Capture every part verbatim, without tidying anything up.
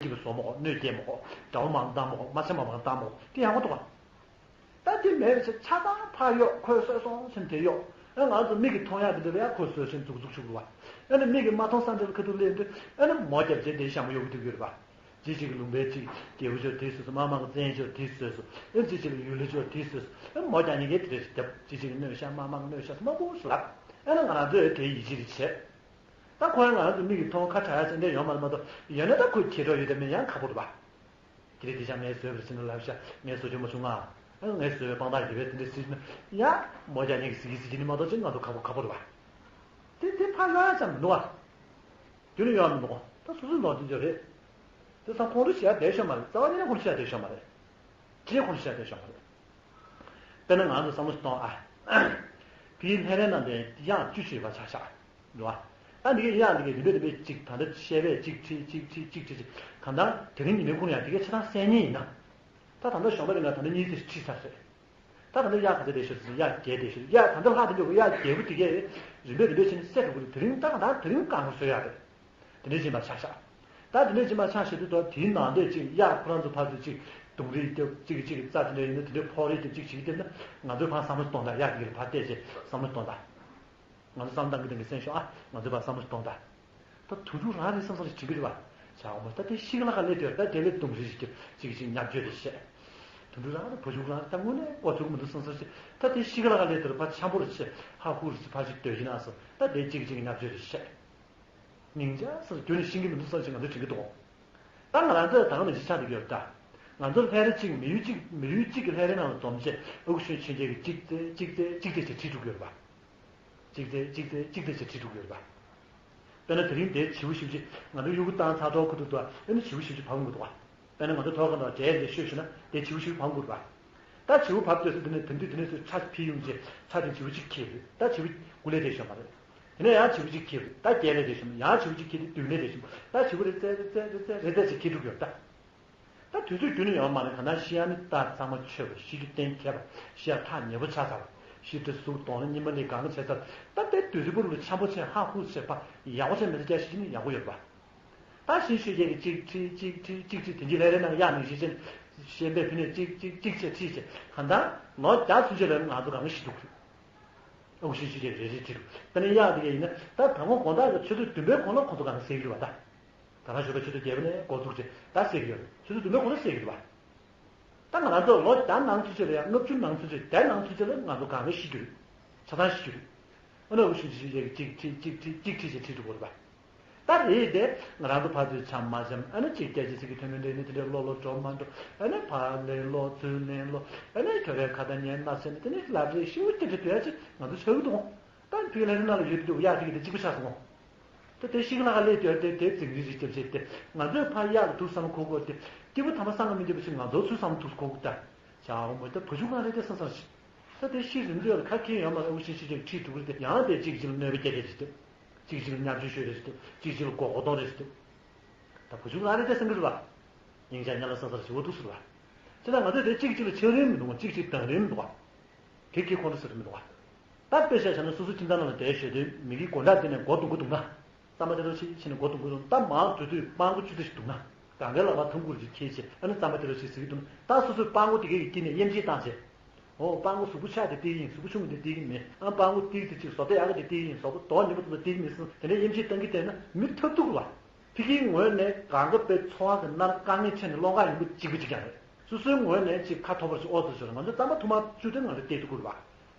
སྐྱིད་པོ་བཟོ་མ་དགོས། གནོད་སྐྱེལ་མ་དགོས། དགྲ་བོ་མང་བཏང་མ་དགོས། མ་བྱམས་པ་མང་བཏང་མ་དགོས། དེ་ཡག་པོ་འདུག་ག་ད་དེ་མེད་པ་བྱས། ཆ་ཚང་ཕར་གཡོག་ཁོས་བཟོས་སོང་ཟེར་ནས་དེ་གཡོག་ཨ་ང་ཚོ་མིག་གིས་མཐོང་ཡག་དེ་འདྲ་ལ་ཡ་ཁོས་བཟོས་ཟེར་ནས་འཛུགས་འཛུགས་བཅུག་འདུག་བ། ཨ་ནི་མིག་གིས་མ་མཐོང་ས་འདྲ་ལ་ཁ་ཐུག་སླེབས་དུས་ཨ་ནི་མོ་རྒྱབ་བྱས་དེ་ཞྭ་མོ་གཡོག་གི་འདུག་གི་རེད་པ། ཅིག་ཅིག་གི་ལུང་པའི་ཅིག་རྒྱལ་པོ་ཅོག་དེ་བཟོས་སོང་། དམག་དམངས་བཙན་ཅོག་དེ་བཟོས་སོང་། ཨ་ཅིག་ཅིག་གི་ཡུལ་ལྷ་ཅོག་དེ་བཟོས་སོང་། ཨ་མོ་རྒྱག་མཁན་གྱིས་དེ་འདྲ་ཞིག་བརྒྱབ། ཅིག་ཅིག་གི་གནོད་ཤག་དམག་དམངས་གནོད་ཤག་དམག་དཔུང་སུ་ལབ། ཨ་ནི་ང་རང་ཚོས་དེ་ཡིད་ཆེས་རེ་བྱས། ད་ཁོ་ཡང་ང་རང་ཚོ་མིག་གིས་མཐོང་ཁ་གྲག་ཡ་ཟེར་འདྲ་ཡོད་མ་རེད་མ་གཏོགས། ཡོད་ན་ད་ཁོས་ཁྱེད་འགྲོ་ཡོད་དམ་མིན་ཡང་ཁག་པོ་རེད་པ། དེ་རིང་དེ་ཆ་ངས་བཟོས་པ་རེད་ཟེར་ན་ལབ་ཤག་ངས་བཟོ་རྒྱུ་མ་བྱུང་ང་། ཨ་ངས་བཟོས་པའི་དཔང་རྟགས་ཡོད་པས་དེ་འདྲ་ཟེར་ན་ཡ། མོ་རྒྱག་མཁན་གྱིས་ཟེར་གྱི་ཟེར་གྱི་ནི་མ་གཏོགས་ཅི་ང་ཚོ་ཁག་པོ་ཁག་པོ་རེད་པ། དེ་དེ་ཕར་ལ་ཙམ་མི་འདུག་ག་རྒྱུ་ནི་ཡོད་མི་འདུག་ད་སོ་སོའི་ལོག་དེ་འདྲ་རེད། དེ་ཚང་ཁོང་ཁྲོ་བྱེད་ཡ་བསྡད་ཤོག་མ་རེད། རྩ་བ་ཉིད་ནས་ཁོང་ཁྲོ་བྱེད་ཡ་བསྡད་ཤོག་མ་རེད། ཅི་ཁོང་ཁྲོ་བྱེད་ཡ་བསྡད་ཤོག་མ་རེད། དཔེར་ན་ང་ཚོ་བསམ་བློ་གཏོང་ཨ། ཕ་གིའི་ལྷས་རའི་ནང་དེ་གཡག་བཅུ་ཅིག་ཡོད་པ་ཆ་བཞག་རེད་བ། ད་འདི་གའི་གཡག་འདི་གའི་རིམ་པས་རིམ་པས་གཅིག་ད་ལྟ་བཤད་པས་གཅིག་ཁྲིད་གཅིག་ཁྲིད་གཅིག་ཁྲིད་ཅིག་གང་ལྟར་དེ་རིང་ཉི་མའི་ཁུངས་ཡང་དེ་གའི་ཆ་ཚང་གསན་མཁན་ཡིན་ན། ད་ད་ལྟ་གཞོན་པ་རེ་ལ་ད་ལྟ་གཉིས་ཙམ་ཁྲིད་ཚར་རེད། ད་ད་ལྟ་གཡག་ག་ཚོད་བསྡད་ཤག་ཟེར་ན་གཡག་བརྒྱད་བསྡད་ཤག་གཡག་ད་ལྟ་ལྷག་དེ་འདྲ་གཡག་བརྒྱད་པོ་དེ་གས་རིམ་པས་རིམ་པས་བྱས་ནས་བསད་འགྲོ་གི་རེད། དེ་རིང་ད་གང་ལྟར་དེ་རིང་རྐང་པ་བཟོས་ཡག་རེད། དེ་འདྲས་ཕྱིན་པ་ཆ་བཞག་ད་དེ་འདྲས་ཕྱིན་པ་ཆ་བཞག་དུས་ད་དེའི་ནང་དེ་གཅིག་གཡག་ཁོ་རང་ཚོ་ཕར་ཚུར་གཅིག་རྡུང་རེས་རྒྱབ། གཅིག་གིས་གཅིག་གི་རྩ་དེ་འདྲ་ཡིན་ན་དེ་འདྲས་ཕོག་རེས་རྒྱབ། གཅིག་གིས་གཅིག་རྒྱབ་ན་ང་ཚོས་ཕར་བསམ་བློ་གཏོང་དང་། གཡག་དེ་ག་ལ་ཕར་བལྟས་བྱས་བསམ་བློ་གཏོང་དང་། ང་ཚོ་བསམ་བློ་གཏང་གི་གཏང་གི་གསན་ཤོག་ཨ། ང་ཚོས་ཕར་བསམ་བློ་གཏོང་དང་། ད་དུས་ཚོད་རང་རེད་བསམ་བསམ་རེ་བྱེད་ཀྱི་རེད་བ། བྱ་འོ་མ་ད་དེ་ཤི་གི་ལ་ག་སླེབས་དུས་ད་དེ་ལས་རྡུང་རེས་རྒྱབ། གཅིག་གིས་གཅིག་བརྙས་བཅོས་རེ་བྱས། དུད་འགྲོ་རང་རེད། བུ་ཆུང་རང་རེད། ད་དངོས་གནས་འགོ་ཚུགས་མི་འདུག་བསམ་བསམ་ཞིག་ད་དེ་ཤི་གི་ལ་ག་སླེབས་དུས་ཕར་འཆམ་པོ་རེ་བྱས། ཧ་ཧུ་རེ་བྱས། ཕར་ཅིག་སྡོད་ཀྱི་ན་སོང་། ད་དེ་གཅིག་གིས་གཅིག་བརྙས་བཅོས་རེ་བྱས། སྙིང་རྗེ་ཟེར་རྒྱུ་ནི་ཤེས་ཀྱི་མི་འདུག་བསམ་ཞིག་ང་ཚོས་དྲན་གྱི་འདུག་ད་ང་རང་ཚོས་ད་ག་ནང་བཞིན་ཆགས་བསྡད་ཀྱི་ཡོད་ད། ང་ཚོར་ལྷས་ར་གཅིག་མི་ཡུལ་གཅིག་མི་ཡུལ་གཅིག་གི་ལྷས་རའི་ནང་ལ་འཛོམས་བྱས། ཨ་ཁུ་གཞོན་ཆེན་ཆེན་གྱིས་གཅིག་བཙལ་གཅིག་བཙལ་གཅིག་བཙལ་བྱས་ཁྲིད་འགྲོ་གི་ཡོད་རེད་པ། གཅིག་བཙལ་གཅིག་བཙལ་གཅིག་བཙལ་བྱས་ཁྲིད་འགྲོ་གི་ཡོད་རེད་པ། དཔེར་ན་དེ་རིང་དེའི་བྱིའུ་བཞི་བཅུ། ང་ཚོ་གཡུ་གུ་བཏང་ཚར་ཐོག་ཁུ་ཐུག་ཏུ་ཨ་ནི་བྱིའུ་བཞི་བཅུ་བབས་ཡོང་གི་འདུག་ག་དཔེར་ན་ང་ཚོ་ཐོག་ཁ་ནང་འབྲས་དེ་ཤོད་ཤོད་ན་དེ་བྱིའུ་བཞི་བཅུ་བབས་ཡོང་གི་རེད་པ། ད་བྱིའུ་བབས་དུས་སུ་དེ་ནས་དེ་དུས་དེ་ནས་ཚུར་ཁྲ་ཕུད་ཡོང་རྗེས་ཁྲ་དེ་བྱིའུ་གཅིག་ཁྱེར་རེད། ད་བྱིའུ་དགུ་ལས་དེ་ཤོད་མ་རེད། དེ་ནས་ཡང་བྱིའུ་གཅིག་ཁྱེར་རེད། ད་བརྒྱད་ལས་དེ་ཤོད་མ་རེད། ཡང་བྱིའུ་གཅིག་ཁྱེར་དུས་བདུན་ལས་དེ་ཤོད་མ་རེད། ད་བྱིའུ་རེ་བཙལ་རེ་བཙལ་རེ་བཙལ་རེ་བཙལ་ཞིག་ཁྱེར་འགྲོ་གི་ཡོད་ད། ད་དུས་ཚོད་རྒྱུན་ནས་ཡོང་མ་རེད། གང་ལྟར་ཤི་ཡ་ནི་རྟགས་ཚང་མ་ཆོད་པ། ཤི་རྒྱུ་གཏན་འཁེལ་བ། ཤི་ཡ་ཐག་ཉེ་པོ་ཆགས་ཚར་བ། ཤི་དེ་གཟུགས་གདོང་ལ་གཉིད་མ་ལེན་གང་ག་བྱས་ཚར། ད་ལྟའི་དུས་ཚོད་པོ་ལ་འཆམ་པོ་བྱས། ཧ་ཧུ་བྱས། ཕར་ཡག་པོ་བྱས་མི་ཚེ་སྐྱེལ་ཤེས་ཀྱི་ནི་ཡག་པོ་ཡོད་རེད་པ། ད་གཞན་ཤོད་མཁན་གྱིས་གཅིག་ཁྲིད་གཅིག་ཁྲིད་གཅིག་ཁྲིད། དེ་གྱི་ལྷས་རའི་ནང་གཡག་ནང་བཞིན་བྱས། གཞན་པས་ཕུད་ནས་གཅིག་གཅིག་གཅིག་བྱས་ཁྲིད་བྱས། གང་ལྟར་ལོ་བརྒྱ་ཚུན་ཆད་ལ་ང་ཚོ་གང་ག་ཤི་འདུག་རེད། ཨ་ཁུ་གཞོན་ཆེན་ཆེན་རེ་རེ་ཁྲིད་འགྲོ། དཔེར་ན་གཡག་དེ་ག་ཡིན་ན་ད་དང་པོ་དགོང་དག་གི་ཆུ་ཚོད་བདུན་པའི་གོང་ལ་ཁོ་ཚོ་གང་ག་བསད་ཀྱི་རེད་པ། ད། ད་རང་ཞོགས་པའི་ཆུ་ཚོད་བརྒྱད་པ་ནས་འགོ་བཙུགས་བྱས་ད་བསད་ཀྱི་ཡོད་རེད། ཆུ་ཚོད་བདུན་པའི་གོང་ལ་བསད་ཀྱི་རེད་པ། ད་ང་རང་ཚོ་ལོ་བརྒྱ་ནང་ཚུན་ཆད་ལ་ཡང་ལྔ་བཅུ་ནང་ཚུན་ཆད་བརྒྱ་ནང་ཚུན་ཆད་ལ་ང་ཚོ་གང་ག་ཤི་རྒྱུ་རེད། ཆ་ཚང་ཤི་རྒྱུ་རེད། ཨ་ནི་ཨ་ཁུ་གཞོན་ཆེན་ཆེན་གྱིས་གཅིག་ཁྲིད་གཅིག་ཁྲིད་གཅིག་ཁྲིད་བྱས་ཁྲིད་འགྲོ་གི་རེད་པ། ད་རེད་དེ་ང་རང་ཚོ་ཕར་ཚུར་འཆམ་མ་འཆམ། ཨ་ནི་གཅིག་སྐད་ཆ་གཅིག་གི་མཐུན་མི་འགྲིག་ནས་དེ་འདྲའི་བློ་བློ་འགྲོ་མ་འགྲོ། ཨ་ནི་ཕར་ལེན་ལོག་ཚུར་ལེན་ལོག་ཨ་ནི་ཁྱོད་རའི་ཁ་ད་ངའི་སྣ་ཟེར་ནས་དེ་ནས་ལབ་རེས་ཤིག་ཏེ་དེ་འདྲ་ཡ་ཅིག་ང་ཚོ་ཆགས་ཀྱི་འདུག་ད་ཕ་གི་ལྷས་རའི་ནང་ལ་ཡོད་དུས་གཡག་དེ་གི་དེ་གཅིག་པ་ཆགས་སོང་ངོ་། ད་དེ་ཤི་གི་ལ་ག་སླེབས་དུས་དེ་དེ་འཛིང་རེས་ཅིག་བརྒྱབ་བྱས་ཏེ་ང་ཚོས་ཕར་གཡག་ལ་ཐུགས་བསམ་འཁོར་དགོས་ཏེ། སྐྱིད་པོ་ཐ་མ་བསམ་གི་མི་འདུག་པ་ཞིག་ང་ཚོ་ཚུར་བསམ་ཐུགས་འཁོར་དགོས་ད། བྱ་འོ་མོ་ད་བུ་ཆུང་གང་རེད་དེ་བསམ་བསམ་ཞིག་ད་དེ་ཤི་རིམ་གྲོ་ལ་ཁ་ཁྱེར་ཡོང་མ་རེད། ཨུ་ཤི་ཤི་ཅིག་ཁྲིད་འགྲོ་གི་རེད་དེ། ཡང་དེ་གཅིག་གཅིག་ལ་གནོད་པ་སྐྱེལ་མཁན་ཞིག་འདུག་གཅིག་གཅིག་ལ་བརྙས་བཅོས་ཤོད་རེས་ཞིག་འདུག་གཅིག་གཅིག་ལ་མགོ་སྐོར་གཏོང་རེས་ཞིག་འདུག་ད་བུ་ཆུང་གང་རེད་དེ་བསམ་གི་རེད་པ། སྙིང་རྗེ་ཉལ་ལ་ས་སར་ཞི་བོ་འདུག་ཟེར་བ། ཅི་ད་ང་ཚོས་དེ་གཅིག་གཅིག་ལ་ཆགས་རིན་མི་འདུག་བ། གཅིག་གཅིག་སྡང་རིན་མི་འདུག་བ། གེ་གེ་ཁོ་ན་ཟེར་མི་འདུག་བ། ད་དཔེ་བཞག་བྱས་ན་སོ་སོ་ཁྱིམ་ཚང་ནང་ལ་བསྡད་ཤོད་དུས་མི་གིས་སྒོ་འགྲམ་དེ་ནས་མགོ་རྡུང་གི་འདུག་ན། རྩམ་པ་དེ་འདྲ་ཞིག་ཕྱིན་ནས་མགོ་རྡུང་གི་འདུག་ད་མར་འགྲོ་དུས་སྤྲང་པོ་བཅུ་དེ་ཞིག་འདུག་ན། གང་ག་ལ་བ་ཐུང་ཀུ་ཞིག་ཁྱེར་བྱས་ཨ་ནི་རྩམ་པ་དེ་འདྲ་ཞིག་ཟ་གི་འདུག་ན། ད་སོ་སོའི་སྤྲང་པོ་དེ་གའི་དཀྱིལ་ནས་དབྱེ་འབྱེད་བཏང་བྱས། ཨོ་སྤྲང་པོ་གཟུགས་པོ་ཆག་དེ་བསྡད་ཀྱི་ཡིན། གཟུགས་པོ་ཆུང་དེ་བསྡད་ཀྱི་མེད། ཨ་སྤྲང་པོ་ཏིག་ཙི་ཅིག་བཟོ་ལྟ་ཡག་ག་དེ་བསྡད་ཀྱི་ཡིན། བཟོ་ལྟ་མདོག་ཉེས་པོ་ཙམ་ཙམ་བསྡད་ཀྱི་མེད་ཟེར་དེ་འདྲ་དབྱེ་འབྱེད་བཏང་གི་བསྡད་ན་མི་ཐབས་སྡུག་རེད་བ། ཕ་གིའི་ངོས་ནས་གང་ག་དཔེ་འཚོ་བ་གི་གནའ་དཀའ་ངལ་འཕྲད་ནས་ལོག་ག་ཡོང་གི་གཅིག་པ་གཅིག་རྐྱང་རེད། སོ་སོའི་ངོས་ནས་ཅིག་ཁ་ཐོར་བ་ཞིག་ཨོ་ཙི་ཞོར་ང་ཚོ་རྩམ་པ་ཐུར་མ་བཅུ་དེ་ང་ཚོ་སྟེར་ཐུབ་ཀྱི་རེད་བ།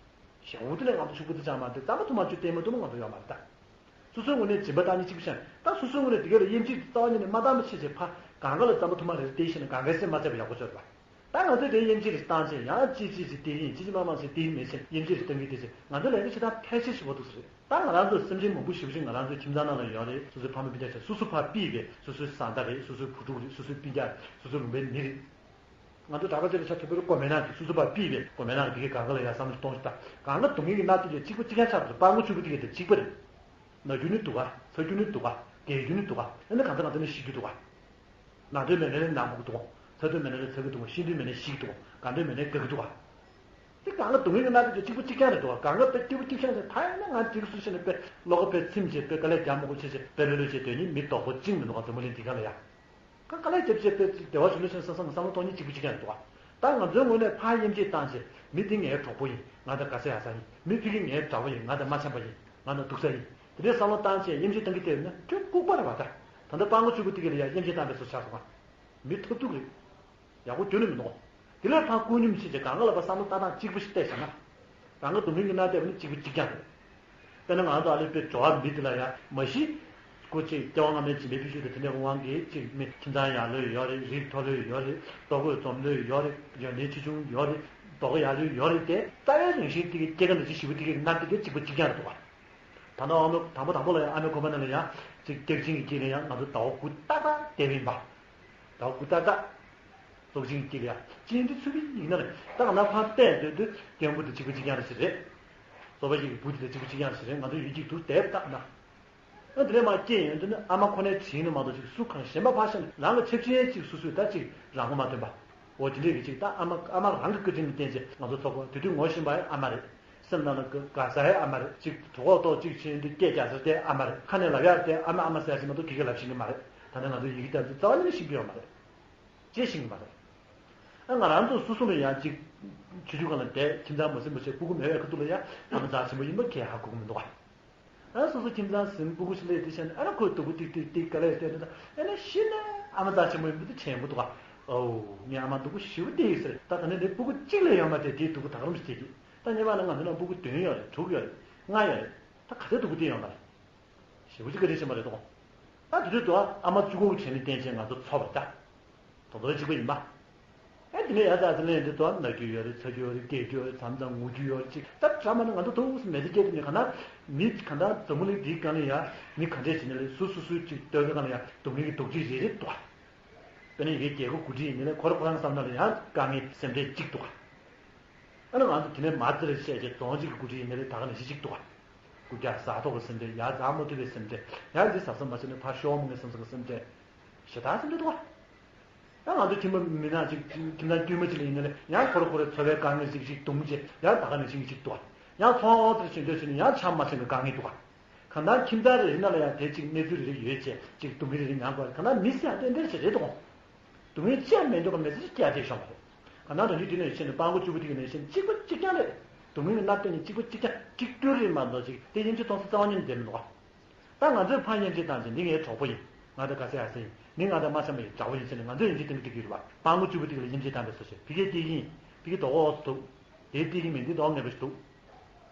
ཞེ་པོ་དེ་ལས་ང་ཚོ་ཕྱུག་པོ་དེ་ཅང་མ་རེད། རྩམ་པ་ཐུར་མ་བཅུ་སྟེར་མ་ཐུབ་ན་ང་ཚོ་ཡོད་མ་རེད་ད། སོ་སོའི་ངོས་ནས་སྦྱིན་པ་བཏང་ནི་གཅིག་པུ་ཤ། ད་སོ་སོའི་ངོས་ནས་དེ་ག་ལ་དབྱེ་འབྱེད་རྩ་བ་ཉིད་ནས་མ་བཏང་བ་ཕྱིན་བྱས་ཕ་གང་ག་ལ་རྩམ་པ་ཐུར་མ་རེ་རེ་སྟེར་ཤེས་ན་གང་གའི་སེམས་མ་ཚད་པ་ཡག་པོ་ཅིག་རེད་བ། ད་ང་ཚོས་དེ་དབྱེ་འབྱེད་རེ་བཏང་བྱས་ཡང་ཅི་ཅི་ཅི་སྟེར་གྱི་ཡིན། ཅི་ཅི་མ་མ་ཞིག་སྟེར་གྱི་མེད་ཅེས་དབྱེ་འབྱེད་རེ་བཏང་གི་དེ་ཚེ་ང་ཚོ་ལས་ཀ་བྱེད་སྟངས་ཕལ་ཆེར་ཞིབ་པོ་འདུག་ཟེར་རེད། ད་ང་རང་ཚོ་སེམས་ཅན་མང་པོ་ཞེ་པོ་ཅིག་ང་རང་ཚོའི་ཁྱིམ་ཚང་ནང་ལ་ཡོད་རེད། སོ་སོའི་ཕ་མ་སྤུན་ཀྱག་ཆ་སོ་སོ་ཕ་སྤུན་རེད། སོ་སོའི་བུ་ཕྲུག་རེད། སོ་སོའི་སྤུན་ཀྱག་རེད། སོ་སོའི་ལུང་པའི་མི་རེད། ང་ཚོ་དྲག་པ་ཅིག་ལ་ཆ་ཐུབ་པའི་སྒོ་མེད་ན་དེ་སོ་སོ་ཕ་སྤུན་པས་སྒོ་མེད་ན་དེ་གའི་གང་ག་ལ་ཡ་བསམ་བློ་གཏོང་ཞིག་ད་གང་ག་སྡུག་བསྔལ་གྱི་མནར་གཅོད་ཀྱི་གཅིག་པ་གཅིག་རྐྱང་ཆགས་འདུག་སྤྲང་པོ་ཕྱུག་པོ་དེ་གའི་དེ་གཅིག་པ་རེད། ན་རྒྱུ་ནི་འདུག་ག་ཚ་རྒྱུ་ནི་འདུག་ག་རྒས་རྒྱུ་ནི་འདུག་ག་ཨ་ནི་གང་ཚ་གང་ཚ་ནི་ཤི་རྒྱུ་འདུག་ག་ན་དུས་མེད་ན་ནི་ན་དགོས་ཀྱི་འདུག་ཚ་དུས་མེད་ན་ནི་ཚ་གི་འདུག་ཤི་དུས་མེད་ན་ཤི་གི་འདུག་དགའ་དུས་མེད་ན་དགའ་གི་འདུག་དེ་གང་ག་སྡུག་བསྔལ་གྱི་མནར་གཅོད་ཀྱི་གཅིག་པ་གཅིག་རྐྱང་རེད་འདུག་ག་གང་ག་དཔེ་སྐྱིད་པོ་སྐྱིད་ཤང་ཟེར་ད་ཡིན་ན་ང་འགྲིག་སུ་ཤེས་ནས་དཔེ་བློ་ཁ་དཔེ་ཚིམ་བྱས་དཔེ་དཀའ་ལས་རྒྱག་མ་དགོས་བྱས་བྱས་དཔེ་ལྷོད་ལྷོད་བྱས་སྡོད་ནི་མི་ལྡོག་པོ་གཅིག་མི་འདུག་ག་འཛམ་བུ་གླིང་འདི་ག་ལ་ཡ། ཁ་ཁ་ལས་རྒྱབ་བྱས་པའི་བདེ་བ་ཞུ་ལོ་ཞེས་བསམ་བསམ་བསམ་བློ་གཏོང་ཉིན་གཅིག་པུ་གཅིག་རྐྱང་རེད་འདུག་ག་ད་ང་ཚོའི་ངོས་ནས་ཕར་དབྱེ་འབྱེད་བཏང་བྱས་མི་འདི་ངའི་གྲོགས་པོ་ཡིན། ང་དང་དགའ་ས་ཡག་ས་ཡིན། མི་ཕ་གི་ངའི་དགྲ་བོ་ཡིན། ང་དང་མ་འཆམ་པ་ཡིན། ང་དང་སྡུག་ས་ཡིན། དེ་འདྲའི་བསམ་བློ་བཏང་བྱས་དབྱེ་འབྱེད་བཏང་གི་བསྡད་ཡོད་ན་ཁྱོད་ལྐུགས་པ་རེད་བ། ད་ད་ལྟ་སྤྲང་པོ་གཅིག་པུ་དེ་ག་ལ་ཡ་དབྱེ་འབྱེད་བཏང་བའི་བཟོ་ཆགས་སོང་ང་། མི་ཐབས་སྡུག་རེད། ཡག་པོ་ཁྱོན་ནས་མི་འདུག་དེ་ལས་ཕར་ལྐུགས་སྙོམས་བྱས་བྱས་གང་ག་ལ་ཕར་བསམ་བློ་ལྟ་སྟངས་གཅིག་པ་ཞིག་བལྟས་བྱས་ན། རང་གི་སྡུག་བསྔལ་གྱི་མནར་བསྡད་པ་ནི་གཅིག་པ་གཅིག་རྐྱང་རེད། དཔེར་ན་ང་ཚོ་ཨ་ལེ་པའི་འགྲོ་བ་མི་དེ་ལ་ཡང་མ་གཞི། སྐུ་མཁྱེན་སྐྱེ་བ་སྔ་མའི་སྦྱིན་པའི་ཕུལ་བྱུང་དང་དེ་འདྲའི་དབང་གིས་གཅིག་མི་ཁྱིམ་ཚང་ཡག་ལོས་ཡོད་རེད། རིགས་མཐོ་ལོས་ཡོད་རེད། ལྟོ་གོས་འཛོམས་ལོས་ཡོད་རེད། ཡོན་ཏན་ཆེ་ཆུང་ཡོད་རེད། རྡོ་ཀ་ཡག་ལོས་ཡོད་རེད་དེ། རྩ་བའི་རང་བཞིན་དེ་གི་སྐྱེ་རྒ་ན་འཆི་ཞེ་པོ་དེ་གི་མནར་བསྡད་དེ་གཅིག་པ་གཅིག་རྐྱང་རེད་འདུག་ག་ད་ནང་ཨ་མ་དང་པོ་དང་པོ་ལ་ཡང་ཨ་མའི་ཁོག་པ་ནང་ལ་ཡང་གཅིག་སྐྱག་གཅིན་གྱི་དཀྱིལ་ལ་ཡང་ང་ཚོ་ཟླ་བ་དགུ་ཏག་ཏག་བསྡད་པ་ཡིན་པ། ཟླ་བ་དགུ་ཏག་ཏག་སྐྱག་གཅིན་གྱི་དཀྱིལ་ལ་ཡང་གཅིན་དེ་ཚུད་པ་ཡིན་ན་རེད། ད་ང་ན་ཕར་བལྟས་སྡོད་དུས་སྐྱེས་བུ་དེ་གཅིག་པ་གཅིག་རྐྱང་རེད་ཟེར་རེད། བཙོ་པ་ཞིག་གི་བུ་དེ་དང་གཅིག་པ་གཅིག་རྐྱང་རེད་ཟེར་རེད། ང་ཚོ་ཡུལ་གཅིག་ཏུ་བསྡད་ཏག་ན། ཨ་དེ་ནས་མར་སྐྱེས་ཡོང་དུས་ནི་ཨ་མ་ཁོ་ནའི་དྲིན་ནི་མ་གཏོགས་ཅིག་སུ་གང་གཞན་པ་ཕར་བཞག་ནས་རང་ལ་ཆབ་ཆེན་ཅིག་སོ་སོས་ད་ཅིག་རང་མགོ་མ་ཐོན་པ། འོ་དེ་འདྲས་ཀྱི་ཅིག་ད་ཨ་མ་ཨ་མ་རང་གི་བཀའ་དྲིན་ལ་བརྟེན་བྱས་ང་ཚོ་ཚོགས་པ་དེ་དུས་ངོ་ཤེས་པ་ཡང་ཨ་མ་རེད། སེམས་ནང་ལ་དགའ་ས་ཡང་ཨ་མ་རེད། ཅིག་གྲོད་ཁོག་ལྟོགས་ཅིག་ཕྱིན་དུས་སྐད་རྒྱག་ས་དེ་ཨ་མ་རེད། ཁ་ནས་ལབ་ཡག་དེ་ཨ་མ་ཨ་མ་ཟེར་ཡག་ཅིག་མ་གཏོགས་ཁྱེད་ཀྱིས་ལབ་ཤེས་ཀྱི་མ་རེད། ད་ནི་ང་ཚོ་ཡི་གེ་རྒྱབ་དུས་རྩ་བ་ཉིད་ནས་ཤེས་ཀྱི་ཡོད་མ་རེད། ཅེས་ཤེས་ཀྱི་མ་རེད། ཨ་ང་རང་ཚོ་སོ་སོ་ལ་ཡང་ཅིག་ཆུང་ཆུང་སྒང་ལ་བསྡད་ཁྱིམ་ཚང་མ་ཟིན་པ་བྱས་སྤུ་གུ་མེད་པའི་ཁ་ཐུག་ལ་ཡང་ཨ་མ་རྩ་ཆེན་པོ་ཡིན་པ་ཁས་ཧ་གོ་གི་མི་འདུག་ག་ཨ་སོ་སོ་ཁྱིམ་ཚང་ཟིན་སྤུ་གུ་ཞིག་སླེབས་དེ་བྱས་ནས་ཨ་ན་ཁོས་སྡུག་པོ་ཏིག་ཏིག་ཏིག་དཀའ་ལས་བརྟེན་ནས་ཨ་ན་གཞི་ནས་ཨ་མ་རྩ་ཆེན་པོ་ཡིན་པ་དེ་དྲན་གྱི་འདུག་ག་ཨོ་ངའི་ཨ་མ་སྡུག་པོ་ཞེ་པོ་དེ་ཡིན་ཟེར། ད་ད་ནི་ནི་སྤུ་གུ་གཅིག་ལས་ཡོད་མ་རེད་དེ་སྡུག་པོ་ད་ག་རང་ཞིག་བྱེད་ཀྱི། ད་སྔོན་མ་ན་ང་ཚོ་ན་སྤུ་གུ་བདུན་ཡོད་རེད། དྲུག་ཡོད་རེད། ལྔ་ཡོད་རེད། ད་ག་ཚོད་སྡུག་པོ་དེ་ཡོད་མ་རེད། ཞེ་པོ་ཅིག་བཀའ་དྲིན་ཆེན་པོ་རེད་དོ། ཨ་དེ་དུས་དུ་ཨ་མ་གཅིག་པོ་གི་དྲན་ནས་བསྟན་བྱས་ང་ཚོ་འཚོ་བ་ད། དོ་དོ་གཅིག་པ་ཡིན་པ། ཨ་དེ་ནས་ཡར་ཙག་ཙིག་ལེན་དུས་དུ་ཨ་ན་རྒྱུ་ཡོད་རེད། ཚ་རྒྱུ་ཡོད་རེད། སྐྱེ་རྒྱུ་ཡོད་རེད། མཚམས་མཚམས་ངུ་རྒྱུ་ཡོད་རེད། ཅིག་ད་གྲ་མ་ན་ང་ཚོ་ཐུགས་སུ་མེད་ཚེ་སྐྱེས་དུས་ནས་ག་ན་མི་ག་ད་འཛམ་བུ་གླིང་འདིའི་སྒང་ལ་ཡ་མི་ག་འདྲས་བྱས་ནས་ལས་སུ་སུ་སུའི་ཅིག་ལྟོས་ག་ལ་ཡ་སྡུག་བསྔལ་གྱི་རྡོག་གཅིག་རེ་རེ་འདུག་དཔེར་ན་ཡི་གེ་རྒྱལ་སྒོ་དགུ་ཁྲི་ཡིན་ནའི་ཁོ་ར་ཁོ་རང་བསམ་ན་ལ་ཡང་དཀའ་ངལ་སེམས་ཁྲལ་གཅིག་འདུག་ཨ་ནི་ང་ཚོ་དེ་ནས་མ་རྩེར་བཤད་ཀྱི་རྫོང་གཅིག་གི་དགུ་ཁྲི་ཡིན་ནའི་ད་ག་ནང་བཞིན་གཅིག་འདུག་རྐུབ་བཀྱག་ཟ་ཐོག་གི་སེམས་ཁྲལ། ཡར་འཛེག་མ་ཐུབ་པའི་སེམས་ཁྲལ། ཡང་འདི་ཟ་ས་མ་བྱས་ནས་ཕར་ཤོར་མི་ངན་བསམ་ས་གི་སེམས་ཁྲལ། ཞེ་དྲག་སེམས་ཁྲལ་འདུག་ད་ང་ཚོ་ཁྱིམ་པ་མི་ནག་ཅིག་ཁྱིམ་ཚང་དཀྱུས་མ་ཅིག་ལ་ཡིན་ནའི་ཡང་ཁོ་ར་ཁོ་རའི་འཚོ་བའི་དཀའ་ངལ་ཅིག་ཅིག་འདུག་མི་བྱེད་ཡང་ད་ག་ནང་བཞིན་གཅིག་འདུག་ཡང་ཚོང་ཨོ་ཙི་ལ་ཕྱིན་འདོད་བྱས་ནས་ཡང་ཆ་མ་ཚང་གི་དཀའ་ངལ་འདུག་གང་ལྟར་ཁྱིམ་ཚང་རེ་རེ་ནང་ལ་ཡང་དེ་གཅིག་གནས་ཚུལ་རེ་རེ་ཡོད་ཅེས་གཅིག་སྡུག་བསྔལ་རེ་རེ་མྱངས་དགོས་རེད། གང་ལྟར་མི་ཟེར་ཡང་ཏན་ཏན་ཞིག་རེད་དོ། སྡུག་བསྔལ་ཅི་ཡང་མེད་འདུག་ག་མེད་ཚེ་སྐྱ་དེ་ཤོང་གོ། གང་ལྟར་རང་རྒྱུད་དེ་ནས་ཕྱིན་ནས་སྤྲང་པོ་གཅིག་པུ་དེ་ག་ནས་ཕྱིན་གཅིག་པ་གཅིག་རྐྱང་རེད། སྡུག་བསྔལ་གྱི་མནར་གཏོང་ནི་གཅིག་པ་གཅིག་རྐྱང་གཅིག་གྱུར་རེད་མ་གཏོགས་ཅིག་དེ་ཡིན་གཅིག་མཐོང་ས་རྩ་བ་ཉིད་ནས་བསྡད་མི་འདུག་ག་ད་ང་ཚོས་ཕར་དབྱེ་འབྱེད་བཏང་ཚེ་འདི་ངའི་གྲོགས་པོ་ཡིན། ང་དང་དགའ་ས་ཡག་ས་ཡིན། འདི་ང་དང་མ་འཆམ་པ་ཡིན། དགྲ་བོ་ཡིན་ཟེར་ནས་ང་ཚོས་དབྱེ་འབྱེད་གཏང་གི་འགྲིག་གི་རེད་བ། སྤྲང་པོ་གཅིག་པུ་དེ་ག་ལ་དབྱེ་འབྱེད་བཏང་པའི་བཟོ་བྱས་ཕ་གིའི་སྟེགས་ཡིན། ཕ་གི་རྡོ་ཁོག་འོག་ཏུ་འདུག་དེའི་སྟེགས་ཡིན་མིན་འདི་རྡོ་ངན་པ་ཞིག་འདུག་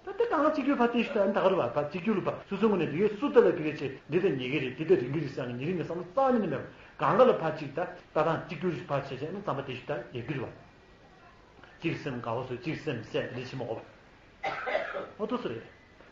ད་དེ་གང་གཅིག་གྱུར་ཕར་བལྟས་ཞུ་ད་ད་ག་རུ་བ་ཕར་གཅིག་གྱུར་ལ་ཕར་སོ་སོའི་ངོས་ནས་འདི་གས་སུ་ལྟ་ལ་ཕི་གས་ཆེ་འདི་ལྟ་ཉེ་གི་རེད། འདི་ལྟ་རིང་གི་རེད་བསམ་གི་ཉེ་རིང་གི་བསམ་བློ་རྩ་བ་ཉིད་ནས་མེད་པ། གང་ག་ལ་ཕར་གཅིག་ད་ལྟ་སྟངས་གཅིག་གྱུར་ཞིག་ཕར་བྱས་བྱས་ནས་རྩམ་པ་དེ་ཞུ་ད་ཡོད་གི་རེད་བ། གཅིག་སེམས་དགའ་བ་བཟོས་གཅིག་སེམས་སད་དེ་འདྲ་བྱེད་མ་དགོས་པ། ཨོ་ཏོ་སུ་རེད།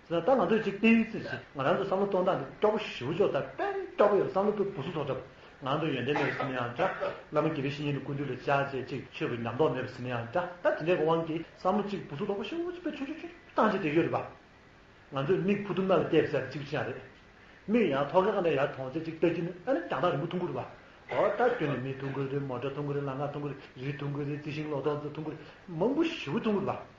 ཟེར་ན་ད་ང་ཚོས་གཅིག་བལྟས་ཡིན་ཚེ་ཞིག་ང་རང་ཚོ་བསམ་བློ་གཏོང་སྟངས་དེ་སྐྱོ་པོ་ཞེ་པོ་ཅིག་ད་དཔེ་སྐྱོ་པོ་ཡོད། བསམ་བློ་དེ་བུ་སུ་ཐོག་འཁྲབ། ང་ཚོ་ཡོན་ཏན་མེད་པ་ཟེར་ན་ཡང་འདྲ། བླ་མ་དགེ་བའི་བཤེས་གཉེན་ལ་སྐུ་མདུན་ལ་བཅར་བྱས་ཅིག་ཆོས་པའི་ཉམས་རྟོགས་མེད་པ་ཟེར་ན་ཡང་འདྲ། ད་དེ་འདྲའི་དབང་གིས་བསམ་བློ་གཅིག་བུ་སུ་དོག་པོ་ཞེ་པོ་ཅིག་དཔེ་ཆུང་ཆུང་ཆུང་བཏང་བྱས་བསྡད་ཡོད་རེད་པ། ང་ཚོས་མིག་ཕུ་ཐུམ་ནང་ལ་བལྟས་པ་ཟེར་གཅིག་པུ་ཅིག་ཡང་རེད། མིག་ཡང་ཐོག་ཁའི་ཁ་ནས་ཡར་མཐོང་ཚེ་གཅིག་ལྟ་གིན་ཨ་ནི་རྒྱང་ཐག་རིང་པོ་མཐོང་གི་རེད་པ། འོ་ད་ཁྱོན་ནས་མི་མཐོང་གི་རེད། མོ་ཊ་མཐོང་གི་རེད། ལམ་ཁ་མཐོང་གི་རེད། རི་མཐོང་གི་རེད། རྩི་ཤིང་ལོ་ཏོག་ཙམ་མཐོང་གི་རེད། མང་པོ་ཞེ་པོ་མཐོང་གི་རེད་པ།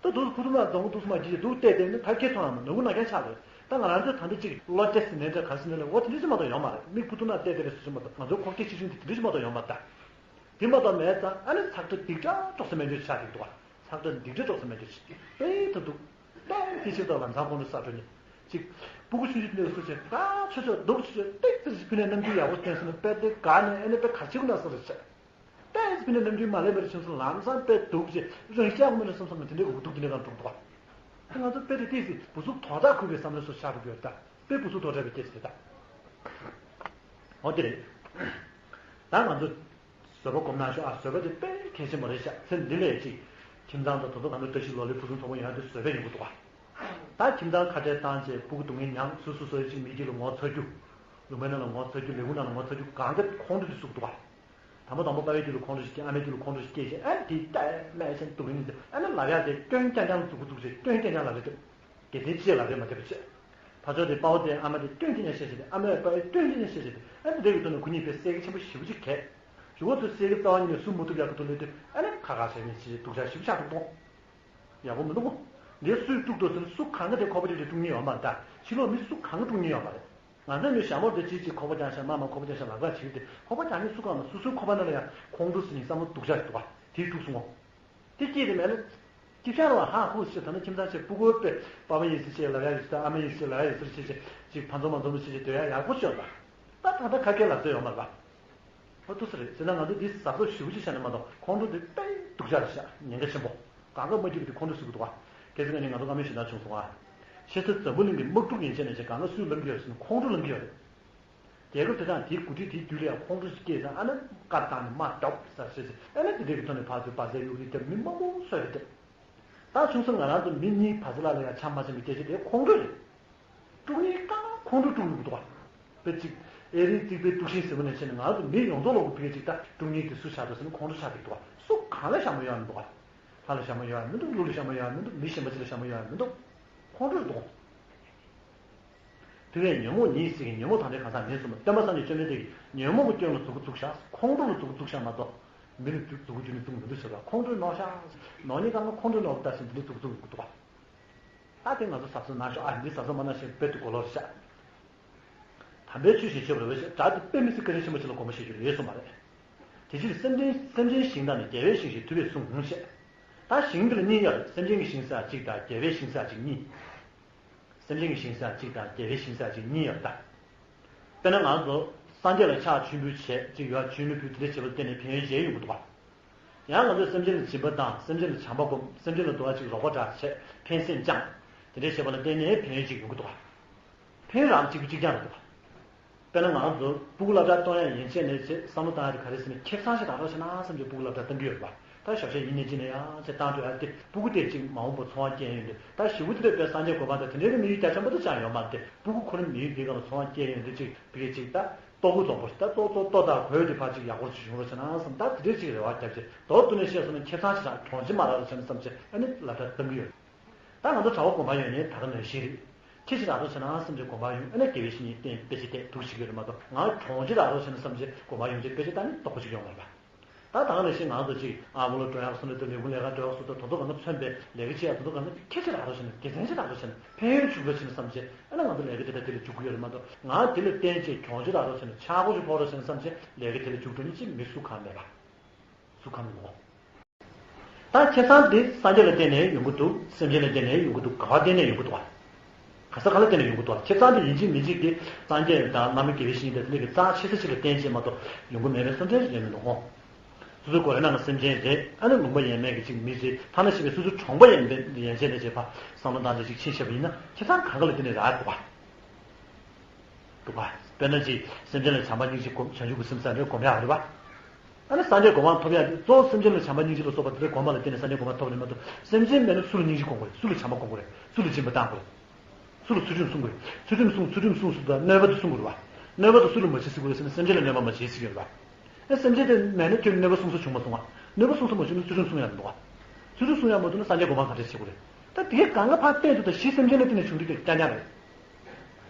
ད་དུས་སུ་ཕུ་ཐུམ་ལ་རྫོང་གི་དུས་སུ་མ་གྱིས་འདུག་བལྟས་བལྟས་ནས་ད་ཁྱེད་ཚོ་ཡང་ནོར་བུ་ནག་རྐྱང་ཆགས་རེད། ད་ང་རང་ཚོས་ད་ལྟ་གཅིག་བློ་གཏད་ཟིན་ནས་འདྲ་ག་ཟིན་ནས་ལས་འོ་དེ་འདྲ་ཅིག་མ་གཏོགས་ཡོང་མ་རེད། མིག་ཕུ་ཐུམ་ལ་བལྟས་བལྟས་རེད་ཟེར་ཞིག་མ་གཏོགས་ང་ཚོའི་ཁོག་སྐྱེ་ཆེ་ཆུང་དེ་དེ་འདྲ་ཅིག་མ་གཏོགས་ཡོང་མ་རེད་ད། དེ་མ་གཏོགས་མེད་ཙང་ཨ་ནི་ཚག་སྒྲ་སྡིག་སྒྲ་ཅོག་ཙེ་མེད་འདྲ་ཆགས་ཀྱི་འདུག་བ། ཚག་སྒྲ་སྡིག་སྒྲ་ཅོག་ཙེ་མེད་འདྲ་ཞིག་དཔེ་ཐབས་འདུག་དཔེ་དེ་ཕྱིར་དང་ལམ་སང་ཁོང་ཁྲོ་ཟ་འགྲོ་ནས་ཅིག་སྤུ་གུ་ཆུང་ཆུང་དེ་ཚོ་ཆེ་ད་ཆོས་ཆོས་སྡུག་ཆོས་ཆོས་ཏིག་ཙི་ཞིག་ཕུལ་ནས་རྣམ་འགྱུར་ཡག་པོ་སྟོན་སོང་ན་དཔེ་དེ་དགའ་ནས་ཨ་ནི་དཔེ་ག་ཆེ་གུ་ན་སོང་རེད་ཆེ། ཏོག་ཙམ་ཕུལ་ནས་རྣམ་འགྱུར་མ་ལེགས་པ་རེ་བྱུང་སོང་ལམ་སང་དཔེ་སྡུག་ཅེས་རང་ཤག་མི་ལ་བསམ་བསམ་ན་དེ་འདྲའི་འུ་སྡུག་དེ་འདྲའི་གང་འགྲོ་འདུག་བ། ང་ཚོ་དཔེ་དེ་ཏོག་ཙམ་བུ་ཚུགས་དོག་དྲག་ཁུར་བའི་བསམ་བློ་སོགས་ཤར་འགྲོ་གི་ཡོད་ད། དཔེ་བུ་ཚུགས་དོག་དྲག་པའི་སྐད་ཆ་རེད་ད། འོ་དེ་རེད། ད་ང་ཚོ་བཟོད་པ་སྒོམ་གནང་ཤོག་ཨ། བཟོད་པ་དེ་དཔེ་གལ་ཆེན་པོ་རེད་ཤག་ཚེ་འདི་ལས་ཅིག་ཁྱིམ་ཚང་དང་དོ་དོ་གང་དུ་བཀྲ་ཤིས་ལོ་ལེགས་ཕུན་སུམ་ཚོགས་པ་ཡོང་ཡ་དེ་བཟོད་པས་ཡོང་གི་འདུག་བ། ད་ཁྱིམ་ཚང་ཁ་བྲལ་བཏང་བྱས་སྤུ་གུ་སྡུག་བསྔལ་མྱངས་སོ་སོ་སོ་ཡི་ཅིག་མི་གཅིག་ལ་ངོ་ཚ་རྒྱུ། ལུང་པའི་ནང་ལ་ངོ་ཚ་རྒྱུ། ལས་ཁུངས་ནང་ལ་ངོ་ཚ་རྒྱུ། གང་ག་ཁོང་ཁྲོ་དེ་ཟུག་འདུག་བ། དང་པོ་དང་པོ་པ་ཕའི་རྒྱུད་ལ་ཁོང་ཁྲོ་ཞིག་སྐྱེས། ཨ་མའི་རྒྱུད་ལ་ཁོང་ཁྲོ་ཞིག་སྐྱེས་བྱས་ཨ་ནི་དེའི་ལྟ་སྨྲས་བྱས་སྡུག་བསྔལ་ཟེར་ཨ་ནི་ལབ་ཡག་དེ་སྐྱོན་རྐྱང་རྐྱང་ལ་མཛུབ་གུ་བཙུགས་བྱས་སྐྱོན་རྐྱང་རྐྱང་ལབ་རེད་འདུག་རྒྱལ་མཚན་ཅི་ཡང་ལབ་རེད་མ་བསྡད་པ་བྱས། ཕར་ཕྱོགས་དེ་དཔའ་བོ་དེ་ཨ་མ་དེ་སྐྱོན་རྐྱང་རྐྱང་བཤད་བྱས་ཏེ་ཨ་མས་དཔའ་བོའི་སྐྱོན་རྐྱང་རྐྱང་བཤད་བྱས་ཏེ་ཨ་ནི་འདི་གི་ཐོག་ནས་ཁོ་གཉིས་ཕན་སེལ་གྱི་ཆེན་པོ་ཞེ་པོ་ཅིག་གས། གཞུག་གུ་ཚོ་སེལ་གྱི་རྩ་བ་ཉིད་ནས་བཟོ་མི་ཐུབ་ཡག་གི་ཐོག་སླེབས་དུས་ཨ་ནི་ཁ་ཁ་བྱས་ནས་ཅི་རེད་སྡུག་ཅག་ཞེ་པོ་ཆགས་འདུག་གདོང་། ཡག་པོ་མི་འདུག་གོ། འདི་སུས་དཀྲུགས་འདུག་ཟེར་ན་སུ་གང་ག་དེ་ཁོག་པ་དེ་དེ་དཀྲུག་མཁན་ཡོད་མ་རེད་ད། ཕྱི་ལོགས་མི་སུ་གང་ག་དཀྲུག་མཁན་ཡོད་མ་རེད། ང་ཚོས་ནི་ཞྭ་མོ་དེ་གཅིག་གཅིག་ཁོག་པ་རྒྱག་ཤག་མ་མ་ཁོག་པ་རྒྱག་ཤག་ལག་པ་བྱེད་དེ། ཁོག་པ་རྒྱག་མཁན་སུ་གང་ན་སོ་སོའི་ཁོག་པ་ནང་ལ་ཡང་ཁོང་ཁྲོ་ཟེར་མཁན་བསམ་བློ་སྡུག་ཅག་ཞིག་འདུག་པ། དེ་དཀྲུགས་སོང་ངོ་། དེ་སྐྱེས་དེ་མེད་ལ། སྐྱིད་ཤར་བ་ཧ་ཧུ་ཞེས་ད་ནི་ཁྱིམ་ཚང་ཆེ་སྤུ་གུ་པས་པ་ཕ་ཡིན་ཟེར་བྱས་ལབ་ཡ་ཡོད་ཟེར། ཨ་མ་ཡིན་ཟེར་ལབ་ཡ་ཡོད་ཟེར་བྱས་བྱས་ཅིག་ཕ་འཛོམས་མ་འཛོམས་བྱས་བྱས་སྡོད་ཡ་ཡག་པོ་ཤོད་པ། ད་ད་ལྟ་ཁ་སྐད་ལབ་ཚོད་ཡོད་མ་རེད་པ། ཨོ་ཐུགས་སུ་རེད་ཟེར་ན་ང་ཚོ་འདི་གཟབ་གཟབ་ཞེ་པོ་ཅིག་བྱས་ནས་མ་གཏོགས་ཁོང་ཁྲོ་འདི་དཔེ་སྡུག་ཅག་རེད་ཤག་ཉེན་ཁ་ཆེན་པོ། གང་ག་མ་རྒྱུག་པ་དེ་ཁོང་ཁྲོ་ཟེར་གི་འདུག་པ། གལ་སྲིད་ང་ནི་ང་ཚོ་བཀའ་མོལ་ཞུ་སྟངས་བྱུང་སོང་ཨ། ཤེས་ཚད་འཛམ་བུ་གླིང་གི་དམག་འཁྲུག་ཡན་ཆད་ནས་བྱས་གང་ག་སུས་ལངས་ཀྱི་ཡོད་ཟེར་ན་ཁོང་ཁྲོ་ལངས་ཀྱི་ཡོད་རེད། རྒྱལ་ཁབ་དེ་དང་དེའི་འགོ་ཁྲིད་དེའི་རྒྱུད་ལ་ཡང་ཁོང་ཁྲོ་ཞིག་སྐྱེས་ཙང་ཨ་ན་བཀའ་བཏང་ནས་དམག་རྒྱོབ་ཟེར་བྱས་ཙང་ཨ་ན་དེ་འདྲའི་གི་ཐོག་ནས་ཕར་ཚུར་བར་ཟད་གཡུག་གཡུག་རྒྱབ་མི་མང་པོ་གསོད་རེད་འདུག་ད་ཆུང་ས་ང་རང་ཚོ་མི་གཉིས་བར་ཟད་ལ་ལ་ཡང་ཆ་མ་ཆེན་པའི་སྐད་ཆ་དེ་ཁོང་ཁྲོ་རེད། དཀྲུག་ཉེས་བཀག་ན་ཁོང་ཁྲོ་དཀྲུག་ཡོང་གི་འདུག་པ། དཔེ་གཅིག་ཨེ་རིའི་རྩིག་པའི་དཀྲུག་ཤིང་ཟེར་བ་ནས་བྱས་ནས་ང་ཚོ་མི་ཡོངས་རྫོགས་ལ་གོ་ཕི་གེ་གཅིག་ད་དཀྲུག་ཉེས་དེ་སུ་ཆགས་འདུག་ཟེར་ན་ཁོང་ཁྲོ་ཆགས་ཀྱི་འདུག་པ། སུ་གང་ལ་ཞྭ་མོ་ཡོད་མི་འདུག་པ། ལྷ་ལ་ཞྭ་མོ་ཡོད་མི་འདུག་ཀླུ་ལ་ཞྭ་མོ་ཡོད་མི་འདུག་མི་གཞན་པ་ཅིག་ལ་ཞྭ་མོ་ཡོད་མི་འདུག་ཁོང་ཁྲོ་འདུག་དེ་བས་ཉོན་མོངས་ཉེས་ཟེར་གྱི་ཉོན་མོངས་དང་འདྲའི་གང་ཟག་མིན་གསུངས་པ། སྟོན་པ་སངས་རྒྱས་བཅོམ་ལྡན་འདས་ཀྱིས་ཉོན་མོངས་ཀྱི་སྐྱོན་ལ་མཛུབ་གུ་བཙུགས་ཤག་ཁོང་ཁྲོ་ལ་མཛུབ་གུ་བཙུགས་ཤག་མ་གཏོགས་མི་ལ་མཛུབ་མཛུབ་གུ་བཙུགས་མི་འདུག་ཟེར་བ། ཁོང་ཁྲོས་ནོག་ཤག་ནོག་ཉེས་བཀག་ན་ཁོང་ཁྲོས་ནོག་པ་ལྟ་ཞིག་འདི་འདྲའི་མཛུབ་གུ་བཙུགས་འདུག་པ། ད་དེ་ང་ཚོ་གཟབ་གཟབ་གནང་ཤོག་ཨ་འདི་གཟབ་གཟབ་མ་གནང་ཞིག་དཔེ་དེ་གོ་ལོག་རེད་ཤག་དམ་པའི་ཆོས་བཞིན་སྤྱོད་པར་འོས་ཤིང་། སྒྲ་དེ་དཔེ་མི་སྲིད་བཀའ་དྲིན་ཆེན་པོ་ཅིག་ལ་དགོངས་པ་བཞེས་རྒྱུ་ཡོད་གསུངས་པ་རེད། དེ་ཕྱིར་སེམས་ཅན་སེམས་ཅན་ཞིང་དང་ནི། རྒྱལ་བའི་ཞིང་ཞེས་ཐུབ་པས་གསུངས་ཞེས། ད་ཞིང་འདི་ལ་གཉིས་ཡོད་རེད། སེམས་ཅན་གྱི་ཞིང་ཟེར་གཅིག་དང་རྒྱལ་བའི་ཞིང་ཟེར་གཅིག་གཉིས། སེམས་ཅན་གྱི་ཞིང་ཟེར་གཅིག་དང་རྒྱལ་བའི་ཞིང་ཟེར་གཅིག་གཉིས་ཡོད་རེད་ད། དཔེར་ན་ང་ཚོ་སངས་རྒྱས་ལ་ཕྱག་མཆོད་འབུལ་བྱས་ཅིག་ཡོད་མཆོད་མེ་ཕུལ་དེ་འདྲ་བྱེད་པ་ལ་བརྟེན་ནས་ཕན་ཡོན་གཞན་ཡོང་གི་འདུག་ག་ཡང་ང་ཚོས་སེམས་ཅན་ལ་སྦྱིན་པ་བཏང་། སེམས་ཅན་ལ་བྱམས་པ་སྒོམ། སེམས་ཅན་ལ་དུ་བ་ཅིག་རོགས་པ་འདྲ་བྱས་ཕན་སེམས་བཅངས། དེ་འདྲའི་བྱེད་པ་ལ་བརྟེན་ནས་ཕན་ཡོན་ཅིག་ཡོང་གི་འདུག་ག་ཕན་ཡོན་རང་གཅིག་པུ་གཅིག་རྐྱང་རེད་འདུག་ག་དཔེར་ན་ང་ཚོ་སྤུ་གུ་སློབ་གྲྭ་གཏོང་ཡ་ཡན་ཆད་ནས་བྱས་བསམ་བློ་བཏང་ཡ་དེ་ག་རེ་ཟེར་ན་ཁེ་བཟང་ཞིག་རག་རོགས་བྱས་ན་བསམ་གྱི་སྤུ་གུ་སློབ་གྲྭ་གཏོང་གི་ཡོད་རེད་པ། ད་ཞབས་ཞུ་ཡིན་ནས་ཅི་ནས་ཡང་ཚེ་བཏང་འགྲོ་ཡ་དེ་སྤུ་གུ་དེ་གཅིག་མ་འོངས་པར་འཚོ་བ་སྐྱེལ་ཡོང་དུས་ད་ཞེ་པོ་དེ་འདྲ་དཔེ་སངས་རྒྱས་གོ་འཕང་དང་དེ་འདྲའི་གི་དམིགས་ཡུལ་རྒྱ་ཆེན་པོ་དེ་ཅང་ཡོད་མ་རེད་དེ། སྤུ་གུ་ཁོ་རང་དམིགས་ཡུལ་དེའི་སྒང་ལ་འཚོ་བ་སྐྱེལ་ཡོང་དུས་གཅིག་བི་གེ་གཅིག་ད་ལྟོ་གོས་བཙོག་པོ་ཞིག་ད་ལྟོ་ལྟོ་ལྟོ་དང་གོས་དེ་ཕར་གཅིག་ཡག་པོ་ཞིག་བྱུང་རོགས་བྱས་ན་བསམ། ད་དེ་འདྲའི་གཅིག་རེ་བ་བརྒྱབ་བྱས་མདོར་བསྡུས་ནས་བཤད་སོང་ན་ཁེ་བཟང་ཞིག་དང་གྲོང་ཆེ་མ་རག་རོགས་བྱས་ན་བསམ་བྱས་ཨ་ནི་སློབ་གྲྭ་གཏོང་གི་ཡོད། ད་ང་ཚོ་གྲྭ་པ་གོ་འཕང་ཡོང་མཁན་ད་ག་ནང་བཞིན་རེད། ཁྱེད་ཅིག་རག་རོགས་བྱས་ན་བསམ་བྱས་གོ་འཕང་ཡོང་ཨ་ནི་དགེ་བའི་བཤེས་གཉེན་བསྟེན་དཔེ་ཆ་བལྟས་འདུག་ཅིག་ཡོད་རེད་མ་གཏོགས། ང་གྲོང་ཆེ་རག་རོགས་བྱས་ན་བསམ་བྱས་གོ་འཕང་ཡོང་ཆེད་དཔེ་ཆ་ལྟ་ནི་རྡོག་པོ་ཅིག་ཡོང་མ་རེད་པ། ད་ད་ག་ནང་བཞིན་ང་ཚོ་ཅིག་ཨ་བོ་ལ་འགྲོ་ཡག་སོང་ན་དེ་ལས་ཁུངས་ལས་ཀ་འགྲོ་ཡག་སོང་ད་དོ་དོ་ག་ན་མཚོན་པའི་ལས་ཀ་བྱེད་ཡག་དོ་དོ་ག་ན་ཁྱེད་ཅིག་རག་རོགས་བྱས་ན་དགེ་མཚན་ཅིག་རག་རོགས་བྱས་ན་ཕན་ཡོན་ཤུགས་ལ་བྱས་ན་བསམ་བྱས་ཨ་ནི་ང་ཚོ་ལས་ཀ་དེ་འདྲ་དེ་ལ་འཇུག་གི་ཡོད་རེད་མ་གཏོགས། ང་དེ་ལ་བརྟེན་བྱས་གྲོང་ཆེ་རག་རོགས་བྱས་ན་ཆག་སྒོ་ཅིག་ཕོག་རོགས་བྱས་ན་བསམ་བྱས་ལས་ཀ་དེ་ལ་འཇུག་འགྲོ་མཁན་ཅིག་མི་སུ་གང་མེད་པ། སུ་གང་མེད་ནོ། ད་ཁེ་བཟང་དེ་སངས་རྒྱས་ལ་བརྟེན་ནས་ཡོང་གི་འདུག་སེམས་ཅན་ལ་བརྟེན་ནས་ཡོང་གི་འདུག་ག་བ་བརྟེན་ནས་ཡོང་གི་འདུག་ག་ག་ས་ག་ལ་བརྟེན་ནས་ཡོང་གི་འདུག་ཁེ་བཟང་དེ་ཡིན་གཅིག་མིན་གཅིག་དེ་སངས་རྒྱས་དང་བླ་མ་དགེ་བའི་བཤེས་གཉེན་དང་དེ་འདྲ་གི་རྩ་ཆེ་ས་ཅིག་ལ་བརྟེན་བྱས་མ་གཏོགས་ཡོང་གི་མེད་པའི་བསམ་ཚུལ་ཡོད་མི་འདུག་ཧོ། སོ་སོའི་གོ་རེ་ནང་གི་སེམས་ཅན་རེད། ཨ་ནི་ལུང་པ་ཡས་མས་ཀྱི་གཅིག་མི་རེད། ཐ་ན་ཤི་བའི་སོ་སོའི་གྲོང་པ་ཡན་ཡན་ཆད་ནས་བྱས་པ་བསམ་བློ་བཏང་ཚེ་གཅིག་ཕྱིན་བཤད་པ་ཡིན་ན་ཁེ་བཟང་གང་ག་ལ་བརྟེན་ནས་རག་འདུག་ག་འདུག་ག་དཔེར་ན་ཅིག་སེམས་ཅན་ལ་བྱམས་པ་སྙིང་རྗེ་སྒོམ་བྱང་ཆུབ་ཀྱི་སེམས་བསམ་རེ་སྒོམ་ཡག་རེད་པ། ཨ་ནི་སངས་རྒྱས་གོ་འཕང་ཐོབ་ཡག་དེ་གཙོ་བོ་སེམས་ཅན་ལ་བྱམས་པ་སྙིང་རྗེ་ལ་སོགས་པ་དེ་འདྲའི་སྒོམ་པ་ལ་བརྟེན་ནས་སངས་རྒྱས་གོ་འཕང་ཐོབ་རེད་མ་གཏོགས་སེམས་ཅན་མེད་ན་སུ་ལ་སྙིང་རྗེ་སྒོམ་དགོས་རེད། སུ་ལ་བྱམས་པ་སྒོམ་དགོས་རེད། སུ་ལ་སྦྱིན་པ་བཏང་དགོས་རེད། སུ་ལ་ཚུལ་ཁྲིམས་སྲུང་དགོས་རེད། ཚུལ་ཁྲིམས་སྲུང་ཚུལ་ཁྲིམས་སྲུང་ཟེར་དུས་གནོད་པ་དེ་སྲུང་དགོས་རེད་པ། གནོད་པ་དེ་སུ་ལ་མ་བྱེད་ཟེར་དགོས་རེད་ཟེར་ན་སེམས་ཅན་ལ་གནོད་པ་མ་བྱེད་ཟེར་གྱི་ཡོད་རེད་པ། ཨ་སེམས་ཅན་དེ་མེད་ན་ཁྱོད་གནོད་པ་སྲུང་ས་བྱུང་མ་སོང་ང་། གནོད་པ་སྲུང་ས་མ་བྱུང་ན་ཚུལ་ཁྲིམས་སྲུང་ཡག་མི་འདུག་ག་ཚུལ་ཁྲིམས་སྲུང་ཡག་མ་འདུག་ན་སངས་རྒྱས་གོ་འཕང་ག་འདྲས་བྱེད་དགོས་རེད། ད་དེ་གང་ག་ཕར་བལྟས་འདུག་ད་གཞི་སེམས་ཅན་ལ་བརྟེན་ནས་བྱུང་དུས་དེ་རྐྱང་རྐྱང་རེད།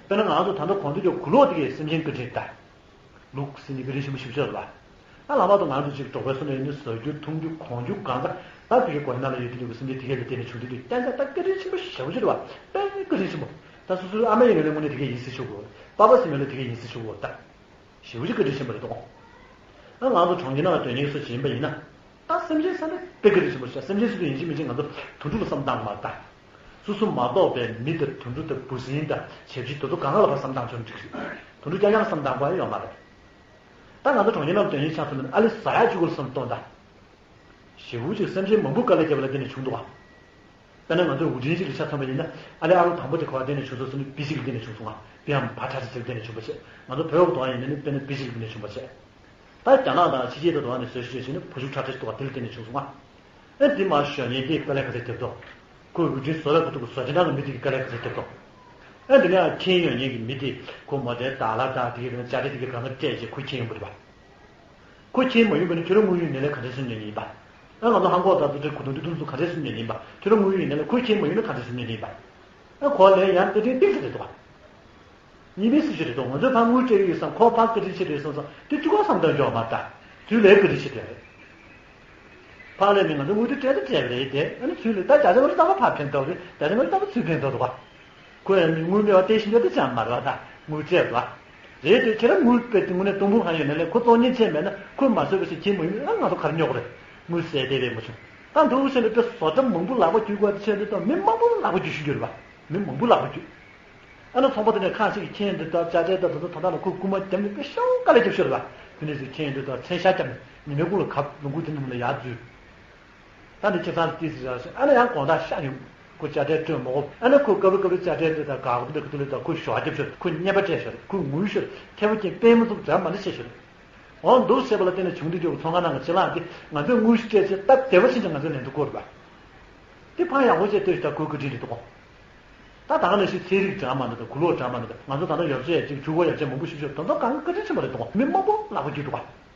དཔེར་ན་ང་ཚོ་ད་ལྟ་གོང་དུ་ཀྱང་གུ་ལོག་དེ་གའི་སེམས་ཅན་བཀའ་དྲིན་ད། ལུག་སྲིན་གྱི་བཀའ་དྲིན་ཆེན་པོ་ཞིག་ཤོར་བ། ད་ལྷག་པར་དུ་ང་ཚོ་ཅིག་འབྲོག་པའི་སོ་ནས་ནི་ཟ་རྒྱུ་འཐུང་རྒྱུ་གོན་རྒྱུ་གང་ག་ད་དེ་གའི་གོ་ཡ་ནང་ལ་ཡོད་དུས་ཀྱི་སེམས་ཅན་དེ་གའི་ལ་བརྟེན་ནས་བྱུང་དུས་དེ་རྐྱང་རྐྱང་ད་བཀའ་དྲིན་ཆེན་པོ་ཞེ་པོ་ཅིག་རེད་བ། དཔེ་བཀའ་དྲིན་ཆེན་པོ། ད་སོ་སོའི་ཨ་མ་ཡིན་ནའི་དངོས་གནས་དེ་གའི་ཡིན་སྲིད་ཆོག་གོ། པ་ཕ་ཟེར་མཁན་ལ་དེ་གའི་ཡིན་སྲིད་ཆོག་གོ་ད། ཞེ་པོ་ཅིག་བཀའ་དྲིན་ཆེན་པོ་རེད་དོ། ཨ་ང་ཚོ་གྲོང་ཁྱེར་ནང་ལ་སྡོད་མཁན་སུ་ཅིག་ཡིན་པ་ཡིན་ན། ད་སེམས་ཅན་ས་ནས་དཔེ་བཀའ་དྲིན་ཆེན་པོ་ཞིག་སེམས་ཅན་སུ་དང་ཡིན་གཅིག་མིན་གཅིག་ང་ཚོ་དུད་འགྲོ་ལ་བསམ་བཏང་མ་ད། སོ་སོ་མ་གཏོགས་པའི་མི་དང་དུད་འགྲོ་དང་འབུ་སྲིན་དང་བྱ་བྱི་དེ་ཚོ་གང་ག་ལ་ཕར་བསམ་བཏང་ཆོག་འགྲིག་རེད། དུད་འགྲོ་རྐྱང་རྐྱང་ལ་བསམ་བཏང་དགོས་ཡ་ཡོད་མ་རེད། ད་ང་ཚོ་གྲོང་ཁྱེར་ནང་ལ་སྡོད་མཁན་ཆ་མཚོན་ན་ཨ་ལེ་ཟ་ཡ་གཅིག་པོ་ལ་བསམ་གཏོང་ད། ཞེ་པོ་ཅིག་སེམས་ཅན་མང་པོ་དཀའ་ལས་བརྒྱབ་པ་ལ་བརྟེན་ནས་བྱུང་འདུག་ག་དཔེར་ན་ང་ཚོས་འུར་འདྲེན་ཅིག་ལ་ཆ་མཚོན་པ་ཡིན་ན་ཨ་ལེ་ཨ་རོགས་དང་པོ་དེ་ག་པར་བརྟེན་ནས་བྱུང་སོང་ཟེར་ན་བི་ཅིག་ལ་བརྟེན་ནས་བྱུང་སོང་ང་། བི་ཨམ་བ་ཁྲ་ཅིག་ལ་བརྟེན་ནས་བྱུང་བ་བྱས། ང་ཚོ་བོད་འོག་ཏུ་ཡིན་ན་ནི་དཔེར་ན་བི་ཅིག་ལ་བརྟེན་ནས་བྱུང་བ་བྱས། ད་རྒྱ་ནག་དང་ཕྱི་རྒྱལ་དུ་འགྲོ་བ་ནས་བཟོས་ཤིག་བྱས་ན་བུ་ཕྲུག་ཁྲ་ཁྲ་ཞིག་འདུག་ག་དེ་ལ་བརྟེན་ནས་བྱུང་སོང་ང་། ཨེ་འདི་མར་ཞོན་མཁན་དེ་དཀའ་ལས་ག་ཚད་ཐེབས་དོ། ཁོས་འུར་འདྲེན་བཟོ་བའི་ཁོ་ཐུག་གི་བཟོ་བྱེད་འདྲ་གི་མི་དེ་གི་དཀའ་ལས་ག་ཚད་ཐེབས་དོ། ཨེ་འདི་ནས་ཁྱེར་ཡོང་མཁན་གྱི་མི་དེ་ཁོ་མོ་དེ་དག་ལ་དང་དེ་གི་དང་ཅ་དེ་དེ་གི་གང་ག་སྤྲད་རྗེས་ཁོ་ཁྱེར་ཡོང་པ་རེད་པ། ཁོ་ཁྱེར་མ་ཡོང་པ་ནི་ཁྱོད་རང་དངོས་ཡོད་ནས་ལས་ག་འདྲས་སུ་ཉོ་ཉེན་ཡིན་པ། ཨ་ང་ཚོ་ཧང་གོ་ད་ཚོ་དེ་གོ་དོན་དེ་དུས་ཚོད་ག་འདྲས་སུ་ཉོ་ཉེན་ཡིན་པ། ཁྱོད་རང་དངོས་ཡོད་ནས་ལས་ཁོ་ཁྱེར་མ་ཡོང་ན་ག་འདྲས་སུ་ཉོ་ཉེན་ཡིན་པ། ཨ་ཁོ་ལས་ཡང་དེ་དེ་ཏིག་ཙམ་རེད་འདུག་ག་གཉིས་པའི་སྲིད་ཇུས་རེད་འདུག་ང་ཚོས་ཕར་དངུལ་སྤྲད་ཀྱི་ཡོད་བསམ་ཁོ་ཕར་བཀའ་དྲིན་ཆེ་རེད་བསམ་བསམ་དེ་གཅིག་པོ་བསམ་བཏང་རྒྱུ་མ་རེད་ད། དུས་ལས་བཀའ་དྲིན་ཆེ་དེ་རེད། ཕར་ལས་ནི་ང་ཚོ་དངུལ་དེ་སྤྲད་དེ་སྤྲད་པ་རེད་དེ་ཨ་ནི་ཚུར་ལས་ད་བརྒྱ་ཆ་ལྔ་བཅུ་ཐམ་པ་ཕར་ཕན་ཐོགས་རེད་བརྒྱ་ཆ་ལྔ་བཅུ་ཐམ་པ་ཚུར་ཕན་ཐོགས་འདུག་ག་ཁོས་ཡང་དངུལ་མེད་པ་སྟེར་བཞིན་ཡོད་དེ་ཅང་མ་རེད་བ་ད། དངུལ་བཙལ་བ། རེད་དེ་ཁྱེད་རང་དངུལ་དཔེ་དེ་དངོས་གནས་སྟོང་ཕུང་ཧ་ཡོད་ན་ལས་ཁོ་བཙོང་ཉེན་ཆེ་མེད་ན་ཁོས་མ་བཟོས་པ་ཞིག་ཁྱེད་མ་ཡིན་ན་ང་ཚོ་གར་ཉོག་རེད། དངུལ་ཟད་དེ་རེད་མ་བྱུང་། ད་འདུག་ཟེར་ནས་དཔེ་བཟོ་གྲྭ་མང་པོ་ལག་པ་བརྒྱུད་དགོས་དེ་ཆེད་དུ་དང་མི་མང་པོ་ལག་པ་བརྒྱུད་ཤུགས་རྒྱུ་རེད་པ། མི་མང་པོ་ལག་པ་བརྒྱུད། ཨ་ན་ཚོང་པ་དེ་ནས་ཁ་ཅིག་གིས་ཁྱེད་འདི་ལྟར་ཅ་ཅེ་ད་དུ་ད་ད་ལ་ཁོ་རྐུ་མ་བརྒྱབ་ནས་དཔེ་ཤོག་དཀའ་ལས་རྒྱབ་ཤོར་བ། དེ་ནས་ཟིག་ཁྱེད་འདི་ལྟར་མཚན་ཤ་བརྒྱབ་ནས་ཉི་མའི་གུང་ལ་གབ་ལུང་ཁུག་དེ་ནས་ལ་ཡར་འཛུལ། ད་ནི་ཁྱེད་ཚང་ཏི་སི་ར་ཟེར་ཨ་ན་ཡང་དགོང་དག་ཤ་ཉོ། ཁོ་ཅ་ཅེ་སྤྲོད་མ་གོ་ཨ་ན་ཁོ་སྐབས་རེ་སྐབས་རེ་ཅ་ཅེ་འདི་ལྟར་དགའ་གོ་འདི་ཁུ་ཐུ་ལི་ལྟར་ཁོ་ཞོགས་རྒྱབ་ཤོར་ཁོ་བརྙན་པ་སྤྲད་ཤོར་ཁོ་ངུས་ཤོར་ཁེ་པོ་ཀྱིན་དཔེ་མི་ཚུགས་འདྲ་མ་འདྲ་བྱས་ཤོར། འོ་འདུག་བྱས་པ་ལ་བརྟེན་ནས་བྱུང་འདི་འདྲ་བོ་ཚོང་ཁང་ནང་གི་ཕྱི་ལག་འདི་ང་ཚོས་དངུལ་ཞིག་སྤྲད་ཚེ་སྟབས་བདེ་བ་ཕྱིན་ཀྱང་ང་ཚོས་ལན་དུ་བསྐོར་བ། དེ་ཕར་ཡག་པོ་བྱས་ལྟོས་ཤིག་ད་ཁོའི་བཀའ་དྲིན་རེད་འདུག་གོ། ད་ད་ག་ནང་བཞིན་ཚན་རིག་འདྲ་མ་འདུག་ད་གུ་ལོག་འདྲ་མ་འདུག་ད་ང་ཚོ་ད་ལྟ་ཡོ་བྱད་ཅིག་ཆུ་བོ་ཡོ་བྱད་མང་པོ་ཞིག་ཤོར་ད་ཚོ་གང་བཀའ་དྲིན་ཆེན་པོ་རེད་འདུག་གོ། མི་མང་པོ་ལག་པ་བརྒྱུད་འདུག་ག།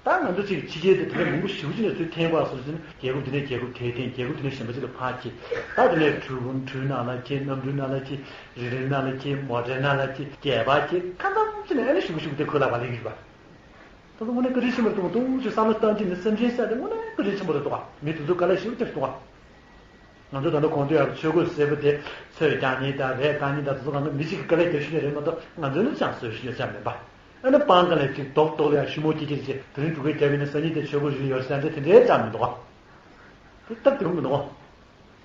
ད་ང་ཚོ་ཅིག་ཕྱི་རྒྱལ་དུ་དེ་འདྲ་མང་པོ་ཞེ་པོ་ཅིག་ནས་ཚུར་འཐེན་དགོས་སོང་ཟེར་ན་རྒྱལ་ཁབ་འདི་ནས་རྒྱལ་ཁབ་དེར་འཐེན་རྒྱལ་ཁབ་འདི་ནས་གཞན་པ་ཅིག་ལ་ཕར་འཁྱེར། ད་དེ་ནས་གྲུ་གུམ་གྲུའི་ནང་ལ་འཁྱེར་གནམ་གྲུའི་ནང་ལ་འཁྱེར་རི་ལིའི་ནང་ལ་འཁྱེར་མོ་ཊའི་ནང་ལ་འཁྱེར་སྒལ་པར་འཁྱེར་ཁ་འདམ་ཅིག་ནས་ཨ་ནི་ཞུ་གི་ཞུ་གི་དེ་ཁོའི་ལག་པར་སླེབས་ཀྱི་རེད་པ། ད་དུང་དངོས་གནས་བཀའ་དྲིན་ཆེན་པོ་རེད་འདུག་ག། ཏུང་ཅིག་བསམ་བློ་བཏང་དུས་ནི་སེམས་ཅན་བསད་དེ་དངོས་གནས་བཀའ་དྲིན་ཆེན་པོ་རེད་འདུག་ག། མི་དེ་ཚོ་དཀའ་ལས་ཞེ་པོ་ཅིག་རེད་འདུག་ག། ང་ཚོ་ད་ལྟ་གོང་དུ་ཡང་ཆོས་གོས་སེར་པོ་དེ་ཚོས་རྒྱག་ཉེན་དང་རས་བཏང་ཉེན་དང་དེ་ཚོ་གང་ག་མི་གཅིག་གིས་དཀའ་ལས་རྒྱབ་ཤེས་ཀྱི་རེད་མ་གཏོགས་ང་ཚོ་ནི་ཅང་བཟོས་ཤེས་ཀྱི་ཅང་མེད་པ། ཨ་ནི་སྤང་ག་ལས་ཅིག་རྡོག་རྡོག་ལ་ཡང་ཤུ་མོ་སྐྱེ་སྐྱེ་བྱས་དེ་རིང་འབྲུག་སྐད་རྒྱབ་ཡིན་ན་སང་ཉིན་དེ་ཆོས་གོས་རིལ་ཡོད་ཟེར་འདྲ་དེ་འདྲའི་ཅང་མི་འདུག་ག། དེ་སྟབས་བདེ་པོ་མི་འདུག་ག།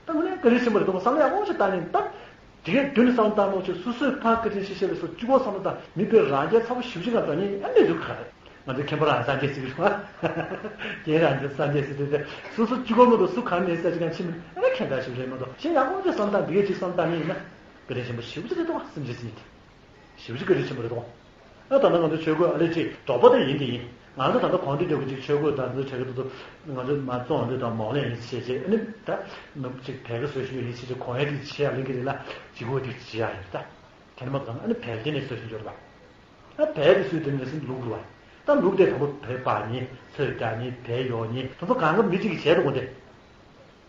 ད་དངོས་གནས་བཀའ་དྲིན་ཆེན་པོ་རེད་འདུག་ག། བསམ་བློ་ཡག་པོ་ཞིག་བཏང་ནས་ད་དེ་གའི་མདུན་ནས་བསམ་བློ་བཏང་མ་བྱས་སོ་སོས་ཕར་བཀའ་དྲིན་ཆེ་ཞེས་པའི་སོ་གཅིག་པོ་བསམ་བློ་བཏང་མི་དཔེ་རང་རྒྱལ་ཚ་པོ་ཞེ་པོ་ཅིག་ག་འདྲ་ཉིད་ཨ་ནི་འདུག་ག་རེད། ང་ཚོའི་མཁན་པོ་རང་སངས་རྒྱས་ཟེར་གི་རེད་བ། རྒན་རང་ཚོ་སངས་རྒྱས་ཟེར་དུས་དེ་སོ་སོ་གཅིག་པོ་མ་གཏོགས་སུ་གང་མེད་ཟེར་ཅིག་གང་ཕྱིན་མིན་ཨ་ནི་མཁན་པོ་ཞིག་རེད་མ་གཏོགས་གཞན་ཡག་པོ་ཅིག་བསམ་བཏང་འདི་གའི་ཅིག་བསམ་བཏང་ནི་ཡིན་ན་བཀའ་དྲིན་ཆེན་པོ་ཞེ་པོ་ཅིག་རེད་འདུག་བ། སེམས་ཅན་ཟེར་ནི་དེ་ཞེ་པོ་ཅིག་བཀའ་དྲིན་ཆེན་པོ་རེད་འདུག་བ། ཨ་ད་ལྟ་ང་ཚོ་ཆོས་གོས་ཨ་ལེ་ཅིག་འབྲོག་པ་དེ་ཡིན་དེ་ཡིན། ང་ཚོ་ད་ལྟ་གོང་དུ་འགྲོ་གི་ཅིག་ཆོས་གོས་དང་ཚོ་ཆ་གི་ཏོ་ཏོ་ང་ཚོ་མ་བཙོང་འདི་དང་མོག་ལེན་ཡིན་ཞེས་བྱས་ཨ་ནི་ད་ནུབ་ཅིག་བལ་གི་བཟོ་ཞིག་ཡིན་ཞེས་བྱས་གོང་ཡ་དེ་བྱེད་ཡ་ལེན་གི་རེད་ལ་ཅིག་གོ་དེ་བྱེད་ཡ་ཡོད་ད། དེ་ནི་མ་གཏོགས་ཨ་ནི་བལ་དེ་ནས་བཟོ་ཞིག་འབྱོར་བ། ཨ་བལ་དེ་སུས་དེ་ནས་སུ་ལུག་རུ་བ། ད་ལུག་དེ་དང་པོ་བལ་སྤར་ཉེ་ཚོས་རྒྱག་ཉེ་བལ་ཡོག་ཉེ་དེ་ཚོ་གང་ག་མི་གཅིག་གིས་བྱས་འདུག་གོ་དེ།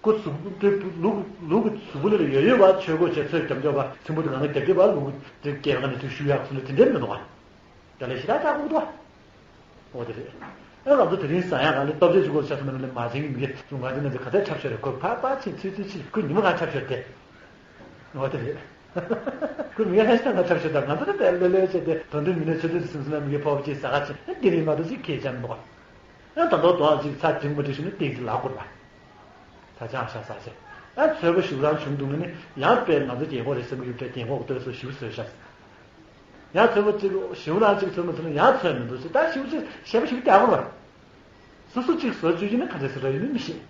ཁོ་གཟུགས་པོའི་ལུག་ལུག་གི་གཟུགས་པོ་ལ་ཡོད་ཡོད་པ་ཆོས་གོས་བྱས་ཚོས་རྒྱབ་འཇོག་པ་ཚིམ་པོ་དེ་གང་ལ་རྒྱབ་རྒྱབ་པ་ལུག་དེ་སྐྱེ་བ་ནས་ཚུར་ཤུ་ཡག་ཚུལ་དེ་འདྲ་མི་འདུག་ག། དེ་ལས་ཞེ་དྲག་ཆགས་དགོས་འདུག་ག། འོ་དེ་རེད། ཨེ་ང་ཚོ་དེ་རིང་ཟ་ཡག་གང་ལས་སྟོབས་ཆེ་ཆུ་གོ་ཆ་ཚང་མ་ལ་མ་བྱིན་གི་མི་སྐྱེ་ཚུ་ང་ཚོ་ནང་ཚོ་ག་ཚད་འཁྲབ་ཤོར་རེད། ཁོ་ཕར་ཕར་ཕྱིན་ཚུར་ཚུར་ཕྱིན་ཁོ་ཉི་མ་གང་འཁྲབ་ཤོར་དེ། འོ་དེ་རེད། ཁོ་མི་ཡ་ཧེ་ཤ་ང་འཁྲབ་ཤོར་དང་ང་ཚོ་ནི་དེ་ལེ་ལེ་བྱས་ཏེ་དོན་དུ་མི་ནས་ཆུ་ཚོད་གསུམ་གསུམ་ལ་མི་སྐྱེ་ཕོག་ཅིག་ཟ་ག་ཅིག་ཨེ་དེ་རིང་མ་གཏོགས་ཅིག་ཁེ་ཅང་མི་འདུག་ག། ཨ་ད་མདོ་དོ་ཅིག་ཚ་འཛིང་མ་འགྲིག་ཤུ་ནི་ཏིག་ཅིག་ལག་བསྐུར་བ། ཚ་ཅང་ཤ་ཟ་ཟེར། ཨ་ཚོད་པ་ཞིབ་རང་བྱུང་འདུག་ན་ནི་ཡང་དཔེ་ང་ཚོ་རྒྱལ་ཁོག་རེད་བསམ་གི་ཡོད་པའི་རྒྱལ་ཁོག་ལྟོས་སོ་ཞིབ་བཟོས་ཤ་ཟེར། ཡང་ཚོད་པ་ཅིག་ཞིབ་རང་ཅིག་ཚོད་མ་ཚོད་ན་ཡང་ཚོད་མི་འདུག་ཟེར་ད་ཞིབ་ཅིག་ཞེ་པོ་ཞིབ་རྒྱག་དགོས་པ། སོ་སོ་ཅིག་བཟོ་བཅུག་ཡིན་ན་ག་འདྲ་ཟེར་ར་ཡོད་མི་ཤེས།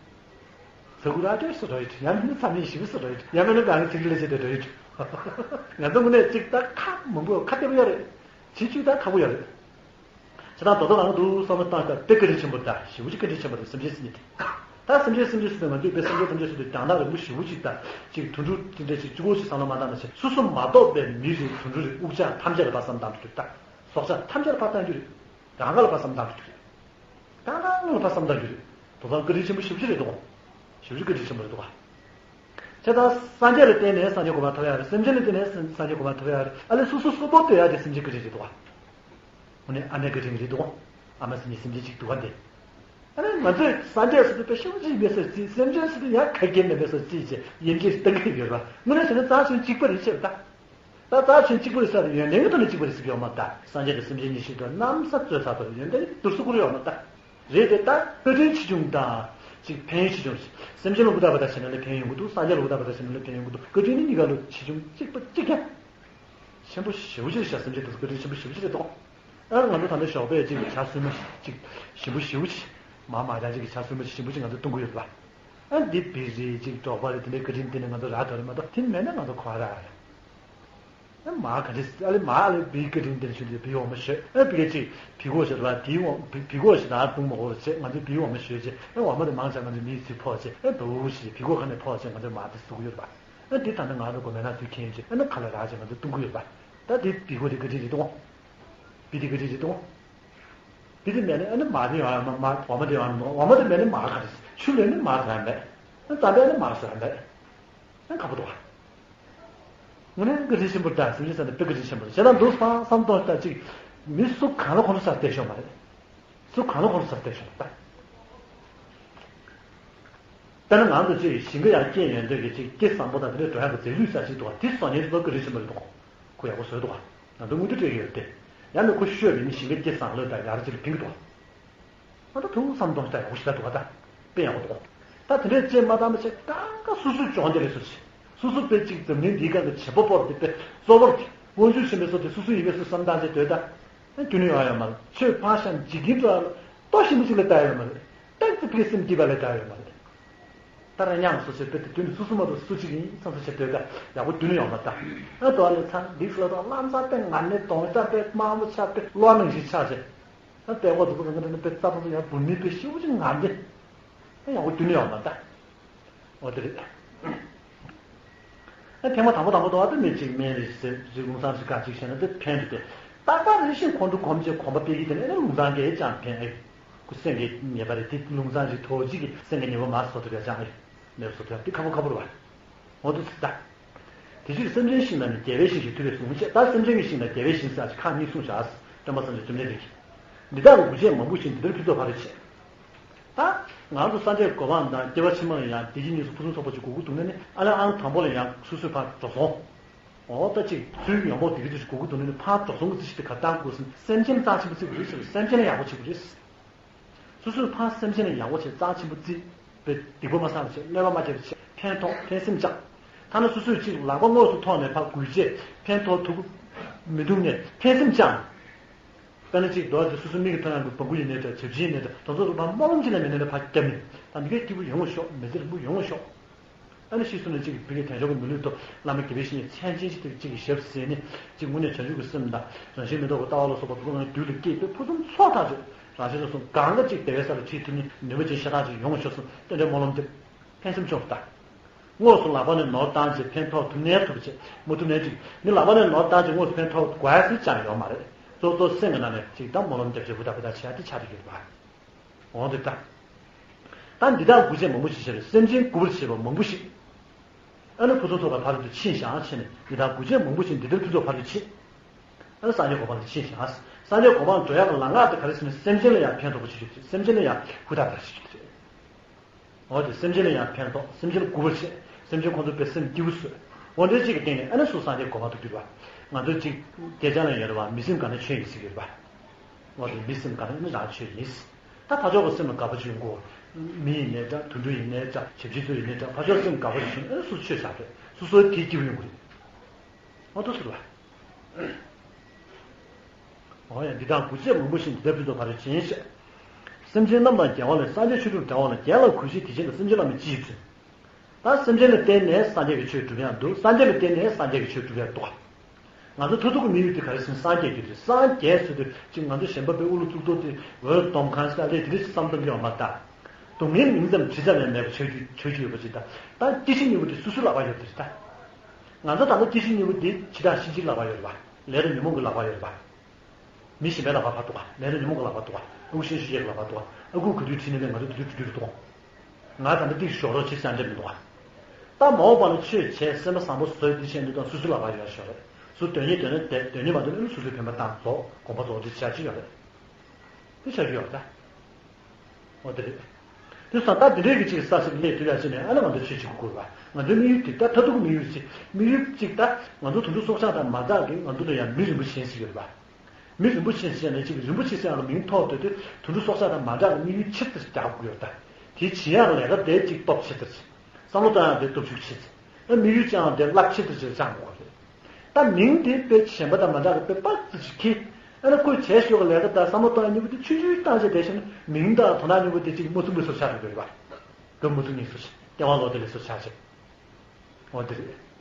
ཚ་གུ་ར་ཏོས་སུ་རོལ་ཡོད། ཡང་མིན་ན་ཚ་མིན་ཞིབ་སུ་རོལ་ཡོད། ཡང་མིན་ན་གང་ཚིག་ལ་བྱེད་དེ་རོལ་ཡོད། ང་ཚོ་དངོས་གནས་ཅིག་ད་ཁ་མང་པོ་ཁ་གཏད་པོ་ཡོད་རེད། བྱེད་བཅུག་ད་ཁག་པོ་ཡོད་རེད། ཁྱེད་རང་རྡོག་རྡོག་རང་འདུག་བསམ་བློ་བཏང་སྟེ་བཀའ་དྲིན་ཆེན་པོ་ད་ཞེ་པོ་ཅིག་བཀའ་དྲིན་ཆེན་པོ་རེད་སེམས་ཅན་སྲིད་ནི་དེ། ད་སེམས་ཅན་སེམས་ཅན་སྲིད་ནི་ང་ཚོས་དཔེ་སེམས་ཅན་སེམས་ཅན་སྲིད་དུ་རྒྱང་ཐག་རིང་པོ་ཞེ་པོ་ཅིག་ད་ཅིག་དུད་འགྲོ་དེ་འདྲ་ཅིག་གཅིག་པོ་ཅིག་བསམ་བློ་མ་བཏང་ན་ཆེ་སོ་སོ་མ་གཏོགས་པའི་མི་རིགས་དུད་འགྲོ་རིགས་དབུགས་ཆག་ཐམས་ཅད་ལ་ཕར་བསམ་བཏང་རྒྱུ་རེད་ད། སྲོག་ཆགས་ཐམས་ཅད་ལ་ཕར་བཏང་རྒྱུ་རེད། གང་ག་ལ་ཕར་བསམ་བཏང་རྒྱུ་རེད། གང་ག་ལ་ཕར་བསམ་བཏང་རྒྱུ་རེད། དོ་དམ་བཀའ་དྲིན་ཆེན་པོ་ཞེ་པོ་ཅིག་རེད་དོ། ཞེ་པོ་ཅིག་བཀའ་དྲིན་ཆེན་པོ་རེད་དོ། ཁྱེད་ད་སངས་རྒྱས་ལ་བརྟེན་ནས་སངས་རྒྱས་གོ་འཕང་ཐོབ་ཡ་རེད། སེམས་ཅན་ལ་བརྟེན་ནས་སངས་རྒྱས་གོ་འཕང་ཐོབ་ཡ་རེད། ཨ་ལས་སོ་སོ་གསོན་པོ་སྡོད་ཡ་དེ་སེམས་ཅན་བཀའ་དྲིན་རེད་དོ། འོ་ནས་ཨ་མའི་བཀའ་དྲིན་རེད་དོ། ཨ་མ་ཟེར་ནས་སེམས་ཅན་གཅིག་འདུག་ག་འདི། ཨ་ནི་ང་ཚོས་སངས་རྒྱས་སུ་དུ་དཔེ་ཤུགས་ཅིག་མེད་སོ་རྩིས། སེམས་ཅན་སུ་དུ་ཡང་ཁ་སྐྱེ་མེད་མེད་སོ་རྩིས་བྱས་དབྱེ་འབྱེད་བཏང་གི་ཡོད་ར། དངོས་གནས་བྱས་ན་རྩ་ཆེན་གཅིག་པ་རེད་ཤེས་པ་ད། ད་རྩ་ཆེན་གཅིག་པ་རེད་ཟེར་ཡོན་ཏན་གྱི་ཐོག་ནས་གཅིག་པ་རེད་ཟེར་གྱི་ཡོད་མ་ད། སངས་རྒྱས་དང་སེམས་ཅན་གཉིས་ཤིག་ཏུ་གནམ་ས་རྩོད་ཚར་དུ་ཡོན་ཏན་གྱི་བསྡུར་ས་བསྐུར་ཡོད་མ་ད། རེད་དེ་ད་བཀའ་དྲིན་ཆེ་ཆུང་དང་ཅིག་ཕན་ཡོན་ཆེ་ཆུང་། སེམས་ཅན་ལ་ཧུར་ཐག་པ་ད་བྱས་ན་ལས་ཕན་ཡོན་གྱི་འདུག་སངས་རྒྱས་ལ་ཧུར་ཐག་པ་ད་བྱས་ན་ལས་ཕན་ཡོན་གྱི་འདུག་བཀའ་དྲིན་ནི་གཉིས་ཀ་ལ་ཆེ་ཆུང་གཅིག་པ་གཅིག་ཀྱང་། ཆེན་པོ་ཞེ་པོ་ཅིག་རེད་ཤག་སེམས་ཅན་དེ་ཚོ་བཀའ་དྲིན་ཆེན་པོ་ཞེ་པོ་ཅིག་རེད་དོ། ཨ་ང་ཚོ་ད་ལྟ་ཞོགས་པས་ཅིག་ཇ་སྲུབས་མ་ཅིག་ཞིམ་པོ་ཞེ་པོ་ཅིག་མ་མ་ཇ་ཅིག་གི་ཇ་སྲུབས་མ་ཅིག་ཞིམ་པོ་ཅིག་ང་ཚོ་བཏུང་གི་ཡོད་པ། ཨ་འདི་བི་རི་ཅིག་འབྲོག་པ་རེད་དེ་འདྲའི་བཀའ་དྲིན་དེ་ནས་ང་ཚོ་རག་དོ་རེད་མ་གཏོགས་དེ་མེད་ན་ང་ཚོ་གོ་ར་རེད། ཨ་མ་ག་འདྲ་ཨ་ལེ་མ་ཨ་ལེ་བི་བཀའ་དྲིན་དེ་ནས་ཞུ་དུས་བི་འོ་མ་ཞོད་ཨ་བི་ག་ཅིག་བི་གོ་ཞོད་ར་བི་འོ་བི་གོ་ཞིག་ན་བཏུང་མ་གོ་བྱས་ང་ཚོ་བི་འོ་མ་ཞོད་ཅེ་ཨ་འོ་མ་དེ་མང་ཆ་ང་ཚོ་མིའི་ཚུལ་ཕོག་ཅེ་ཨ་འདུག་ཞིག་བི་གོ་ཁ་ནས་ཕོག་ཅེ་ང་ཚོ་མ་དེ་ཟུག་ཡོད་པ། ཨ་འདི་ད་ནི་ང་ཚོ་གོ་མེད་ན་དུས་ཁྱེད་ཀྱིས་ཨ་ནི་ཁ་ལ་རག་ཅིག་ང་ཚོ་བཏུང་གི་ཡོད་པ། ད་འདི་བི་གོ་འདི་བཀའ་དྲིན་རེད་དོ། བི་འདི་བཀའ་དྲིན་རེད་དོ། བི་འདི་མེད་ནི་ཨ་ནི་མ་དེ་ཡོང་ཡ་མ་མ་འོ་མ་དེ་ཡོང་ཡ་མ་འོ་མ་དེ་མེད་ནི་མ་ག་རེ་ཆུ་ལེན་ནི་མ་ཟ་ཡ་མེད། ཨ་ཙམ་པས་ནི་མ་ཟ་ཡ་མེད། ཨ་ཁ་པོ་དོ། དངོས་གནས་བཀའ་དྲིན་ཆེན་པོ་ད་སེམས་ཅན་ས་ནས་དཔེ་བཀའ་དྲིན་ཆེན་པོ་རེད་བྱས་ན་འདུག་བསམ་བསམ་གཏོང་ད་ཅིག་མི་སུ་གང་ལ་ཁོང་ཚོ་ས་བལྟས་ཤོག་མ་རེད། སུ་གང་ལ་ཁོང་ཚོ་ས་བལྟས་ཤོག་ད། དཔེར་ན་ང་ཚོ་ཅིག་ཞིང་ཁ་ཡར་སྐྱེས་ཡོང་དུས་ཀྱི་ཅིག་སྐྱེ་བཟང་པོ་དང་དེ་འདྲའི་འགྲོ་ཡག་གི་རྫས་ལུད་ས་ཞིག་འདུག་བ་དེ་བཟོ་མཁན་ཚོ་བཀའ་དྲིན་ཆེན་པོ་རེད་འདུག་ཁོ་ཡག་པོ་བཟོས་འདུག་བ། ང་ཚོ་དངུལ་དུ་སྤྲད་ཀྱི་ཡོད་དེ། ཡང་ནི་ཁོ་ཤོད་རེ་ནི་ཞིང་ཁ་སྐྱེ་བཟང་ལོས་དང་ཡར་ཅིག་ལ་ཕིང་གི་འདུག་ང་ད་ཐུགས་བསམ་གཏོང་ཤ་ཡག་པོ་ཞིག་ད་འདུག་ད། དཔེ་ཡག་པོ་འདུག་ད་དེ་འདྲའི་ཅེས་མ་བཏང་མ་བྱས་གང་ག་སུ་སུ་སྦྱོང་བརྡར་ལས་སུ་བྱེད། སུ་སུ་དཔེ་གཅིག་འཛམ་གླིང་འདིའི་སྒང་གི་བྱེད་པོ་པོར་དེ་དཔེ་གཙོ་བོར་དེ་དབང་ཆུ་ཆེན་པོའི་སོ་དེ་སུ་སུ་ཡིན་པའི་སུ་བསམ་བཏང་བྱས་སྡོད་ད། རྒྱུ་ནི་ཡོང་ཡོད་མ་རེད། ཆོས་ཕར་བཤམས་འཇིག་རྟེན་དུ་ལྟོ་ཞིམ་པོ་ཅིག་ལས་ལྟ་ཡོད་མ་རེད། ཏག་ཏག་ཕིག་སེམས་སྐྱིད་པ་ལས་ལྟ་ཡོད་མ་རེད། ད་ར་ཉམས་སོ་སོའི་དཔེ་དེ་དུས་ནི་སུ་སུ་མ་གཏོགས་སུ་གཅིག་ཡིན་བསམ་སོ་བྱས་སྡོད་ད་ཡག་པོ་རྒྱུ་ནི་ཡོང་མ་ད། ཨ་དོ་ནི་ཚང་འདི་སུ་ལ་དང་ལམ་སང་དཔེ་ངར་ནི་གདོང་ཆ་དཔེ་དམར་མོ་ཆགས་དཔེ་གློ་ནང་བཞིན་ཆགས་བྱས། ཨ་དཔེ་ཁོ་ཚོ་ཚོ་གང་ག་འདྲ་ནི་དཔེ་རྩ་ཕོ་ཚོ་ཡང་བུ་མི་དཔེ་ཤི་བོ་ཅིག་ངར་འདི། ཨ་ཡག་པོ་རྒྱུ་ནི་ཡོང་མ་ད། འོ་དེ་རེད། ཨ་ཐེངས་མ་དང་པོ་དང་པོ་དོ་ཨ་ཏི་མི་གཅིག་སྨན་རེ་ཟེར་རི་ལུང་ཚང་ཞིག་ག་ཅིག་བྱས་ན་དེ་ཕན་འདུག་སྟེ། ཏག་ཏག་རེ་བཞིན་ཁོང་ཁྲོ་གོམས་བྱས་གོམ་པ་སྤེལ་གྱི་དེ་ནས་ཨ་ལུང་ཚང་གས་ཀྱང་ཕན་ཨེ། ཁོ་སེང་གེ་ཉེས་པ་རེད་དེ་ལུང་ཚང་ཞིག་ཐོག་ཅིག་གི་སེང་གེ་ཉེས་པ་མ་བཟོ་ཐུབ་ཡ་ཅང་ཨེ། མེད་བཟོ་ཐུབ་ཡ་དེ་ཁ་པོ་ཁ་པོ་རེད་བ། འོ་དུ་ཟི་ད། དེ་ཕྱིར་སེམས་ཅན་ཤིང་ལ་ནི་རྒྱལ་བའི་ཞིང་ཞིག་ཐུབ་པས་གསུངས་ཞེས། ད་སེམས་ཅན་གྱི་ཤིང་ལ་རྒྱལ་བའི་ཞིང་ཟེར་ཁག་གཉིས་གསུངས་བཞག་སྟོན་པ་སངས་རྒྱས་བཅོམ་ལྡན་འདས་ཀྱིས། འདི་དག་འགུགས་བྱེད་མང་པོ་ཞིག་འདི་ལྟར་ཕུན་ཚོགས་ཕ་རོལ་ཕྱིན། ད། ང་ཚོ་སངས་རྒྱས་གོ་འཕང་དང་སྐྱེ་བ་ཕྱི་མ་ལ་ཡང་བདེ་སྐྱིད་གཉིས་སུ་ཕུན་སུམ་ཚོགས་པ་ཅིག་དགོས་ཀྱི་འདུག་ན་ནི་ཨ་ལས་ཨང་དང་པོ་ལ་ཡང་སོ་སོའི་ཕར་འགྲོ་སོང་། འོ་ད་ཅིག་ཚུལ་ཡོང་འབབ་བདེ་སྐྱིད་ཅིག་དགོས་ཀྱི་འདུག་ན་ནི་ཕར་འགྲོ་སོང་གི་རྩིས་ཤིག་དེ་ག་བཏང་དགོས་ཟིན། སེམས་ཅན་རྩ་ཆེན་པོ་བརྩི་དགོས་རེད་ཟེར། སེམས་ཅན་ལ་ཡག་པོ་བྱེད་དགོས་རེད། སོ་སོའི་ཕར་སེམས་ཅན་ལ་ཡག་པོ་བྱེད་རྩ་ཆེན་པོ་བརྩི། པའི་སྡིག་པ་མ་བསགས་པ་བྱེད། གནོད་པ་མ་བསྐྱལ་བ་བྱེད། ཕན་ཐོགས་ཕན་སེམས་བཅངས། ཐ་ན་སོ་སོས་ཅིག་ལག་པ་དངོས་སུ་ཐོག་ནས་ཕར་འགུལ་བྱས་ཕན་ཐོགས་ཐུབ་ཀྱི་མི་འདུག་ནས་ཕན་སེམས་བཅངས། དཔེར་ན་གཅིག་རྡོ་དེ་སོ་སོ་མིག་གིས་མཐོང་ཡག་གི་བ་སྤུ་ཡིན་ནའི་འདྲ། བྱབ་ཆེན་ཡིན་ནའི་འདྲ། དེ་ཚོ་རུ་བ་སྨོན་ལམ་ཅིག་ལ་མེད་ནའི་འདྲ་ཕར་བརྒྱབ་ནས་ད་མི་སྐྱ་སྐྱིད་པོ་ཡོང་བ་ཤོག་མི་ཚེ་རིང་པོ་ཡོང་བ་ཤོག་ཨ་ནི་ཕྱིས་སུ་ནས་གཅིག་བི་གའི་དལ་འབྱོར་གྱི་མི་ལུས་ཐོབ། བླ་མ་དགེ་བའི་བཤེས་གཉེན་མཚན་ཅན་ཞིག་དེ་གཅིག་གི་ཞབས་ཟིན་ནས་གཅིག་དངོས་གནས་བྱང་ཆུབ་ཀྱི་སེམས་དང་རང་བཞིན་མེད་རྟོགས་ཀྱི་ལྟ་བ་ལ་སོགས་པ་འདུག་ན་རྒྱུད་ལ་སྐྱེས་པའི་ཕུན་སུམ་ཚོགས་ཐག་ཆོད་རང་བཞིན་ལ་སོགས་གང་ག་གཅིག་བདེ་བའི་ས་ལ་ཁྲིད་ཐུབ་ནས་ནུས་པ་ཅན་ཤ་སྟག་ཅིག་ཡོང་བ་ཤོག་གསུངས་རྟེན་འབྲེལ་སྨོན་ལམ་འདེབས། ཕན་སེམས་ཆུང་དང་། དངོས་སུ་ལག་པ་ནས་ནོར་བཏང་བྱས་ཕན་ཐོགས་ཐུབ་ནའི་ཐུབ་བྱས་མ་ཐུབ་ནའི་འགྲིག་མི་ལག་པ་ནས་ནོར་བཏང་བྱས་དངོས་སུ་ཕན་ཐོགས་དགོས་ཡ་ཟེར་ཅང་ཡོད་མ་རེད། གཙོ་གཙོ་སེམས་ཀྱི་ནང་ནས་ཅིག་དང་སྨོན་ལམ་འདེབས་བྱས་བུ་དག་བུ་དག་བྱས་ཏེ་ཆ་དེ་ཡོད་པ། འོང་དེ་ལྟ། ད་འདི་དག་འགུགས་བྱེད་མང་པོ་ཞིག་བྱས་པས་སེམས་ཅན་མགུ་བར་བྱེད་པ་མང་པོ་ཞིག་ཨ་ནི་ཕུན་སུམ་ཚོགས་པ་ཕ་རོལ་ཏུ་ཕྱིན་ཞེས་ཕྱིན་ནས་འདི་དག་འགུགས་བྱེད་མང་པོ་ཞིག་འདི་ལྟར་ཕུན་ཚོགས་ཕ་རོལ་ཕྱིན། ཨ་ནི་སངས་རྒྱས་གོ་འཕང་དུ་ཕྱིན་ཞེས། སངས་རྒྱས་གོ་འཕང་འགྲོ་ཡག་གི་ལམ་ཁ་དེ་ག་རེ་ཟེར་ན་སེམས་ཅན་ལ་ཡང་ཕན་ཐོགས་པ་བྱེད་རྒྱུ་དེ་སེམས་ཅན་ལ་ཡང་ཧུར་ཐག་ཐག་བྱེད་རྒྱུ་དེ་རེད། འོ་དེ་སེམས་ཅན་ལ་ཡང་ཕན་ཐོགས་སེམས་ཅན་ལ་མགུ་བར་བྱེད་སེམས་ཅན་ཁོང་ཚོ་དཔེ་སེམས་སྐྱིད་པོ་བཟོས། འོ་འདྲའི་གཅིག་གི་སྟེང་ནས་ཨ་ནི་སུ་སངས་རྒྱས་གོ་འཕང་དུ་གྱུར་པ། ང་ཚོ་གཅིག་སྐད་ཆ་ལ་ཡོད་རེད་བ། མི་སེམས་དགའ་ན་ཆོས་ཡིན་ཟེར་གྱི་རེད་བ། འོ་དེ་མི་སེམས་དགའ་ན་ཨ་ནི་རང་ཆོས་ཡིན། ད་ཕར་ཕྱོགས་ཀྱི་སེམས་ལ་དགའ་པོ་བྱུང་དགོས། མི་ཡིན་ནའི་འདྲ་དུད་འགྲོ་ཡིན་ནའི་འདྲ་བྱབ་ཆེན་ཚོ་ཡིན་ནའི་འདྲ་ཕར་ཕྱོགས་སེམས་དགའ་པོ་ཞིག་བྱུང་ཨ་ནི་སུ་ཆོས་བྱ་རེད་སུ་སོའི་དེའི་སྐྱིད་པོ་ཡོང་གི་རེད། འོ་དེ་ཟེར་བ། འོ་ཡང་འདི་དག་འགུགས་བྱེད་མང་པོ་ཞིག་འདི་ལྟར་ཕུན་ཚོགས་ཕ་རོལ་ཕྱིན་ཞེས། སེམས་ཅན་རྣམས་དང་རྒྱལ་བ་ལས། སངས་རྒྱས་ཆོས་དྲུག་འདྲ་བ་ལ། རྒྱལ་ལ་གུས་ཤིང་དེ་བཞིན་དུ། སེམས་ཅན་བླ་མེད་ཅི་ཞིག་བརྩོན། ད་སེམས་ཅན་ལ་བརྟེན་ནས་སངས་རྒྱས་ཀྱི་ཆོས་སྒྲུབ་ཡག་འདུག་སངས་རྒྱས་ལ་བརྟེན་ནས་སངས་རྒྱས་ཀྱི་ཆོས་སྒྲུབ་ཡག་འདུག་ང་ཚོ་མཐར་ཐུག་གི་དམིགས་ཡུལ་དེ་ག་རེ་ཟེར་ན་སངས་རྒྱས་ཀྱི་རེད། སངས་རྒྱས་ཟེར་དུས་ཅིག་ང་ཚོ་གཞན་པ་པའི་དབུ་ལ་གཙུག་ཏོར་དེ་འོད་སྟོང་ཁང་ས་ལས་དེ་འདྲ་ཞིག་བསམ་བཏང་གི་ཡོད་མ་རེད་ད། སྡུག་བསྔལ་མིང་ཙམ་དྲི་བྱ་ལས་མེད་པ་ཆོས་བརྒྱུད་ཆོས་བརྒྱུད་ཡོད་པ་ཅིག་དང་ད་སྐྱེ་ཤི་གཉིས་པོ་དེ་སོ་སོའི་ལག་པར་ཡོད་པ་རེད་ད། ང་ཚོ་ད་ལྟ་སྐྱེ་ཤི་གཉིས་པོ་དེ་འཆི་བདག་གཤིན་རྗེའི་ལག་པར་ཡོད་རེད་པ། ལས་དང་ཉོན་མོངས་ཀྱི་ལག་པར་ཡོད་རེད་པ། མི་གཞན་པའི་ལག་པར་ཕར་འདུག་ག་ལས་དང་ཉོན་མོངས་ཀྱི་ལག་པར་འདུག་ག་ཨ་ཁུ་ཤེས་ཤུ་ཡེ་གི་ལག་པར་འདུག་ག་ཨ་ཁུ་ག་དུས་ཁྲིད་ནས་ང་ཚོ་དུ་དུ་དུ་དུ་འདུག་ག་ང་ད་ལྟ་ཏིག་ཞོག་རོགས་བྱེད་ས་འདྲ་མི་འདུག་ག་ད་མ་འོངས་པ་ལ་ཆོས་བྱས་སེམས་པ་བཟང་པོ་བཟོས་འདི་བྱས་འདི་དང་སོ་སོའི་ལག་པར་ཡོད་ཞོག་རེད། སུ་དོན་གཉེར་དོན་ན་དེ་དོན་གཉེར་མ་དོན་ན་སོ་སོའི་ཕན་པ་དང་རྫོགས་དགོངས་པ་རྫོགས་འདི་བྱ་ཅི་ཡོད་རེད། དེ་བྱ་རྒྱུ་ཡོད་རེད། འོ་དེ་རེད། དེ་སང་ད་དེ་འདྲའི་གི་ཅིག་ས་སེར་སླེབས་དུས་ལ་ཕྱིན་ནས་ཨ་ནི་ང་ཚོ་ཆོས་བྱེད་དགོས་དགོས་པ། ང་ཚོའི་དམིགས་ཡུལ་དེ་ད་མཐར་ཐུག་གི་དམིགས་ཡུལ་ཅིག་དམིགས་ཡུལ་ཅིག་ད་ང་ཚོ་དུད་འགྲོ་སྲོག་ཆགས་དང་མ་འདྲ་གི་ང་ཚོ་ལ་ཡང་མི་རིན་པོ་ཆེ་ཟེར་གྱི་ཡོད་རེད་པ། མི་རིན་པོ་ཆེ་ཟེར་ནས་ཅིག་རིན་པོ་ཆེ་ཟེར་ཡག་ལ་མིང་ཐོགས་དུས་དེ་དུད་འགྲོ་སྲོག་ཆགས་དང་མ་འདྲ་གི་དམིགས་ཡུལ་ཆེ་ཙམ་རྒྱག་དགོས་ཡོད་ད། དེ་བྱེད་ཡག་ལས་ཀ་དེ་ཅིག་སྟོབས་ཆེ་ཙམ། བསམ་བློ་གཏོང་ཡག་དེ་སྟོབས་ཤུགས་ཆེ་ཙམ། ཨ་དམིགས་ཡུལ་བཅངས་དེ་རླབས་ཆེ་ཙམ་ཅིག་བཅངས་དགོས་རེད། ད་མིང་དེ་དཔེ་གཞན་པ་དང་མ་འདྲ་གི་དཔེ་དཔག་ཙམ་ཅིག་ཁེ། ཨ་ནི་ཁོས་བྱས་ཤོག་གི་ལས་ཀ་དང་བསམ་བློ་གཏོང་ཡག་གཉིས་པོ་དེ་ཆུང་ཆུང་བཏང་བྱས་དེ་བཞིན་མིང་དང་དོ་སྣང་གཉིས་པོ་དེ་ཅིག་མུ་མཐུད་མུ་མཐུད་ཆགས་འགྲོ་གི་རེད་པ། སྐབས་མུ་མཐུད་གཉིས་སུ་སྐྱེ་བ་ལོ་དེ་ལས་སུ་ཆགས་ཆེ། འོ་དེ་རེད།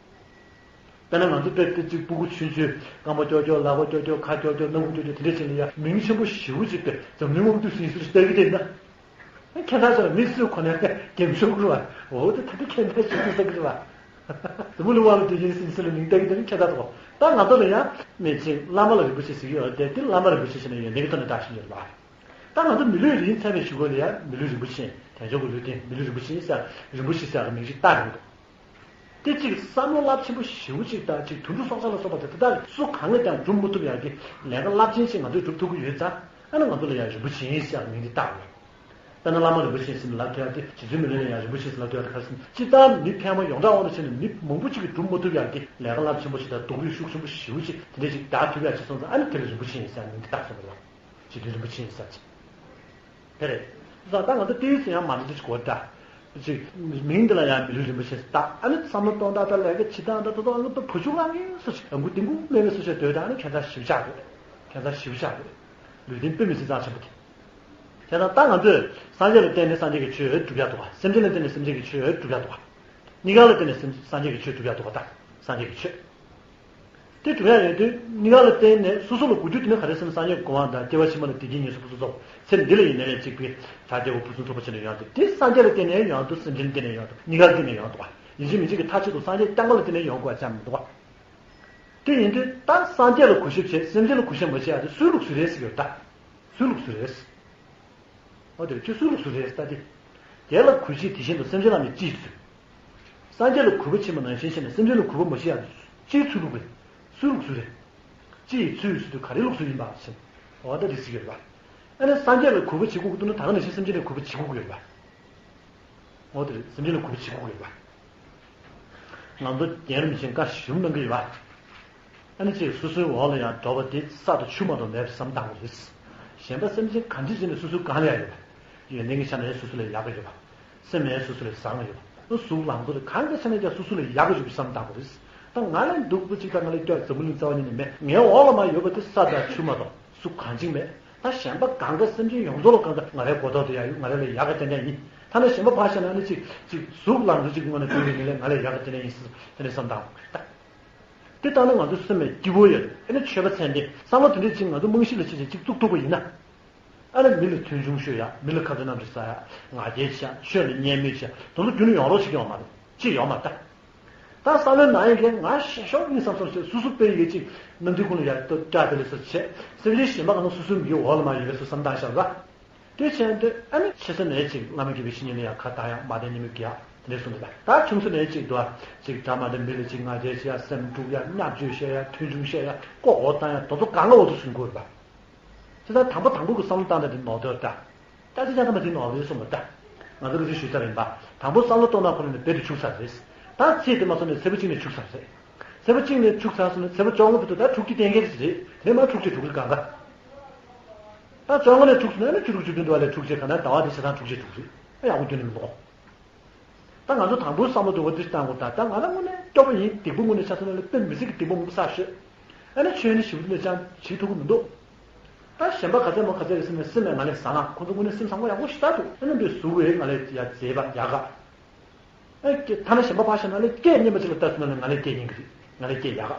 དཔེར་ན་ང་ཚོ་དཔེ་དེ་གཅིག་སྤུ་གུ་ཆུང་ཆུང་རྐང་པ་ཀྱོག་ཀྱོག་ལག་པ་ཀྱོག་ཀྱོག་ཁ་ཀྱོག་ཀྱོག་སྣ་ཁུག་ཀྱོག་ཀྱོག་དེ་འདྲ་བྱས་ནས་ཡ་མིང་ཆེན་པོ་ཞེ་པོ་ཅིག་དཔེ་འཛམ་གླིང་དབང་འདུས་སུ་ཡིན་ཟེར་ལྟ་གི་བསྡད་ན། ཁྱད་མཚར་ཆེ་ལ་མི་སུ་ཁོ་ནས་རྒན་ཤོག་གི་རེད་བ། འོ་དེ་ད་དེ་ཁྱད་མཚར་ཞིག་ཏུ་ཟེར་གི་རེད་བ། འཛམ་བུ་གླིང་དབང་འདུས་ཡིན་ཟེར་ལ་མིང་བཏགས་གི་དེ་ནི་ཁྱད་མཚར་ཐོག་ད་ང་ཚོ་ལ་ཡང་མི་ཅིག་བླ་མ་ལ་རིན་པོ་ཆེ་ཟེར་གི་ཡོད་རེད་དེ་དེ་བླ་མ་རིན་པོ་ཆེ་ཟེར་ནས་ཡོན་ཏན་གྱི་ཐོག་ནས་བཏགས་བཞིན་ཡོད་རེད་བ། ད་ང་ཚོ་མི་ལུས་རིན་ཆེན་བའི་གཞུག་གུ་ལ་ཡང་མི་ལུས་རིན་པོ་ཆེ་དལ་འབྱོར་གྱི་ལུས་རྟེན་མི་ལུས་རིན་པོ་ཆེ་ཟེར་རིན་པོ་ཆེ་ཟེར་གི་མིང་ཞིག་བཏགས་ཡོང་འདུག་དེ་གཅིག་བསམ་བློ་རླབས་ཆེན་པོ་ཞེ་པོ་གཅིག་དང་གཅིག་དུད་འགྲོ་སྲོག་ཆགས་ལ་སོགས་པ་དེ་དེ་དག་སུ་གང་གིས་ཀྱང་སྒྲུབ་མི་ཐུབ་ཡག་གི་ལས་ཀ་རླབས་ཆེན་ཞིག་ང་ཚོས་སྒྲུབ་ཐུབ་ཀྱི་ཡོད་ཙང་ཨ་ནི་ང་ཚོ་ལ་ཡང་རིན་པོ་ཆེ་ཡིན་ཟེར་མིང་དེ་བཏགས་ཡོད། དཔེར་ན་བླ་མ་རིན་པོ་ཆེ་ཟེར་ནས་ལབ་ཐུབ་ཡག་དེ། རྗེ་བཙུན་མི་ལ་ལས་ཡང་རིན་པོ་ཆེ་ཟེར་ལབ་ཐུབ་ཡག་དེ། ག་རེ་ཟེར་ན། སྤྱིར་བཏང་མི་ཕལ་མོ་ཡོངས་གྲགས་དབང་དུ་བྱས་ནས་མི་མང་པོ་ཅིག་གིས་སྒྲུབ་མ་ཐུབ་ཡག་གི་ལས་ཀ་རླབས་ཆེན་པོ་ཞིག་དང་། སྡུག་རུས་ཤུགས་ཆེན་པོ་ཞེ་པོ་ཅིག་དེ་འདྲ་ཞིག་བདག་ཐུབ་ཡག་ཅིག་སོང་ཙང་། ཨ་ནི་དེ་ལ་རིན་པོ་ཆེ་ཡིན་ཟེར་མིང་དེ་བཏགས་སོང་བ་རེད། རྗེ་བཙུན་རིན་པོ་ཆེ་ཡིན་ཟེར་ཅིག་དེ་རེད། བྱས་ཙང་ད་ང་ཚོ་ཏོག་ཙམ་ཡང་མ་འདྲ་འདྲ་ཅིག་གོ་ད། ཅིག་མིང་འདི་ལ་ཡང་མི་ལུས་རིན་པོ་ཆེ་ཟེར་ད། ཨ་ནི་བསམ་བློ་གཏོང་སྟངས་དང་། ལས་ཀ་བྱེད་སྟངས་དང་། ད་དུང་ཨ་ནི་ད་བུ་ཆུང་ལ་ངེས་སུ་ཞིག་ཨ་ཁུ་ཏིང་ཁུ་མེ་མེ་སུ་ཞིག་སྡོད་ད། ཨ་ནི་ཁྱད་མཚར་ཞེ་པོ་ཅིག་རེད། ཁྱད་མཚར་ཞེ་པོ་ཅིག་རེད། ལུས་རྟེན་དཔེ་མི་སྲིད་གཙང་ཆེན་པོ་དེ། བྱས་ཙང་ད་ང་ཚོས་སངས་རྒྱས་ལ་བརྟེན་ནས་སངས་རྒྱས་ཀྱི་ཆོས་སྒྲུབ་ཡག་འདུག་ག། སེམས་ཅན་ལ་བརྟེན་ནས་སེམས་ཅན་གྱི་ཆོས་སྒྲུབ་ཡག་འདུག་ག། གཉིས་ཀ་ལ་བརྟེན་ནས་སེམས་སངས་རྒྱས་ཀྱི་ཆོས་སྒྲུབ་ཡག་འདུག་ག། ད་སངས་རྒྱས་ཀྱི་ཆོས་དེ་སྒྲུབ་ཡག་ཡོད་དུས། གཉིས་ཀ་ལ་བརྟེན་ནས་སོ་སོ་ལ་དགོས་རྒྱུ་དེ་ནི་ག་རེ་ཟེར་ན། སངས་རྒྱས་གོ་འཕང་དང་། སྐྱེ་བ་ཕྱི་མ་ལ་བདེ་སྐྱིད་ངེས་སུ་ཕུན་སུམ་ཚོགས། ཚེ་འདི་ལ་ཡིན་ནའི་ལས་གཅིག་པའི་བྱ་སྐྱེ་བོ་ཕུན་སུམ་ཚོགས་པ་ཅིག་ལ་ཡོང་དུས། དེ་སངས་རྒྱས་ལ་བརྟེན་ནས་ཡོང་དུས། སེམས་ཅན་ལ་བརྟེན་ནས་ཡོང་དུས། གཉིས་ཀ་ལ་བརྟེན་ནས་ཡོང་དུས། ཡིན་གཅིག་མིན་གཅིག་གི་མཐའ་གཅིག་ཏུ་སངས་རྒྱས་རྐྱང་པ་ལ་བརྟེན་ནས་ཡོང་དགོས་ཅང་མི་འདུག་ག། དེ་ཡིན་དུས་ད་སངས་རྒྱས་ལ་གུས་ཞབས་བྱེད། སེམས་ཅན་ལ་གུས་ཞབས་མ་བྱེད་ཡག་དེ་སུའི་ལུགས་སྲོལ་རེད་ཟེར་གྱི་ཡོད་ད། སུའི་ལུགས་སྲོལ་རེད། འོ་དེ་ཁྱོད་སུའི་ལུགས་སྲོལ་རེད་ལྟ་དེ། དེ་ལ་གུས་བྱེད་དེ་བཞིན་དུ་སེམས་ཅན་ལ་ནི་ཅི་ཡིས་འཚོལ། སངས་རྒྱས་ལ་གུས་པ་བྱེད་པ་ནང་བཞིན་བྱས་ནས་སེམས་ཅན་ལ་གུས་པ་མ་བྱེད་ཡག་དེ་ཅི་ཡིས་འཚོལ་ལུགས་རེད། སུའི་ལུགས་སྲོལ་རེད། ཅི་ཡིས་འཚོལ་ཟེར་དུས་ག་རེའི་ལུགས་སྲོལ་ཡིན་པ་ཞེ་ན། འོ་ད་དེ་ཟེར་གྱི་ཡོད་པ། ཨ་ནི་སངས་རྒྱས་ལ་གུས་པ་བྱེད་དགོས་ཀྱི་འདུག་ན། ད་ག་ནང་བཞིན་སེམས་ཅན་ལ་གུས་པ་བྱེད་དགོས་ཀྱི་ཡོད་པ། འོ་དེ་རེད། སེམས་ཅན་ལ་གུས་པ་བྱེད་དགོས་ཀྱི་ཡོད་པ། ང་ཚོ་རྒན་རབས་ཅན་བཀའ་ཞིབ་གནང་གི་ཡོད་པ། ཨ་ནི་ཅིག་སོ་སོའི་འོག་ལ་ཡང་འགྲོ་བ་དེ་ས་དང་ཆུ་མ་གཏོགས་མེད་པ་བསམ་བཏང་དགོས་རེད། གཞན་པ་སེམས་ཅན་གང་ཅི་བྱས་ནས་སོ་སོའི་སྒང་ལ་ཡང་ཡོད་པ། ཡོན་ཏན་གྱི་ཆ་ནས་སོ་སོ་ལས་ཡག་གི་ཡོད་པ། སེམས་ཡང་སོ་སོ་ལས་བཟང་བ་ཡོད་པ། གཟུགས་ལང་ཚོ་རེད། གང་གི་ཆ་ནས་ཀྱང་སོ་སོ་ལས་ཡག་གི་ཡོད་པ་བསམ་བཏང་དགོས་རེད། ད་ང་ལས་སྡུག་པོ་ཅིག་དང་། ང་ལས་སྐྱོ་བ་འཛམ་བུ་གླིང་རྩ་བ་ཉིད་ནས་མེད། ངའི་འོག་ལ་མར་ཡོད་པ་དེ་ས་དང་ཆུ་མ་གཏོགས་གཟུགས་གང་ཅིག་མེད། ད་གཞན་པ་གང་ག་སེམས་ཅན་ཡོངས་རྫོགས་ལ་གང་ག་ང་རའི་གོ་རྟོགས་དེ་ཡག་ཡོད། ང་ར་ལས་ཡག་ག་ཏན་ཏན་ཡིན། ཐ་ན་གཞན་པ་ཕར་བཞག་ན་ནི་ཅིག་ཅིག་གཟུགས་ལང་ཚོ་ཅིག་གི་ངོས་ནས་མཐོང་ཡོང་དུས་ལས་ང་ལས་ཡག་ག་ཏན་ཏན་ཡིན་ཟེར་དེ་འདྲ་བསམ་བཏང་དགོས་རེད་ད། དེ་ལྟར་ན་ང་ཚོ་སེམས་ལ་སྐྱིད་པོ་ཡོད། ཨ་ནི་ཆོས་པ་མཚན་ལྡན་བསམ་བློ་དེ་འདྲས་ཅིག་ང་ཚོ་རྨང་གཞི་ལ་བྱས་ཅིག་ཅིག་བཙུགས་ཐུབ་པ་ཡིན་ན། ཨ་ནི་མི་ལ་མཐོང་ཆུང་ཤོད་ཡག་མི་ལ་ཁ་རྩོད་རྣམ་འགྲིག་ཟ་ཡག་ང་རྒྱལ་ཆེ་ཡག་ཆོས་ལ་གཉན་མོས་ཆེ་ཡག་དེ་ཚོ་རྒྱུན་ནས་ཡོང་རོགས་བྱེད་ཀྱི་ཡོད་མ་རེད། ཅི་ཡོད་མ་རེད་ད། ད་བསམ་བློའི་ནང་ཡིན་མཁན་ང་ཞེ་ཤོག་ཡིན་བསམ་བསམ་བྱས། སོ་སོ་དཔེ་ཡོད་ཅིག་ནམ་དུས་ཁོང་ལ་ཡར་ལྟ་སྐྲག་དེ་ལས་སོ་བྱས། སེམས་ཅན་གཞན་པ་གང་ག་སོ་སོའི་མིག་འོག་ལ་མར་ཡོད་པའི་བཟོ་བསམ་བཏང་བཞག་པ། དེ་བྱས་དུས་ཨ་ནི་ཆེ་ས་ནས་ཅིག་བླ་མ་དགེ་བའི་བཤེས་གཉེན་ལ་ཡང་ཁ་བཏགས་ཡག་མ་བསྟེན་ཉེས་མོས་རྒྱག་ཡག་དེ་འདྲས་སོང་དུས། ད་ཆུང་ས་ནས་ཅིག་འདུག་ཨ། ཅིག་འདྲ་མ་འདྲ་མི་ལ་ཅིག་ང་རྒྱལ་བྱེད་ཡག་སེམས་དཀྲུག་ཡག་བརྙས་བཅོས་བཤད་ཡག་མཐོང་ཆུང་བཤད་ཡག་ལྐོག་འོག་བཏང་ཡག་དེ་ཚོ་གང་ག་འོག་ཏུ་ཟིན་དགོས་རེད་པ། བྱས་ཙང་དང་པོ་དང་པོ་གི་བསམ་བློ་བཏང་ན་དེ་ནོར་འདུག་ད། ད་ཅི་ཅང་ཐ་མ་དེ་ནོར་རེད་གསུངས་པ་ད། ང་ཚོ་གི་ཚོད་ཞུས་ཚར་ཡིན་པ། དང་པོ་བསམ་བློ་གཏོང་ན་ཁོ་ནི་རྦད་དེ་འཆུག་ཚར་རེད། ད་ཚེ་དེ་མ་སོང་ནས་ཚེ་བ་གཅིག་ནས་འཆུག་ཚར་རེད། ཚེ་བ་གཅིག་ནས་འཆུག་ཚར་སོང་ན་ཚེ་བ་བཅོ་ལྔ་བར་དུ་ད་འཁྲུག་རྒྱུ་གཏན་འཁེལ་ཞིག་རེད། དེ་མ་འཁྲུག་ཆེ་འཁྲུག་རེད་གང་ག། ད་བཅོ་ལྔ་ནས་འཁྲུག་སོང་ན་ནི་བཅུ་དྲུག་བཅུ་བདུན་དུ་བ་ལས་འཁྲུག་ཆེ་གང་ན་ཟླ་བ་དེ་ཆ་ཚང་འཁྲུག་ཆེ་འཁྲུག་རེད། ཨ་ཡག་པོ་རྒྱུན་ནས་མི་འདུག་ད་ང་ཚོ་དང་པོའི་བསམ་བློ་འདུག་པ་འདི་བཏང་དགོས། ད་ད་ང་རང་དངོས་གནས་སྐྱོ་པོ་ཡིན། སྡིག་པ་དངོས་གནས་ཆ་ཚང་ལ་དཔེ་མི་སྲིད་ཀྱི་སྡིག་པ་མང་པོ་བསགས་ཤོད། ཨ་ནི་ཆོས་ནི་ཞེ་པོ་ཅིག་ནས་ཅང་བྱེད་ཐུབ་ཀྱི་མི་འདུག་ད་གཞན་པ་ག་ཚད་མང་ག་ཚད་རེད་ཟེར་ན་སེམས་ལ་ང་ལས་བཟང་ལ། ཁོང་ཚོ་དངོས་གནས་སེམས་བཟང་པོ་ཡག་པོ་ཞེ་དྲག་འདུག་ཨ་ནི་འདི་གཟུགས་ཡིན་ང་ལས་ཡ་མཛེས་པ་ཡག་ག་ཨ་ཀྱེ་ཐ་ན་གཞན་པ་ཕར་བཞག་ན་ལས་སྐད་སྙན་པ་ཅིག་ལ་ལྟ་སོང་ན་ལས་ང་ལས་སྐད་སྙན་གྱི་རེད། ང་ལས་སྐད་ཡག་ག་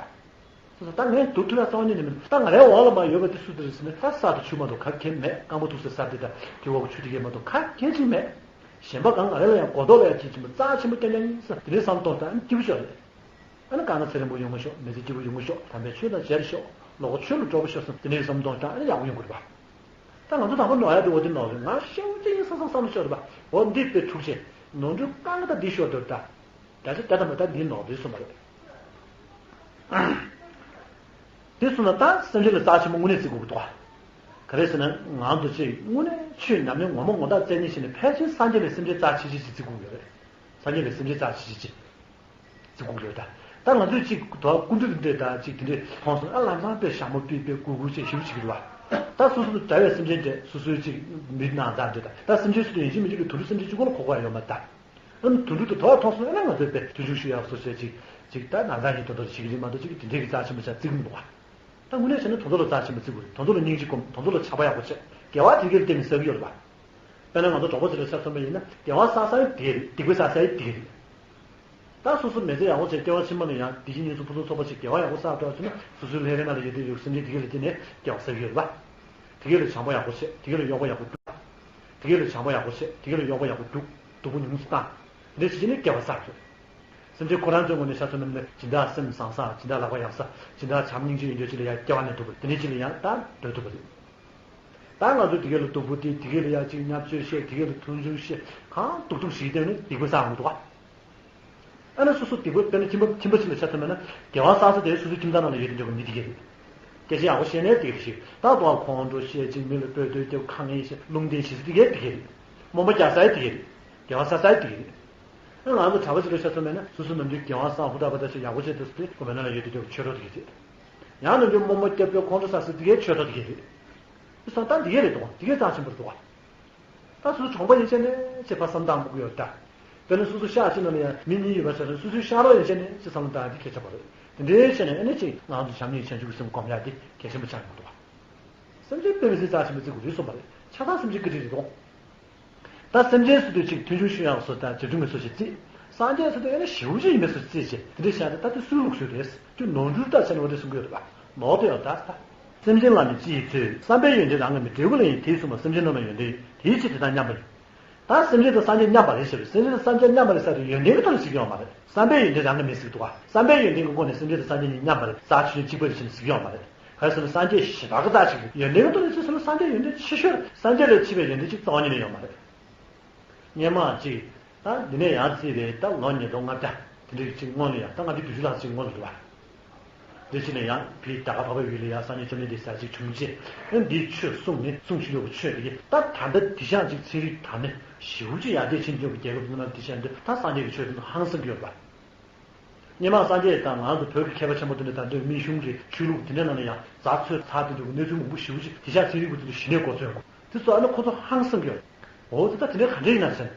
སོ་སོ་ད་ངས་སྡུག་ཐུབ་ཡག་རྩ་བ་ཉིད་ནས་མིན། ད་ང་རའི་འོག་ལ་མར་ཡོད་པ་དེ་སུ་དེ་རེད་ཟེར་ན། ད་ས་དང་ཆུ་མ་གཏོགས་ག་གེ་མེད། རྐང་པ་ཐུག་སའི་ས་དེ་དང་དེ་འོག་གི་ཆུ་དེ་གས་མ་གཏོགས་ག་གེ་ཅིག་མེད། གཞན་པ་གང་ང་རེ་ལ་ཡང་གོ་རྟོགས་ལ་ཡང་ཅིག་ཅིག་མ་རྩ་ཆེན་པོ་རྐྱང་རྐྱང་ཡིན་ས་དེ་འདྲའི་བསམ་བློ་གཏོང་སྟངས་སྐྱིད་པོ་ཤོག་རེད། ཨ་ནི་དཀའ་ངལ་ཚེ་རིང་པོ་ཡོང་གི་ཤོག་མི་ཚེ་སྐྱིད་པོ་ཡོང་གི་ཤོག་དམ་པའི་ཆོས་དང་མཇལ་ཤོག་ལོག་ཆོས་ལ་སྤྲོ་པོ་ཤོག་བསམ་དེ་འདྲའི་བསམ་བློ་གཏོང་སྟངས་ཨ་ནི་ཡག་པོ་ཡོང་གི་རེད་པ། ད་ང་ཚོ་དང་པོ་ནོར་ཡག་དེ་འོ་དེ་ནོར་རེད། ང་ཤེས་པ་ཅི་ཡིན་བསམ་བསམ་བསམ་བློ་ཤོར་རེད་པ། འོ་འདི་དཔེ་འཁྲུག་ཆེ། ནོར་འཁྲུལ་དཀའ་ངལ་ད་འདི་ཤོར་འདུག་ད། ད་ཆ་ད་ད་མ་ད་འདི་ནོར་འདི་སོང་བ་རེད། དེ་སོང་ན་ད་སེམས་ཅན་ལ་རྩ་ཆེན་པོ་དངོས་གནས་བརྩི་དགོས་ཀྱི་འདུག་ག་ག་རེ་ཟེར་ན་ང་ཚོ་ཅིག་དངོས་གནས་ཆོས་ཉམས་ལེན་ངོ་མ་ངོ་ཐག་བཙན་ཉིད་བྱས་ནས་ཕལ་ཆེར་སངས་རྒྱས་ལས་སེམས་ཅན་རྩ་ཆེ་ཆེ་ཞིག་བརྩི་དགོས་ཀྱི་རེད། སངས་རྒྱས་ལས་སེམས་ཅན་རྩ་ཆེ་ཆེ་ཞིག་བརྩི་དགོས་ཀྱི་རེད་ད། ད་ང་ཚོས་ཅིག་དོ་སྐུ་མདུན་དུ་འདྲེ་ད་ཅིག་དེ་འདྲས་མཐོང་སོང་ཨ་ལམ་སང་དཔེ་ཞྭ་མོ་ཕུད་དཔེ་གུ་གུ་བྱས་ཞིབ་བྱེད་ཀྱི་རེད་བ། ད་སོ་སོ་དང་འདྲ་བའི་སེམས་ཅན་འདྲེ་སོ་སོའི་ཅིག་མི་ནང་ཚང་འདྲེ་ད། ད་སེམས་ཅན་སུ་དང་ཡིན་གཅིག་མིན་གཅིག་གི་དུད་འགྲོ་སེམས་ཅན་གཅིག་པོ་ལ་གོ་དགོས་ཡ་ཡོད་མ་རེད་ད། ཨ་ནི་དུད་འགྲོ་དེ་དོ་མཐོང་སོང་ན་ང་ཚོས་དཔེ་ཐུགས་ཆུང་ཞུ་ཡག་སོ་སོའི་ཅིག་ཅིག་ད་ན་ཚ་ཡིན་དོ་དོ་ཞིག་གི་རེད་མ་གཏོགས་ཅིག་དེ་འདྲའི་གི་རྩ་ཆེན་པོ་ཆགས་བརྩི་གི་མི་འདུག་བ། ད་དངོས་གནས་བྱས་ན་དེ་ཚོ་ལ་རྩ་ཆེན་པོ་བརྩི་དགོས་རེད། དེ་ཚོ་ལ་སྙིང་རྗེ་སྒོམ། དེ་ཚོ་ལ་བྱམས་པ་ཡག་པོ་བྱེད། དགེ་བ་དེ་གས་བརྟེན་ནས་བསགས་ཀྱི་ཡོད་རེད་བ། དཔེར་ན་ང་ཚོ་གྲོགས་པོ་ཚོ་ལ་ཆ་མཚོན་པ་ཡིན་ན་དགེ་བ་བསགས་བསགས་ཡག་དེ་གས་རེད། སྡིག་པ་བསགས་བསགས་ཡག་དེ་གས་རེད། ད་སོ་སོ་མི་ཚེ་ཡག་པོ་བྱས་སྐྱེ་བ་ཕྱི་མ་ལ་ཡང་བདེ་སྐྱིད་ངེས་སུ་ཕུན་སུམ་ཚོགས་པ་ཞིག་དགེ་བ་ཡག་པོ་བསགས་ཐུབ་ཟེར་ན་སོ་སོའི་ལྷས་རའི་ནང་ལ་ཡོད་དུས་ཡོད་སེམས་ཅན་དེ་གས་ལ་བརྟེན་ནས་དགེ་བ་བསགས་ཀྱི་ཡོད་རེད་བ། དེ་གས་ལ་བྱམས་པ་ཡག་པོ་བྱེད། དེ་གས་ལ་གཡོག་པོ་ཡག་པོ་རྒྱུག་དེ་གས་ལ་བྱམས་པ་ཡག་པོ་བྱེད། དེ་གས་ལ་གཡོག་པོ་ཡག་པོ་རྒྱུག་སྡུག་པོ་ཉུང་སུ་བཏང་། དེ་འདྲ་བྱེད་ཀྱི་ནི་དགེ་བ་བསགས་ཐུབ། སེམས་ཅན་ཁོ་རང་ཚོའི་ངོས་ནས་ཆ་མཚོན་པ་ན་ཇི་འདྲ་སེམས་བཟང་ས། ཇི་འདྲ་ལག་པ་ཡག་ས། ཇི་འདྲ་བྱམས་སྙིང་རྗེ་ཡོད་རྒྱུ་ཅིག་ལ་ཡང་སྐྱེ་བ་ལེན་ཐུབ་པ་དེ་འདྲ་ཅིག་ལ་ཡང་ད་སྡོད་ཐུབ་པ་རེད། ད་ང་ཚོ་དེ་གས་ལ་སྡུག་པོ་སྟེར། དེ་གས་ལ་ཡང་ཅིག་བརྙས་བཅོས་བཤད། དེ་གས་ལ་མཐོང་ཆུང་བཤད། གང་སྡུག་སྡུག་ཞིག་བསྟན་ནས་སྡིག་པ་བསགས་འོང་འདུག་ག་ཨ་ནི་སོ་སོ་སྡིག་པ་དཔེར་ན་ཁྱིམ་པ་ཁྱིམ་པ་ཞིག་ལ་ཆ་མཚོན་པ་ན་དགེ་བ་བསགས་ས་དེ་སོ་སོའི་ཁྱིམ་ཚང་ནང་ལ་ཡོད་དུས་འཇོག་པའི་མི་དེ་གས་རེད། སྐད་ཆ་ཡག་པོ་བཤད་ནའི་དེ་གས་རེད་ཤག་ད་དུང་ཁོང་ཁྲོ་བཤད་ཅིག་མི་ལ་སྤྲོད་སྟོན་རྒྱབ་ཁ་ངན་བཤད་ལུང་བསྟན་བྱེད་ས་དེ་གས་དེ་གས་རེད། རྨོ་མོ་རྒྱག་ས་ཡི་དེ་གས་རེད། དགེ་བ་བསགས་ས་ཡི་དེ་གས་རེད། ཨ་ང་ཚོ་གྲྭ་པ་ཅིག་ལ་ཤ་ཚ་མེད་ན་སོ་སོ་ནམ་རྒྱུན་དགེ་བ་བསགས་ཧུར་ཐག་པ་ད་ཆ་ཡག་པོ་བྱས་ཏེ་སུ་དེ་དགོན་པའི་ནང་ལ་ཡོད་དུས་དེ་ཆོས་གྲོགས་དེ་གས་རེད། ཡང་ནམ་རྒྱུན་རྨོ་མོ་སྐྱབས་བཅོལ་ཁོང་ཁྲོ་ཟ་སྲིད་དེ་གས་ཆོས་གྲོགས་དེ་གས་རེད། དེ་སོང་ད་དེ་གས་རེད་དོ། དེ་གས་རྩ་ཆེན་པོ་རེད་དོ། ད་སོ་སོ་གྲོང་པ་ཡིན་ཆ་ནས་ཅེས་ཕ་བསམ་སྟངས་མུག་ཡོད་ད། དཔེར་ན་སོ་སོ་ཤག་ཅིག་ནང་ལ་ཡང་མི་གཉིས་ཡོད་པ་ཆ་ནས་སོ་སོའི་ཤག་རོགས་ཡིན་ཆ་ནས་ཅེས་བསམ་བློ་བཏང་ཡ་དེ་གལ་ཆེན་པོ་རེད། དེ་འདྲའི་ཆ་ནས་ཨ་ནི་ཅིག་ང་ཚོ་བྱམས་སྙིང་རྗེ་བྱང་ཆུབ་ཀྱི་སེམས་སྒོམ་ཡ་དེ་གལ་ཆེན་པོ་ཆགས་ཡོང་གི་འདུག་བ། སེམས་ཅན་དཔེ་མི་སྲིད་རྩ་ཆེན་པོ་བརྩི་དགོས་རེད་གསུངས་པ་རེད། ཆགས་སྡང་སེམས་ཅན་ག་འདྲ་རེད་དོ། ད་སེམས་ཅན་ཟེར་དུས་ཅིག་མཐུན་འཇུག་ཤུགས་ཡངས་སོ་དང་རྗེ་བཙུན་མའི་སོ་ཞེས་བརྩིས། སངས་རྒྱས་ཟེར་དུས་ཨེ་ན་ཞེ་པོ་ཅིག་ཡིན་པའི་སོ་བརྩིས་བྱས་དེ་འདྲ་བཤད་ན་ད་དེ་སུའི་ལུགས་སྲོལ་རེད། ཅུང་ནོར་འཁྲུལ་ད་བྱས་ན་འོ་དེ་གསུང་གི་ཡོད་རེད་པ། ནོར་དེ་ཡང་ད་ད། སེམས་ཅན་ལ་ནི་ཅི་ཡིས་འཚོལ། བསམ་པའི་ཡོན་ཏན་རང་གིས་མི་འབྲས་བུ་ལ་ཡིན་དེས་གསུངས་པ་སེམས་ཅན་རྣམས་ལ་ཡོན་ཏན་ཡོད་དེའི་ཕྱིར་དེ་དག་མཉམ་པ་ཡིན། ད་སེམས་ཅན་དང་སངས་རྒྱས་མཉམ་པ་རེད་ཟེར་བས་སེམས་ཅན་དང་སངས་རྒྱས་མཉམ་པ་རེད་ཟེར་དུས་ཡོན་ཏན་གྱི་ཐོག་ནས་བྱེད་ཀྱི་ཡོད་མ་རེད། བསམ་པའི་ཡོན་ཏན་རང་གིས་མི་ཟེར་གྱི་འདུག་བ། བསམ་པའི་ཡོན་ཏན་གྱི་སྒོ་ནས་སེམས་ཅན་དང་སངས་རྒྱས་གཉིས་མཉམ་པ་རེད། རྩ་ཆེ་ཆུང་གཅིག་པ་རེད་ཟེར་ནས་ཟེར་གྱི་ཡོད་མ་རེད། ག་རེ་ཟེར་ན་སངས་རྒྱས་ཞེ་དྲག་གི་རྩ་ཆེ་གི་ཡོན་ཏན་གྱི་ཐོག་ནས་ཟེར་ན་སངས་རྒྱས་ཡོན་ཏན་ཆེ་ཤོས་རེད། སངས་རྒྱས་ལས་ཆེ་བའི་ཡོན་ཏན་གཅིག་རྩ་བ་ཉིད་ནས་ཡོད་མ་རེད། སྔོན་མ་གཅིག་ད་འདི་ནས་ཡང་བརྩིས་པའི་ད་ལོ་ཉིས་སྟོང་ལྔ་བརྒྱ་དེ་འདྲའི་གཅིག་སྔོན་ལ་ཡང་ད་ལྔ་བཅུ་བདུན་ཅུ་ལྷག་ཅིག་སྔོན་ལ་འདུག་བ། དེ་ཕྱིན་ནས་ཡང་བི་ད་ག་འཕགས་པའི་ཡུལ་ལ་ཡང་སངས་རྒྱས་བཅོམ་ལྡན་འདས་ཟེར་ཅིག་བྱུང་རྗེས་ཨ་འདིའི་ཆོས་གསུངས་ནས་གསུང་བཞིན་ཡོད་པའི་ཆོས་དེ་གིས་ད་ད་ལྟ་འདི་ཤང་ཅིག་ཚན་རིག་དར་ནས་ཞེ་པོ་ཅིག་ཡར་རྒྱས་ཕྱིན་ཡོད་པའི་རྒྱལ་ཁབ་ཚོ་ནང་འདི་ཤང་འདི་ད་སངས་རྒྱས་ཀྱི་ཆོས་དེ་ཚོ་ཧང་སང་གི་ཡོད་པ། སྔོན་མ་སངས་རྒྱས་དང་ང་ཚོ་བོད་ཀྱི་མཁས་པ་ཆེན་པོ་དེ་འདྲ་ད་ལྟའི་མི་གཞུང་གི་ཆོས་ལུགས་དེ་འདྲ་ནང་ལ་ཡང་རྫ་ཚོས་ཚར་དེ་འདྲ་གི་གནས་ཚུལ་མང་པོ་ཞེ་པོ་ཅིག་དེ་ཤང་ཚན་རིག་པ་ཚོ་ལ་ཞི་གནས་གོ་ཚོད་ཡོང་གི་དེ་ཚོ་ཨ་ནི་ཁོ་ཚོ་ཧང་སང་གི་ཡོད། འོ་ཙི་ད་དེ་འདྲ་ག་འདྲ་ཡིན་ན་ཟེར་ན།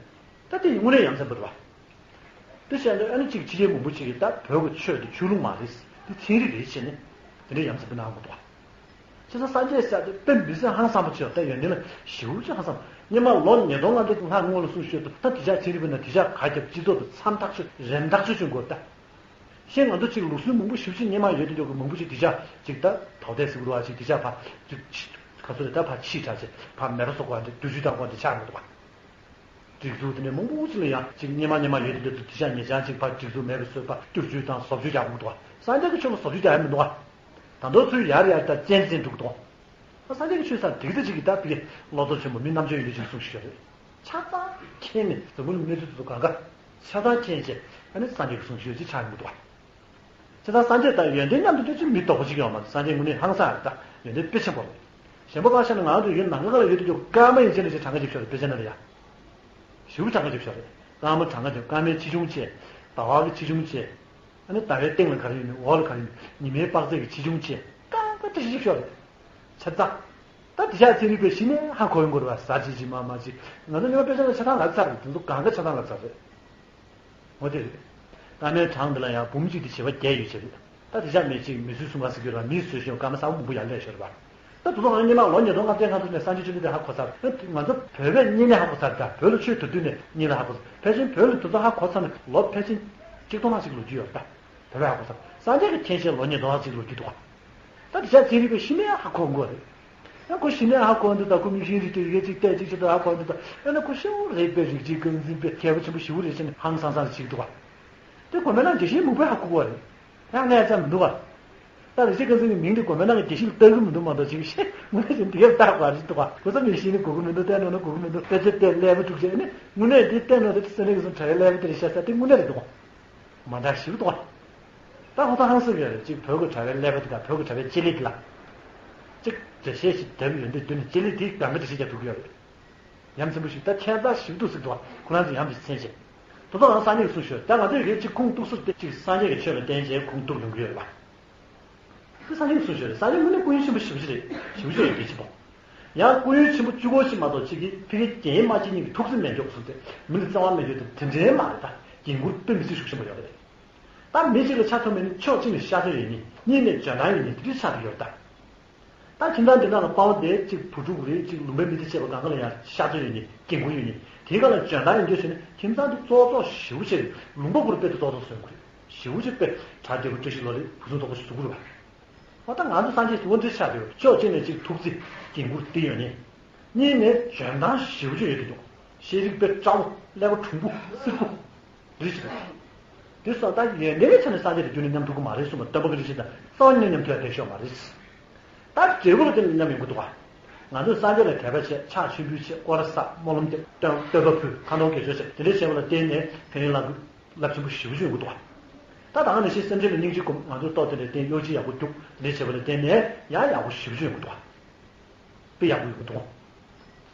ད་དེ་ཡིན་དངོས་གནས་ཡ་མཚན་པོ་རེད་བ། དེ་བྱས་ན་ཨ་ནི་གཅིག་ཕྱི་རྒྱལ་མང་པོ་ཅིག་གིས་ད་བོད་ཀྱི་ཆོས་དེ་ཆོས་ལུགས་མ་རེད། དེ་ཚན་རིག་རེད་བྱས་ནས་དེ་འདྲ་ཡ་མཚན་པོ་གནང་གི་འདུག་བ། བྱས་ཙང་སངས་རྒྱས་ཟེར་དེ་དཔེ་མི་སྲིད་ཧང་སང་པོ་ཅིག་ཡོད་ད་ཡོན་ཏན་ལ་ཞེ་པོ་ཅིག་ཧང་སང་། སྔོན་མ་ལོ་ཉིས་སྟོང་ལྔ་བརྒྱ་ལྷག་སྔོན་ལ་གསུངས་ཤོད་དུ་ད་དེ་ཅག་ཚན་རིག་པ་ན་དེ་ཅག་ག་རྒྱབ་སྤྱི་ཚོགས་དང་མཚམས་ཐག་ཆོད་རན་ཐག་ཆོད་བྱུང་དགོས་ད། ཤེས་ང་ཚོ་གཅིག་ལུགས་སྲོལ་མང་པོ་ཞེ་པོ་ཅིག་སྔོན་མ་ཡོད་དེ་འདྲ་གི་མང་པོ་ཅིག་དེ་ཅག་ཅིག་ད་དོ་བདེ་ཟེར་གི་རེད་བ་ཅིག་དེ་ཅག་ཕར་ཅིག་ག་ཚོད་རེད་ད་ཕར་ཕྱིས་དྲགས་ཅིག་ཕར་མེད་པ་བཟོ་དགོས་ཨ་འདྲ་བསྡུ་རྒྱུ་དང་དགོས་འདྲ་ཆགས་མི་འདུག་བ། སྒྲིག་འཛུགས་དེ་འདྲ་མང་པོ་ཅིག་ལ་ཡང་ཅིག་སྔོན་མ་སྔོན་མ་ཡོད་དེ་འདྲ་ཚོ་དེ་ཅག་ཉེ་ཆར་ཅིག་ཕར་སྒྲིག་འཛུགས་མེད་པ་བཟོས་ཕར་བསྒྱུར་བཅོས་དང་བཟོ་བཅོས་རྒྱག་གི་མི་འདུག་བ། སངས་རྒྱས་ཀྱི་ཆོས་ལ་བཟོ་བཅོས་རྒྱག་ཡ་མི་འདུག་བ། ད་དུང་ཚུར་ཡར་ཡར་ད་གཅན་གཟན་འགྲོ་གི་འདུག་བ། སངས་རྒྱས་ཀྱི་ཆོས་ཟེར་དེ་གི་ཚེ་གཅིག་གི་ད་བི་ལོ་ཐོ་ཆེན་པོ་མི་རྣམ་དཔྱོད་ཡོད་ལུགས་ཅིག་གསུངས་ཤིག་ཡོད་རེད། ཆ་ཚང་མཁྱེན་ནས་འཛམ་བུ་གླིང་གནས་ཚུལ་དེ་ཚོ་གང་ག་ཆ་ཚང་མཁྱེན་བྱས་ཨ་ནི་སངས་རྒྱས་ཀྱི་གསུང་ཤོད་ཅིག་ཆགས་ཡོང་གི་འདུག་བ། ཆ་ཚང་སངས་རྒྱས་དང་ཡོན་ཏན་མཉམ་དུ་སྐྱོད་ཅིག་མི་དོག་པོ་ཅིག་ཡོང་མ་རེད། སངས་རྒྱས་དངོས་གནས་ཧང་སང་རེད་ད་ཡོན་ཏན་དཔེ་ཆེན་པོ་རེད། གཞན་པ་ཕར་བཞག་ན་ང་ཚོ་ཡུལ་ནང་ཁ་ལ་ཡོད་དུས་ཀྱི་སྐར་མ་ཡན་ཆད་ནས་ཅིག་གྲངས་ཀ་རྒྱབ་ཤོག་རེད་དཔེ་ཆ་ནང་ལ་ཡ། ཞེ་པོ་གྲངས་ཀ་རྒྱབ་ཤོག་རེད། སྐར་མ་གྲངས་ཀ་རྒྱབ་སྐར་མའི་ཆེ་ཆུང་བྱས། ཟླ་བ་གི་ཆེ་ཆུང་བྱས། ཨ་ནི་ཟླ་བའི་སྟེང་ལ་ག་རེ་ཡོད་མེད་འོག་ལ་ག་རེ་ཡོད་མེད་ཉི་མའི་དཔག་ཚད་ཀྱི་ཆེ་ཆུང་བྱས་སྐར་མ་བཀྲ་ཤིས་ཤིག་ཤོག་རེད། ཆ་ཚང་། ད་དེ་ཤག་ཚན་རིག་པས་གཞི་ནས་ཧ་གོ་ཡོང་གི་རེད་བ་ཟ་བྱེད་ཅིག་མ་མ་ཅིག་ང་ཚོ་ཉི་མ་དཔེ་ཆ་ལ་ཆ་ཚང་ལབ་ཚར་རེད་དེ་ཚོ་གང་ག་ཆ་ཚང་ལབ་ཚར་རེད། འོ་དེ་རེད། སྐར་མའི་གྲངས་འདི་ལ་ཡང་འབུམ་གཅིག་དེ་བྱེ་བ་བརྒྱད་ཡོད་ཅེས་རེད། ད་དེ་ཆ་མེད་ཅིག་མི་ཚོས་གསུང་ག་ཟེར་གྱི་རེད་བ་མིས་བཟོས་ཤིང་སྐར་མ་གསར་པ་མང་པོ་ཡར་སླེབས་ཤོར་བ། ད་དུ་ཚོ་ང་ཚོ་སྔོན་མ་ལོ་ཉིས་སྟོང་ལྔ་བརྒྱ་ལྔ་བཅུ་ནས་སངས་རྒྱས་བཅོམ་ལྡན་འདས་ཧ་གོ་ཚར། ང་ཚོ་བོད་པས་སྔོན་ནས་ཧ་གོ་ཚར་ད་བོད་ལ་ཆོས་དར་དུས་ནས་སྔོན་ལ་ཧ་གོ་ཚར། ཕལ་ཆེར་བོད་ལ་དུ་ཚོ་ཧ་གོ་ཚར་ནས་ལོ་ཕལ་ཆེར་གཅིག་སྟོང་ལྷག་ཅིག་ལོ་རྒྱུས་ཡོད་རེད་ད། བོད་པས་ཧ་གོ་ཚར། སངས་རྒྱས་ཀྱི་མཁྱེན་ཤེས་ལོ་ཉིས་སྟོང་ལྷག་ཅིག་ལོ་རྒྱུས་འདུག་ག་ད་དེ་ཤ་ཚན་རིག་པས་ཤི་ནས་ཧ་གོ་དགོས་རེད། ཡང་ཁོ་ཤི་ནས་ཧ་གོ་འདུག་ད་ཁོ་མིག་ཤེལ་རིག་གི་ཡོད་ཅིག་བལྟས་ཅིག་ཅིག་ད་ཧ་གོ་འདུག་ད་ཡང་ན་ཁོ་ཤི་བོ་རིག་པའི་རིག་བྱེད་རྐང་འཛིན་པའི་རྒྱལ་པོ་ཆེན་པོ་ཞི་བོ་རེད་ཟེར་ནས་ཧང་སང་སང་ཞིག་འདུག་ག་དེ་དགོན་པའི་ནང་དགེ་བཤེས་མང་པོས་ཧ་གོ་གི་རེད། ཡང་ངས་ཙམ་མི་འདུག་ག་ད་རིག་བྱེད་རྐང་འཛིན་གྱི་མིང་དེ་དགོན་པའི་ནང་གི་དགེ་བཤེས་ལ་བཏགས་གི་མི་འདུག་མ་གཏོགས་ཅིག་ཤེས་ངོས་ནས་འདི་གས་བཏགས་པ་རེད་འདུག་ག་གོ་ས་མི་ཤེས་ནི་གོ་གི་མི་འདུག་བལྟས་ན་ན་གོ་གི་མི་འདུག་དཔེ་ཆ་བལྟས་ཀླད་པ་དཀྲུགས་བྱས་ནི་དངོས་གནས་འདི་བལྟས་ན་དེ་སེམས་ནས་གི་སོང་གྲྭ་བའི་ཀླད་པ་དེ་རེད་ཤག་ས་དེ་དངོས་གནས་རེད་འདུག་ག་མ་འདྲ་ཞིག་འདུག་ག་ད་ཧོ་ད་ཧང་སང་གི་རེད་ཅིག་བོད་ཀྱི་གྲྭ་བའི་ཀླད་པ་དེ་དང་བོད་ཀྱི་གྲྭ་བའི་སྤྱི་ལེ་དེ་ལ། ཅིག་འགྲེལ་བཤད་ཞིག་བརྒྱབ་ཡོད་འདི་དུས་ནས་སྤྱི་ལེ་དེའི་སྒང་ག་འགྲེལ་བཤད་རྒྱག་ཐུབ་ཀྱི་ཡོད་རེད། ཡ་མཚན་པོ་ཞིག་ད་ཁྱད་མཚར་ཞིག་འདུག་ཟེར་འདུག་ག་ཁོ་རང་ཚོ་ཡ་མཚན་ཞིག་མཚན་བྱས། དོ་དོ་རང་སང་ཉིན་གསུངས་ཤོད་ད་ང་ཚོས་རེད་ཅིག་ཁུངས་གཏུགས་སུ་དེ་ཅིག་སངས་རྒྱས་ཀྱི་ཆོས་ལ་བརྟེན་བྱས་ཁུངས་གཏུགས་ཡོང་གི་ཡོད་རེད་པ། དེ་སངས་རྒྱས་ཀྱིས་གསུངས་ཤོད་རེད་སངས་རྒྱས་དངོས་གནས་སྐུ་ཡོན་ཆེན་པོ་ཞེ་པོ་ཅིག་རེད་ཞེ་པོ་ཅིག་ཡོད་གལ་ཆེན་པོ། ཡང་སྐུ་ཡོན་ཆེན་པོ་བཅུ་སྐོར་ཞིག་མ་གཏོགས་ཅིག་གིས་ཕ་གི་རྒྱལ་ཡུམ་མ་སྤྱི་གཉིས་ཀྱི་ཐུགས་བརྩེ་མེད་མགྱོགས་སུ་སྟེ་མི་ལ་བརྩེ་བ་མེད་མགྱོགས་དེ་དེ་འདྲའི་མ་རེད་ད་འགན་འཁུར་དཔེ་མི་སྲིད་ཤུགས་ཆེན་པོ་ཡོད་རེད། ད་མི་གཅིག་ལ་ཆ་མཚོན་པ་ཡིན་ན་ཕྱོགས་གཅིག་ནས་ཤ་ཚ་ཡོད་མཁན་གཉིས་ནས་འཇོན་ཐང་ཡོད་མཁན་དེ་འདྲའི་ཆགས་ཀྱི་ཡོད་ད། ད་ཁྱིམ་ཚང་འདི་ནང་ལ་དཔའ་བོ་དེ་གཅིག་བུ་ཕྲུག་རེད་གཅིག་ལུང་པའི་མི་དེ་བྱས་པ་གང་ག་ལ་ཡང་ཤ་ཚ་ཡོད་མཁན་འགན་ཁུར་ཡོད་མཁན་དེའི་སྒང་ལ་འཇོན་ཐང་ཡོད་མཁན་བྱས་ནས་ཁྱིམ་ཚང་དེ་གཙོ་གཙོ་ཞེ་པོ་བྱས་ནས་ལུང་པ་དགུ་རུ་དཔེ་དེ་གཙོ་གཙོ་བཟོ་དགོས་རེད་ཞེ་པོ་ཅིག་དཔེ་གྲྭ་རྒྱལ་པོ་བཀྲ་ཤིས་ལོ་རེད་ཕུན་སུམ་ཚོགས་པ་ཞིག་བཟོ་དགོས་རེད་བ། འོ་ད་ང་ཚོ་སངས་རྒྱས་ཟེར་བ་འདི་ཆགས་ཡོད་ཕྱོགས་གཅིག་ནས་གཅིག་ཐུགས་བརྩེ་འགན་ཁུར་དེ་ཡོད་ནས། གཉིས་ནས་འཇོན་ཐང་ཞེ་པོ་ཅིག་ཡོད་ཀྱི་འདུག་ཤེས་རིག་དཔེ་སྐྲག་པོ་ཀླད་པ་གྲུང་པོ་སིལ་པོ་རེད་ཅིག་རེད། དེ་སོགས་ད་ཡོན་ཏན་གྱི་ཆ་ནས་སངས་རྒྱས་དེ་རྒྱུན་ནས་མཉམ་ཐུག་གི་མ་རེད་གསུངས་པ་སྟོན་པ་གི་རིགས་ཤིག་དང་རྩ་བ་ནས་མཉམ་ཐུག་ཡ་བསྡད་ཤོག་མ་རེད། ད་འབྲས་བུ་ལ་བརྟེན་ནས་མཉམ་ཡོང་གི་འདུག་ག་ང་ཚོས་སངས་རྒྱས་ལ་དད་པ་བྱས་ཕྱག་མཆོད་འབུལ་བྱས་སྐོར་ར་བསགས་སྨོན་ལམ་བརྒྱབ་བསྟོད་བསྟོད་པ་ཕུལ་ཁ་འདོན་དགེ་སྦྱོར་བྱས་དེ་འདྲ་བྱས་པ་ལ་བརྟེན་ནས་ཕན་ཡོན་བླ་མེད་རླབས་ཆེན་པོ་ཞེ་པོ་ཅིག་ཡོང་གི་འདུག་ག་ད་ད་ག་ནང་བཞིན་སེམས་ཅན་ལ་སྙིང་རྗེ་སྒོམ་ང་ཚོས་ལྟོ་དེ་འདྲ་བསྟེན་གཡོ་སྒྱུ་ཡག་པོ་རྒྱུག་དེ་འདྲ་བྱས་པ་ལ་བརྟེན་ནས་ཡང་ཡག་པོ་ཞེ་པོ་ཅིག་ཡོང་གི་འདུག་ག་དཔེ་ཡག་པོ་ཡོང་གི་འདུག་ག་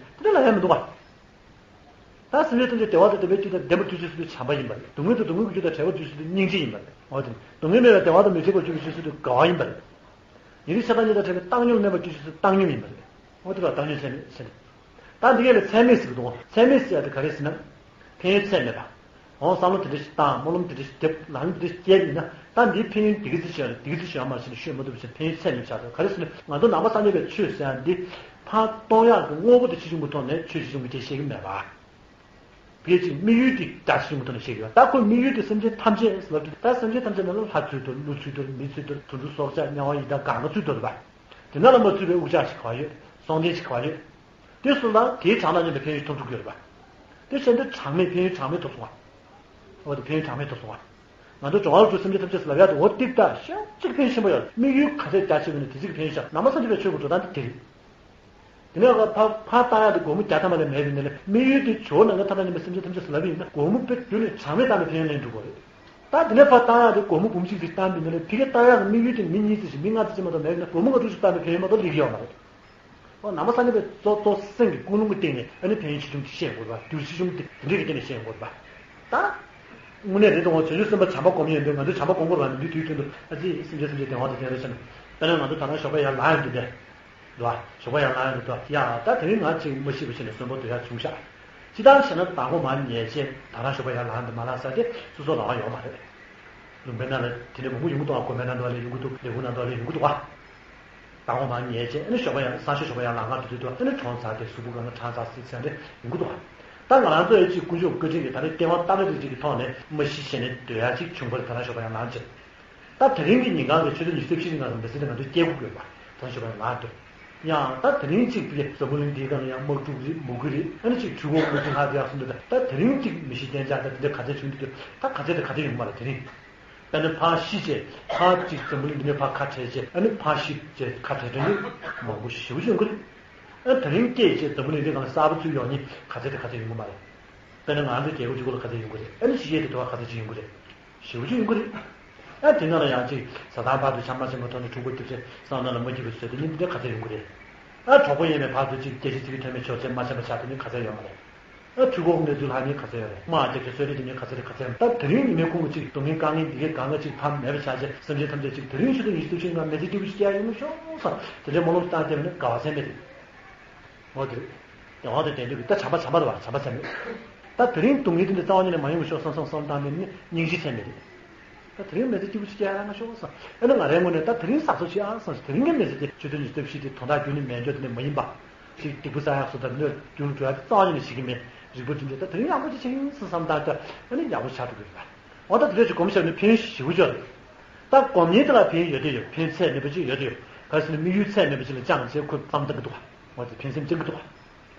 ནས་དེ་འདྲ་ལབ་ཡ་མི་འདུག་བ། ད་སེམས་ཅན་ཐམས་ཅད་བདེ་བ་དང་ལྡན་པའི་རྒྱུ་དང་ལྡན་པར་གྱུར་ཅིག་ཟེར་དུས་བྱམས་པ་ཡིན་པ་རེད། སྡུག་བསྔལ་དང་སྡུག་བསྔལ་གྱི་རྒྱུ་དང་བྲལ་བར་གྱུར་ཅིག་ཟེར་དུས་སྙིང་རྗེ་ཡིན་པ་རེད། འོ་དེ་སྡུག་བསྔལ་མེད་པའི་བདེ་བ་དང་མི་འཕྲད་པར་གྱུར་པའི་ཕྱིར་ཟེར་དུས་དགའ་བ་ཡིན་པ་རེད། ཡིན་གྱི་ཆགས་སྡང་གཉིས་དང་བྲལ་བའི་བཏང་སྙོམས་མེད་པར་གྱུར་ཅིག་ཟེར་དུས་བཏང་སྙོམས་ཡིན་པ་རེད། འོ་དེ་ལ་བཏང་སྙོམས་ཚད་མེད་ཟེར། ད་འདི་གས་ལ་ཚད་མེད་ཟེར་གྱི་འདུག་ཚད་མེད་ཟེར་ཡ་དེ་ག་རེ་ཟེར་ན། ཕན་ཡོན་ཚད་མེད་པ། འོ་བསམ་བློ་དེ་འདྲ་ཞིག་བཏང་། སྨོན་ལམ་དེ་འདྲ་ཞིག་བརྒྱབ། ལམ་རིམ་དེ་འདྲ་ཞིག་བརྒྱབ་ཡིན་ན། ད་འདིའི་ཕན་ཡོན་འདི་ག་ཚོད་ཅིག་ཡོད་རེད། འདི་ག་ཚོད་ཅིག་ཡོད་མ་རེད་ཟེར་ནས་ཤོད་མ་ཐུབ་པ་བྱས་ཕན་ཡོན་ཚད་མེད་ཆགས་འགྲོ། ག་རེ་ཟེར་ན་ང་ཚོ་ནང་པ་སངས་རྒྱས་པའི་ཆོས་ཟེར་ཡ་འདི་ཕར་གཏོང་ཡག་གི་དངོས་པོ་དེ་ཆེ་ཆུང་གི་ཐོག་ནས་ཆོས་ཆེ་ཆུང་གི་དེ་བཤད་ཀྱི་མེད་པ། ཕལ་ཆེར་དམིགས་ཡུལ་དེ་རྒྱ་ཆེ་ཆུང་གི་ཐོག་ནས་བཤད་ཀྱི་ཡོད། ད་ཁོས་དམིགས་ཡུལ་དེ་སེམས་ཅན་ཐམས་ཅད་ལབ་དུས། ད་སེམས་ཅན་ཐམས་ཅད་ནང་ལ་ལྷ་ཚུད་དོ། ཀླུ་ཚུད་དོ། མི་ཚུད་དོ། དུད་འགྲོ་སྲོག་ཆགས་དམྱལ་བ་ཡི་དྭགས་གང་ག་ཚུད་དོ་རེད་པ། དེ་ནང་ལ་མ་ཚུད་པའི་དབུགས་ཆགས་ཤིག་ག་བ་ཡོད། སྲོག་ལྡན་ཞིག་ག་བ་ཡོད། དེ་སོགས་ལ་དེའི་གྲངས་དང་མཉམ་པའི་ཕན་ཡོན་ཐོབ་ཐུབ་ཀྱི་ཡོད་རེད་པ། དེ་བྱས་ན་གྲངས་མེད་ཕན་ཡོན་གྲངས་མེད་ཐོབ་སོང་བ། འོ་དེ་ཕན་ཡོན་གྲངས་མེད་ཐོབ་སོང་བ། ང་ཚོ་སྦྱོར་བ་ལ་སྤྲོ་སེམས་ཅན་ཐམས་ཅད་ཟེར་ལབ་ཡག་དེ་འོ་ཏིག་ཏག་ཤོག་གཅིག་ཕན་ཆེན་པོ་ཡོད། དམིགས་ཡུལ་ག་ཚད་རྒྱ་ཆེ་བ་ནི་དེ་གཅིག་གི་ཕན་ཡོན་ཤོག་ནང་པ་སངས་རྒྱས་པའི་ཆོས་ཀྱི་འགྲོ་སྟངས་དེ་དེ་རེད། དེ་ནས་ཕར་ཕར་བཏང་ཡག་དེ་སྒོར་མོ་བརྒྱ་ཐམ་པ་ལས་མེད་པའི་ནང་ལ་དམིགས་ཡུལ་དེ་ཇོ་བོ་ནམ་མཁའི་མཐའ་དང་མཉམ་པའི་སེམས་ཅན་ཐམས་ཅད་ཟེར་ལབ་པ་ཡིན་ན། སྒོར་མོ་དཔེ་རྒྱུན་ནས་གྲངས་མེད་བཏང་ནས་ཕན་ཡོན་ལེན་འགྲོ་གི་རེད། ད་དེ་ནས་ཕར་བཏང་ཡག་དེ་སྒོར་མོ་འབུམ་གཅིག་ཙམ་བཏང་པའི་ནང་ལ་ཕ་གིར་བཏང་ཡག་གི་དམིགས་ཡུལ་དེ་མི་གཉིས་ཙམ་ཞིག་མི་ལྔ་ཙམ་ཅིག་མ་གཏོགས་མེད་ན། སྒོར་མོ་ལྔ་དྲུག་ཅིག་བཏང་ནས་ཕན་ཡོན་མ་གཏོགས་ལེགས་ཀྱི་ཡོད་མ་རེད། ཨོ་ནང་པ་སངས་རྒྱས་པའི་གཙོ་གཙོ་སེམས་ཀྱི་ཀུན་སློང་གི་སྟེང་ནས་ཨ་ནི་ཕན་ཡོན་ཆེ་ཆུང་དེ་བཤད་དགོས་པ། འགྱུར་ཆེ་ཆུང་དེ་དེ་འདྲས་ཀྱི་སྟེང་ནས་བཤད་དགོས་པ། ད་དངོས་གནས་རེད་དོ། བྱང་ཆུབ་སེམས་དཔའ་བྱམས་པ་སྒོམ་ཡོང་དུས། ང་ཚོས་བྱམས་པ་སྒོམ་དགོས་པ་འདི་དུས་རྒྱུན་དུ་ཨ་ཙི་སེམས་ཅན་ཐམས་ཅད་བདེ་བ་དང་ལྡན་པར་ཤོག་ནས། དཔེར་ན་ང་ཚོ་ད་རང་ཞོགས་པ་ཡར་ལངས་ཡོང་དུས་དེ་འདུག་བ། ཞོགས་པ་ཡར་ལངས་ཡོང་དུས་ཡ་ད་དེ་རིང་ང་ཅིག་མ་ཤི་བ་བྱས་ནས་གསོན་པོ་སྡོད་ཡག་བྱུང་ཤག་ཅི་ལྟར་བྱས་ན་མདང་དགོང་མར་ཉལ་བྱས་ད་རང་ཞོགས་པ་ཡར་ལངས་དུས་མ་ལངས་ས་དེ་སོ་སོ་རང་དབང་ཡོད་མ་རེད། ལུང་པའི་ནང་ལ་དེ་འདྲའི་མང་པོ་ཡོང་གི་འདུག་བ། དགོན་པའི་ནང་དུ་ལ་ཡོང་གི་འདུག་ལས་ཁུངས་ནང་དུ་ལ་ཡོང་གི་འདུག་བ། མདང་དགོང་མར་ཉལ་བྱས་ཨ་ནི་ཞོགས་པ་ཡར་སང་ཞོགས་ཞོགས་པ་ཡར་ལངས་ག་འགྲོ་དུས་དུ་ཨ་ནི་གྲོངས་ཚར་ཏེ་གཟུགས་པོ་གང་ག་གྲང་ཚར་སྲིད་ཚར་ཏེ་ཡོང་གི་འདུག་བ། ད་ང་རང་ཚོ་ཡི་ཅིག་དཀོན་མཆོག་བཀའ་དྲིན་གྱིས་ད་རེས་སྐྱེ་བ་ཏག་ཏག་རེ་ཅིག་གི་ཐོག་ནས་མ་ཤི་ཞེས་ནས་སྡོད་ཡ་ཅིག་བྱུང་བ་རེད། ད་ལྟ་ཞོགས་པ་ཡང་ལངས་ཕྱིར། ད་དེ་རིང་གི་ཉིན་གང་གི་ཆུ་ཚོད་ཉི་ཤུ་རྩ་བཞི་གི་ནང་ལ་མི་ཚེ་འདི་ང་ཚོས་སྐྱེལ་དགོས་ཀྱི་ཡོད་པ། ད་ལྟ་ཞོགས་པ་ཡང་ལངས་སྡོད། ཡང་ད་དེ་རིང་གཅིག་དེ་འཛམ་བུ་གླིང་འདིའི་སྒང་ལ་ཡང་དམག་འཁྲུག་རེད། མུ་གེ་རེད། ཨ་ནི་གཅིག་འཕྲུལ་འཁོར་དམག་འཁྲུག་ལྷག་དེ་ཡག་སོང་འདུག་ད་ད་དེ་རིང་གཅིག་མི་ཤི་རྐྱེན་ཆག་ད་དེ་འདྲ་ག་ཚད་བྱུང་འདུག་ད་ག་ཚད་དེ་ག་ཚད་ཡོང་གི་མ་རེད། དེ་རིང་དཔེར་ན་ཕར་ཤི་བྱས་ཕར་གཅིག་འཛམ་བུ་གླིང་འདི་ནས་ཕར་ཁ་བྲལ་བྱས། ཨ་ནི་ཕར་ཤི་བྱས་ཁ་བྲལ་དོན་ནི་མང་པོ་ཞེ་པོ་ཅིག་ཡོང་གི་རེད། ཨ་དེ་རིང་སྐྱེས་བྱས་འཛམ་བུ་གླིང་འདིའི་སྒང་ལ་གསར་པ་ཚུར་ཡོང་མཁན་ག་ཚད་དེ་ག་ཚད་ཡོང་གི་མ་རེད། དཔེར་ན་ང་ཚོའི་རྒྱལ་ཁབ་གཅིག་པོ་ལ་ག་ཚད་ཡོང་གི་རེད། ཨ་ནི་ཕྱི་རྒྱལ་དུ་དུ་བ་ག་ཚད་ཅིག་ཡོང་གི་རེད། ཞེ་པོ་ཅིག་ཡོང་གི་རེད། ཨ་དེ་ནང་ལ་ཡང་ཅིག་ཟ་ཐང་བར་དུ་ཆམ་པ་ཆེན་པོ་ཐོག་ནས་འཁྲུག་པ་རྒྱབ་བྱས་སང་ནང་ལ་མ་སྐྱིད་པ་བཟོས་དེ་ནི་འདི་འདྲ་ག་ཚད་ཡོང་གི་རེད། ཨ་གྲོགས་པོ་ཡིན་ནས་བར་དུ་ཅིག་རྒྱལ་སྤྱི་ཚིག་གི་ཐོན་མི་ཆོག་ཅེས་མ་བྱས་པ་ཆགས་དེ་ནི་ག་ཚད་ཡོད་མ་རེད། ཨ་འཕྲུལ་འཁོར་གནས་ཚུལ་ལྷག་ནི་ག་ཚད་ཡོད་རེད། དམག་རྒྱབ་བྱས་གསོད་རེས་དེ་ནི་ག་ཚད་རེད། ག་ཚད་ཡོད་མ་རེད། ད་དེ་རིང་ཉི་མའི་ཁོང་གི་ཅིག་སྡུག་བསྔལ་དཀའ་ངལ་འདི་གའི་གང་ག་ཅིག་ཕམ་མེད་པ་ཆགས་ཅེས་སེམས་ཅན་ཐམས་ཅད་ཅིག་དེ་རིང་ཆུ་ཚོད་ཉི་ཤུ་རྩ་བཞི་ནང་མི་ཚེ་སྐྱིད་པོ་ཞིག་སྐྱེལ་ཡོང་མི་ཤོག་བསམ་དེ་འདྲའི་སྨོན་ལམ་བཏང་བསྡད་པ་ནི་དགའ་བ་ཚད་མེད་རེད། འོ་དེ་རེད། དེ་དབང་དུ་བསྟན་དུས་ད་བྱམས་པ་བྱམས་པ་རེད་བ། བྱམས་པ་ཚད་མེད། ད་དེ་རིང་སྡུག་བསྔལ་དེ་འདྲ་རྩ་བ་ཉིད་ནས་མ་ཡོང་བ་ཤོག་བསམ་བསམ་བསམ་བཏང་ནས་ནི་སྙིང་རྗེ་ཚད་མེད་རེད། ད་དེ་རིང་མི་ཚེ་སྐྱིད་པོ་ཞིག་སྐྱེལ་ཡ་རང་ཤོག་བསམ། ཨ་ནི་ང་རའི་ངོས་ནས་ད་དེ་རིང་གཟབ་གཟབ་བྱེད་ཨ་བསམ་ཞིག་དེ་རིང་གི་མི་ཚེ་དེ་ཆུ་ཚོད་ཉི་ཤུ་རྩ་བཞི་དེ་དོན་དག་རྒྱུན་ནས་མེད་འཇོག་དེ་ནས་མ་ཡིན་པ། ཞིག་སྡིག་པ་བསགས་ཡག་སོ་ད་འདི་འདྲ་རྒྱུན་འགྲོ་ཡ་དེ་རྩ་བ་ཉིད་ནས་བྱེད་ཀྱི་མེད། རིག་པ་བསྒྲིམས་ཏེ་ད་དེ་རིང་ཡག་པོ་ཅིག་བྱེད་ཡིན་བསམ་བསམ་བཏང་ད་ཨ་ནི་ཡག་པོ་ཆགས་འགྲོ་གི་རེད་པ། འོ་ད་དེ་འདྲ་ཞིག་གོམས་བཞག་ནས་ཕན་ཡོན་ཞེ་པོ་ཅིག་ཡོད་རེད། ད་སྒོམ་ཉིད་དེ་ལ་ཕན་ཡོད་དེ་ཡོད། ཕན་ཚད་མེད་པ་ཅིག་ཡོད་དེ་ཡོད། ག་རེ་ཟེར་ན་དམིགས་ཡུལ་ཚད་མེད་པ་ཅིག་ལ་བཅངས་བྱས་ཁོས་བསམ་བཏང་གི་འདུག་བ། འོ་དེ་ཕན་སེམས་བཅངས་ཀྱི་འདུག་བ།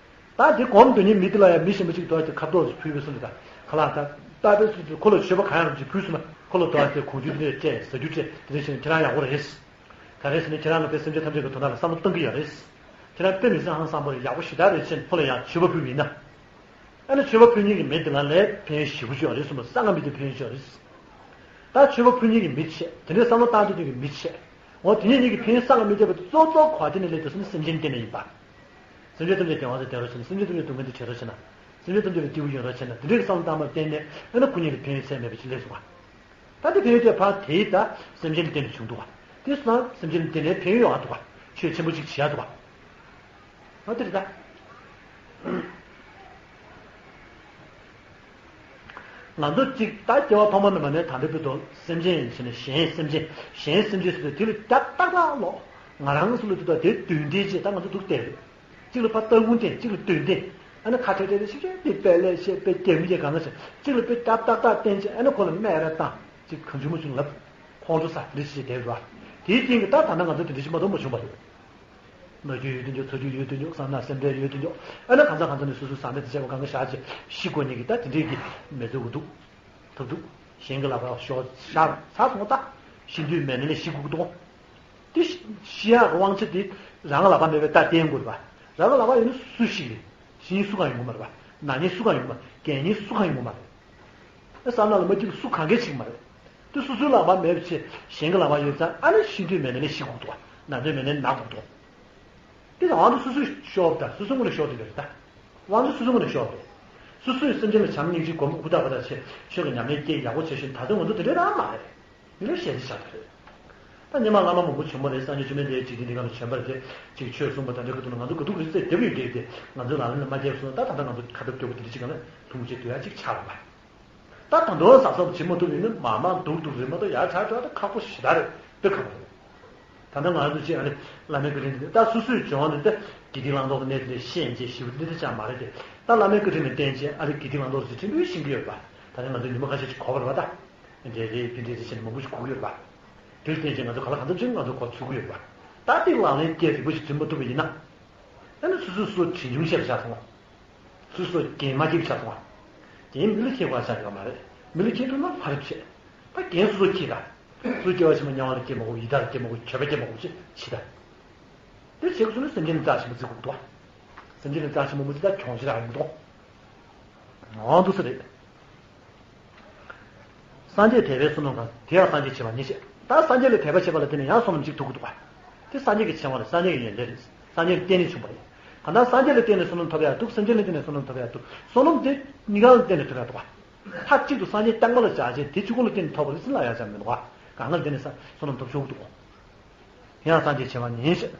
ད་དེ་སྒོམ་དོན་གཉེར་མི་དེ་ལ་ཡང་མི་གཞན་པ་ཅིག་དོར་ཏེ་ཁ་དོག་ཅིག་ཕུལ་བའི་སོང་ལ་ད་ཁ་ལག་ད་ད་དཔེ་སུ་ཁོ་ལ་མཆོད་པ་གང་ཡང་ཅིག་ཕུལ་སོང་ན་ཁོ་ལ་དོར་ཏེ་གོང་ཆུ་དེ་སྤྲད་ཟ་རྒྱུ་སྤྲད་དེ་འདྲ་བྱས་ན་ཁྱེད་རང་ཡག་པོ་རེད། ག་རེ་ཟེར་ན་ཁྱེད་རང་ལ་དཔེ་སེམས་ཅན་ཐམས་ཅད་ཀྱི་དོན་དག་ལ་བསམ་བློ་གཏོང་གི་ཡོད་རེད། ཁྱེད་རང་དཔེ་མི་སྲིད་ཧང་སངས་པོ་རེད། ཡག་པོ་ཞེ་དྲག་རེད་ཅེས་ཁོ་ལ་ཡང་མཆོད་པ་ཕུལ་བ་ཡིན་ན། ཨ་ནི་མཆོད་པ་ཕུལ་མཁན་གྱི་མི་དེ་ལ་ལས་ཕན་ཡོན་ཞེ་པོ་ཅིག་ཡོད་རེད་གསུངས་པ། གསང་སྔགས་མི་དེ་ཕན་ཡོན་ཅིག་ཡོད་རེད། ད་མཆོད་པ་ཕུལ་མཁན་གྱི་མི་བྱས། དེ་འདྲའི་བསམ་བློ་བཏང་སྡོད་མཁན་གྱི་མི་བྱས། འོ་དེ་ཉིད་ཉིད་ཀྱི་ཕན་ཡོན་གསང་སྔགས་མི་བྱས་པ་དེ་གཙོ་གཙོ་གོ་བ་དེ་ནས་སླེབས་དུས་སུ་ནི་སེམས་ཅན་བསྟེན་ནས་ཡིན་པ། སེམས་ཅན་ཐམས་ཅད་བདེ་བ་དང་བདེ་རོགས་བྱེད་ན། སེམས་ཅན་ཐམས་ཅད་སྡུག་བསྔལ་དུ་བྲལ་རོགས་བྱེད་ན། སེམས་ཅན་ཐམས་ཅད་ལ་སྐྱིད་པོ་ཡོང་རོགས་བྱེད་ན། དེ་འདྲའི་བསམ་བློ་བཏང་བ་བརྟེན་ནས་ཨ་ནི་ཁོ་ཉིད་ལ་ཕན་ཡོན་ཚད་མེད་པ་ཅིག་སླེབས་སོང་བ། ད་དེ་ཕན་ཡོན་དེ་ཕར་དེའི་ད་སེམས་ཅན་ལ་བརྟེན་ནས་བྱུང་འདུག་བ། དེ་སོང་ཙང་སེམས་ཅན་ལ་བརྟེན་ནས་ཕན་ཡོན་ཡོང་བ་འདུག་བ། ཆོས་ཆེན་པོ་ཅིག་བྱེད་ཡག་འདུག་བ། ཨ་དེ་རེད་ད། ང་ཚོ་གཅིག་ད་སྐྱེ་བ་ཐོག་མ་ནས་མ་ནས་ད་ལྟའི་བར་དུ་སེམས་ཅན་ཡིན་ཕྱིན་ན་གཞན་སེམས་ཅན་གཞན་སེམས་ཅན་ཟེར་དུས་དེ་ལ་རྒྱབ་ཏག་ཏག་ལོག་ང་རང་ཚོ་ལ་དུ་ད་དེ་དོན་ལྡན་ཅེས་ད་ང་ཚོ་འདུག་བལྟས་རེད། གཅིག་ལ་ཕར་ལྟ་སྒོམ་བསྟེན། གཅིག་ལ་དོན་བསྟེན། ཨ་ནི་ཁ་བྲལ་བྲལ་ཏེ་ཤིག་ཤིག་དེ་དཔེ་ལས་བཤད་དཔེ་རྒྱག་མི་རྒྱག་གང་ག་བྱས་གཅིག་ལ་དཔེ་རྒྱབ་ཏག་ཏག་བསྟན་བྱས་ཨ་ནི་ཁོ་ལ་སྨད་ར་བཏང་གཅིག་གང་བྱུང་མ་བྱུང་ལབ་ཁོང་ཁྲོ་ཟ་དེ་འདྲ་ཞིག་བསྡད་རེད་བ། དེའི་རྐྱེན་གྱིས་ད་ད་ལྟ་ང་ཚོ་དེ་འདྲ་ཞིག་མ་གཏོགས་མ་བྱུང་བ་རེད། ན་རྒྱུ་ཡོད་དུ་འཇོག་ཚ་རྒྱུ་ཡོད་དུ་འཇོག་བསམ་ན་སེམས་ཁྲལ་ཡོད་དུ་འཇོག་ཨ་ནི་གང་ཟག་གང་ཟག་ནས་སོ་སོའི་བཟའ་ཟླ་དེ་བྱས་པ་གང་ག་བཞག་བྱས་ཤི་དགོས་ནས་ཀྱི་ད་དེ་འདྲའི་གི་མི་ཚོ་གི་འདུག་ཐུབ་འདུག་གཞན་གྱི་ལག་པར་ཤོར་ཤར་ཚར་སོང་ད། ཤི་དུས་མེད་ནས་ལས་ཤི་དགོས་ཀྱི་འདུག་དེ་ཤི་ཤི་ཡག་གི་དབང་ཆ་དེ་རང་གི་ལག་པར་མེད་པའི་རྟགས་བསྟན་དགོས་རེད་པ། རང་གི་ལག་པར་ཡོད་ན་སུ་ཤི་གི་ཤི་ཉེན་སུ་གང་ཡོང་གི་མ་རེད་པ། ན་ཉེན་སུ་གང་ཡོང་གི་མ་རེད། རྒས་ཉེན་སུ་གང་ཡོང་གི་མ་རེད། ཨ་བསམ་ན་ལ་མ་སྐྱིད་ལ་སུ་གང་གས་བྱེད་ཀྱི་མ་རེད། དེ་སོ་སོའི་ལག་པར་མེད་པ་བྱས་གཞན་གྱི་ལག་པར་ཡོད་ཙང་ཨ་ནི་ཤི་དུས་མེད་ནས་ནི་ཤི་དགོས་འདུག་ན་དུས་མེད་ནས་ན་དགོས་འདུག་དེ་ལ་དབང་དུ་སོ་སོས་ཤོར་བ་དང་སོ་སོའི་ངོས་ནས་ཤོར་དུ་ཡོད་རེད་ད། དབང་དུ་སོ་སོའི་ངོས་ནས་ཤོར་བ་རེད། སོ་སོས་སེམས་ཅན་ལ་བྱམས་སྙིང་རྗེ་སྒོམ་ཧུར་ཐག་པ་དང་བྱས་ཆོས་ཀྱི་ཉམས་ལེན་སྐྱེས་ཡག་པོ་བྱས་ཤིང་ད་དུང་ང་ཚོ་དེ་འདྲའི་རང་མ་རེད། མི་ལ་ཞེ་ཚིག་ཆགས་པ་རེད། ད་སྔོན་མ་བླ་མ་མང་པོ་བྱོན་པ་རེད། སངས་རྒྱས་བཅོམ་ལྡན་འདས་འཇིག་རྟེན་འདི་སྒང་ལ་བྱོན་པ་རེད། ཅིག་ཆོས་གསུངས་པ་དང་འདྲ་གི་འདུག་ན་ང་ཚོ་དགའ་སྡུག་རེ་ཚེ་བདེ་བོ་ཡོད་འདྲ་དེ་ང་ཚོའི་ལག་ལེན་ལ་མ་བརྒྱབ་སོང་ན་ད་ད་ལྟ་ང་ཚོ་ཁ་ཐབས་སྐྱོ་པོ་དེ་འདྲ་ཅིག་སྒང་ལ་ལྷུང་བྱས་སྡོད་ཡ་ཅིག་ཆགས་པ། ད་ད་དུང་གཟབ་གཟབ་བྱེད་མ་ཐུབ་ཡིན་ན་མ་མང་སྡུག་སྡུག་རེད་མ་གཏོགས་ཡར་དྲག་དྲག་ད་ཁག་པོ་ཞེ་དྲག་རེད། དཔེ་ཁག་པོ་རེད། ད་ལྟ་ང་ཚོ་ཅིག་ཨ་ནི་བླ་མའི་བཀའ་དྲིན་དེ་ད་སོ་སོའི་སྦྱོང་བ་ནི་ད་དགེ་སྡིག་བླང་དོར་གྱི་གནས་དེ་ལས་ཤེས་ཡིན་ཅེས་ཞིབ་འདི་འདྲ་ཅང་མ་རེད་དེ། ད་བླ་མའི་བཀའ་དྲིན་ལ་བརྟེན་ཅེས་ཨ་རི་དགེ་སྡིག་བླང་དོར་ཅིག་ཕྲན་བུ་ཤེས་ཀྱི་ཡོད་པ། ད་ནི་ང་ཚོ་ཉི་མ་ཁ་ཤས་ཅིག་གོ་བར་བ་ད། འདྲེ་རེད་འདི་འདྲེ་རེད་ཟེར་ནས་མང་པོ་ཞིག་གོ་གི་ཡོད་པ། དེར་བརྟེན་ཅིང་ང་ཚོ་ག་ལ་གང་འཚམ་ཅིག་ང་ཚོ་གོ་ཚུགས་ཀྱི་ཡོད་པ། ད་ལྟའི་ལག་ལེན་དེ་རིག་པ་ཞིག་འཛིན་པ་ཐུབ་པ་ཡིན་ན། ཨ་ནི་སོ་སོ་སོ་དྲན་ཆུང་བྱས་པ་ཆགས་སོང་བ། སོ་སོ་འགན་མ་འཁྱེར་བ་ཆགས་སོང་བ། འགན་མི་ལ་འཁྱེར་དགོས་ཆགས་ཡོད་མ་རེད། མི་ལ་འཁྱེར་ཐུབ་ན་ཕར་བྱེད། ད་འགན་སོ་སོ་འཁྱེར་ད། སོ་སྐྱེ་བ་ཕྱི་མ་དམྱལ་བ་ལ་སྐྱེ་མ་དགོས། ཡི་དྭགས་ལ་སྐྱེ་མ་དགོས། གྱོད་པ་སྐྱེ་མ་དགོས་ཅེས་བྱེད་ད། དེ་བྱེད་དགོས་སོང་ན་སེམས་ཅན་ལ་རྩ་ཆེན་པོ་བརྩི་དགོས་འདུག་བ། སེམས་ཅན་ལ་རྩ་ཆེན་པོ་མ་བརྩིས་ད་གྱོང་ཞེ་དྲག་ཡོང་འདུག་འོང་འདུག་ས་རེད། སངས་རྒྱས་དད་པའི་བསོད་ནམས་གང་། དེ་ཡང་སངས་རྒྱས་བྱེ་བ་ཉིད་བཤད། ད་སངས་རྒྱས་ལ་དད་པ་བྱེད་པ་ལ་བརྟེན་ནས་ཡང་བསོད་ནམས་གཅིག་ཐོབ་ཀྱི་འདུག་པ། དེ་སངས་རྒྱས་ཀྱི་བྱེ་བ་རེད། སངས་རྒྱས་ཀྱི་ཡོན་ཏན་རེད། སངས་རྒྱས་ལ་བརྟེན་ནས་བྱུང་བ་རེད། གང་ལྟར་སངས་རྒྱས་ལ་བརྟེན་ནས་བསོད་ནམས་ཐོབ་ཡག་འདུག་སེམས་ཅན་ལ་བརྟེན་ནས་བསོད་ནམས་ཐོབ་ཡག་འདུག་བསོད་ནམས་དེ་གཉིས་ཀ་ལ་བརྟེན་ནས་ཐོབ་ཡག་འདུག་པ། མཐའ་གཅིག་ཏུ་སངས་རྒྱས་རྐྱང་པ་ལ་བྱ་བྱེད་དེ་གཅིག་པོ་ལ་བརྟེན་ནས་ཐོབ་པ་རེད་ཟེར་ལབ་ཡག་ཅང་མི་འདུག་པ། གང་ག་ལ་བརྟེན་ནས་བསོད་ནམས་ཐོབ་ཆོག་གི་འདུག་དེ་ཡང་སངས་རྒྱས་བྱེ་བ་ཉིད་བཤད།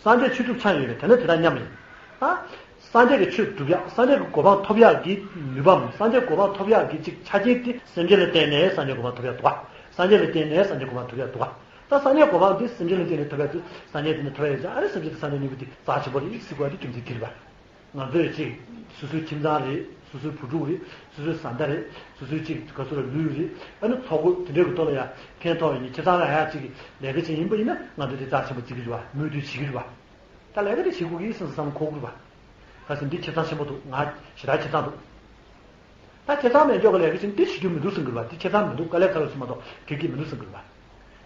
སངས་རྒྱས་ཆོས་སྒྲུབ་ཆ་ཡོད་རེད། དེ་ནི་དེ་དང་མཉམ་རེད། ད་སངས་རྒྱས་ཀྱི་ཆོས་སྒྲུབ་ཡག་སངས་རྒྱས་ཀྱི་གོ་འཕང་ཐོབ་ཡག་གི་ནུས་པའམ་སངས་རྒྱས་གོ་འཕང་ཐོབ་ཡག་གི་ཅིག་ཆ་རྐྱེན་དེ་སེམས་ཅན་ལ་བརྟེན་ནས་སངས་རྒྱས་གོ་འཕང་ཐོབ་ཡག་འདུག་པ། སངས་རྒྱས་ལ་བརྟེན་ནས་སངས་རྒྱས་གོ་འཕང་ཐོབ་ཡག་འདུག་པ། ད་སངས་རྒྱས་གོ་འཕང་དེ་སེམས་ཅན་ལ་བརྟེན་ནས་ཐོབ་ཡག་དེ་སངས་རྒྱས་དེ་ནི་ཐོབ་ཡག་ཡོད་ཙང་ཨ་ནི་སེམས་ཅན་དེ་སངས་རྒྱས་གནས་པ་དེ་རྩ་ཆེན་པོ་རེད་ཟེར་དགོས་པ་དེ་རྒྱུ་མཚན་དེ་རེད་པ། ང་ཚོས་ཅིག་སོ་སོའི་ཁྱིམ་ཚང་རེད། སོ་སོའི་བུ་ཕྲུག་རེད། སོ་སོའི་བཟའ་ཟླ་རེད། སོ་སོའི་གཅིག་ག་ཚོད་ལ་ལུས་རེད། ཨ་ནི་ཚོགས་འཁོར་དེ་འདྲའི་གི་ཐོག་ལ་ཡང་ཕན་ཐོགས་ཡིན། ཁྱེད་ཚང་ལ་ཡང་གཅིག་གི་ལས་ཀ་བྱེད་ཡིན་པ་ཡིན་ན་ང་ཚོ་དེ་རྩ་ཆེན་པོ་བརྩི་གི་རེད་བ། མོས་མཐུན་བྱེད་ཀྱི་རེད་བ། ད་ལས་ཀ་དེ་བྱེད་དགོས་ཀྱི་སེམས་བསམ་ཁོག་གི་རེད་བ། ད་སེམས་འདི་ཁྱེད་ཚང་ཆེན་པོ་འདུག་ང་ཞེ་དྲག་ཁྱེད་ཚང་འདུག་ད་ཁྱེད་ཚང་མེད་འཇོག་གི་ལས་ཀ་བྱེད་འདི་བྱེད་རྒྱུ་མི་འདུག་བསམ་གི་རེད་བ། འདི་ཁྱེད་ཚང་མི་འདུག་དཀའ་ལས་ཁག་ལ་ཞིག་མ་གཏོགས་གལ་གྱི་མི་འདུག་བསམ་གི་རེད་བ།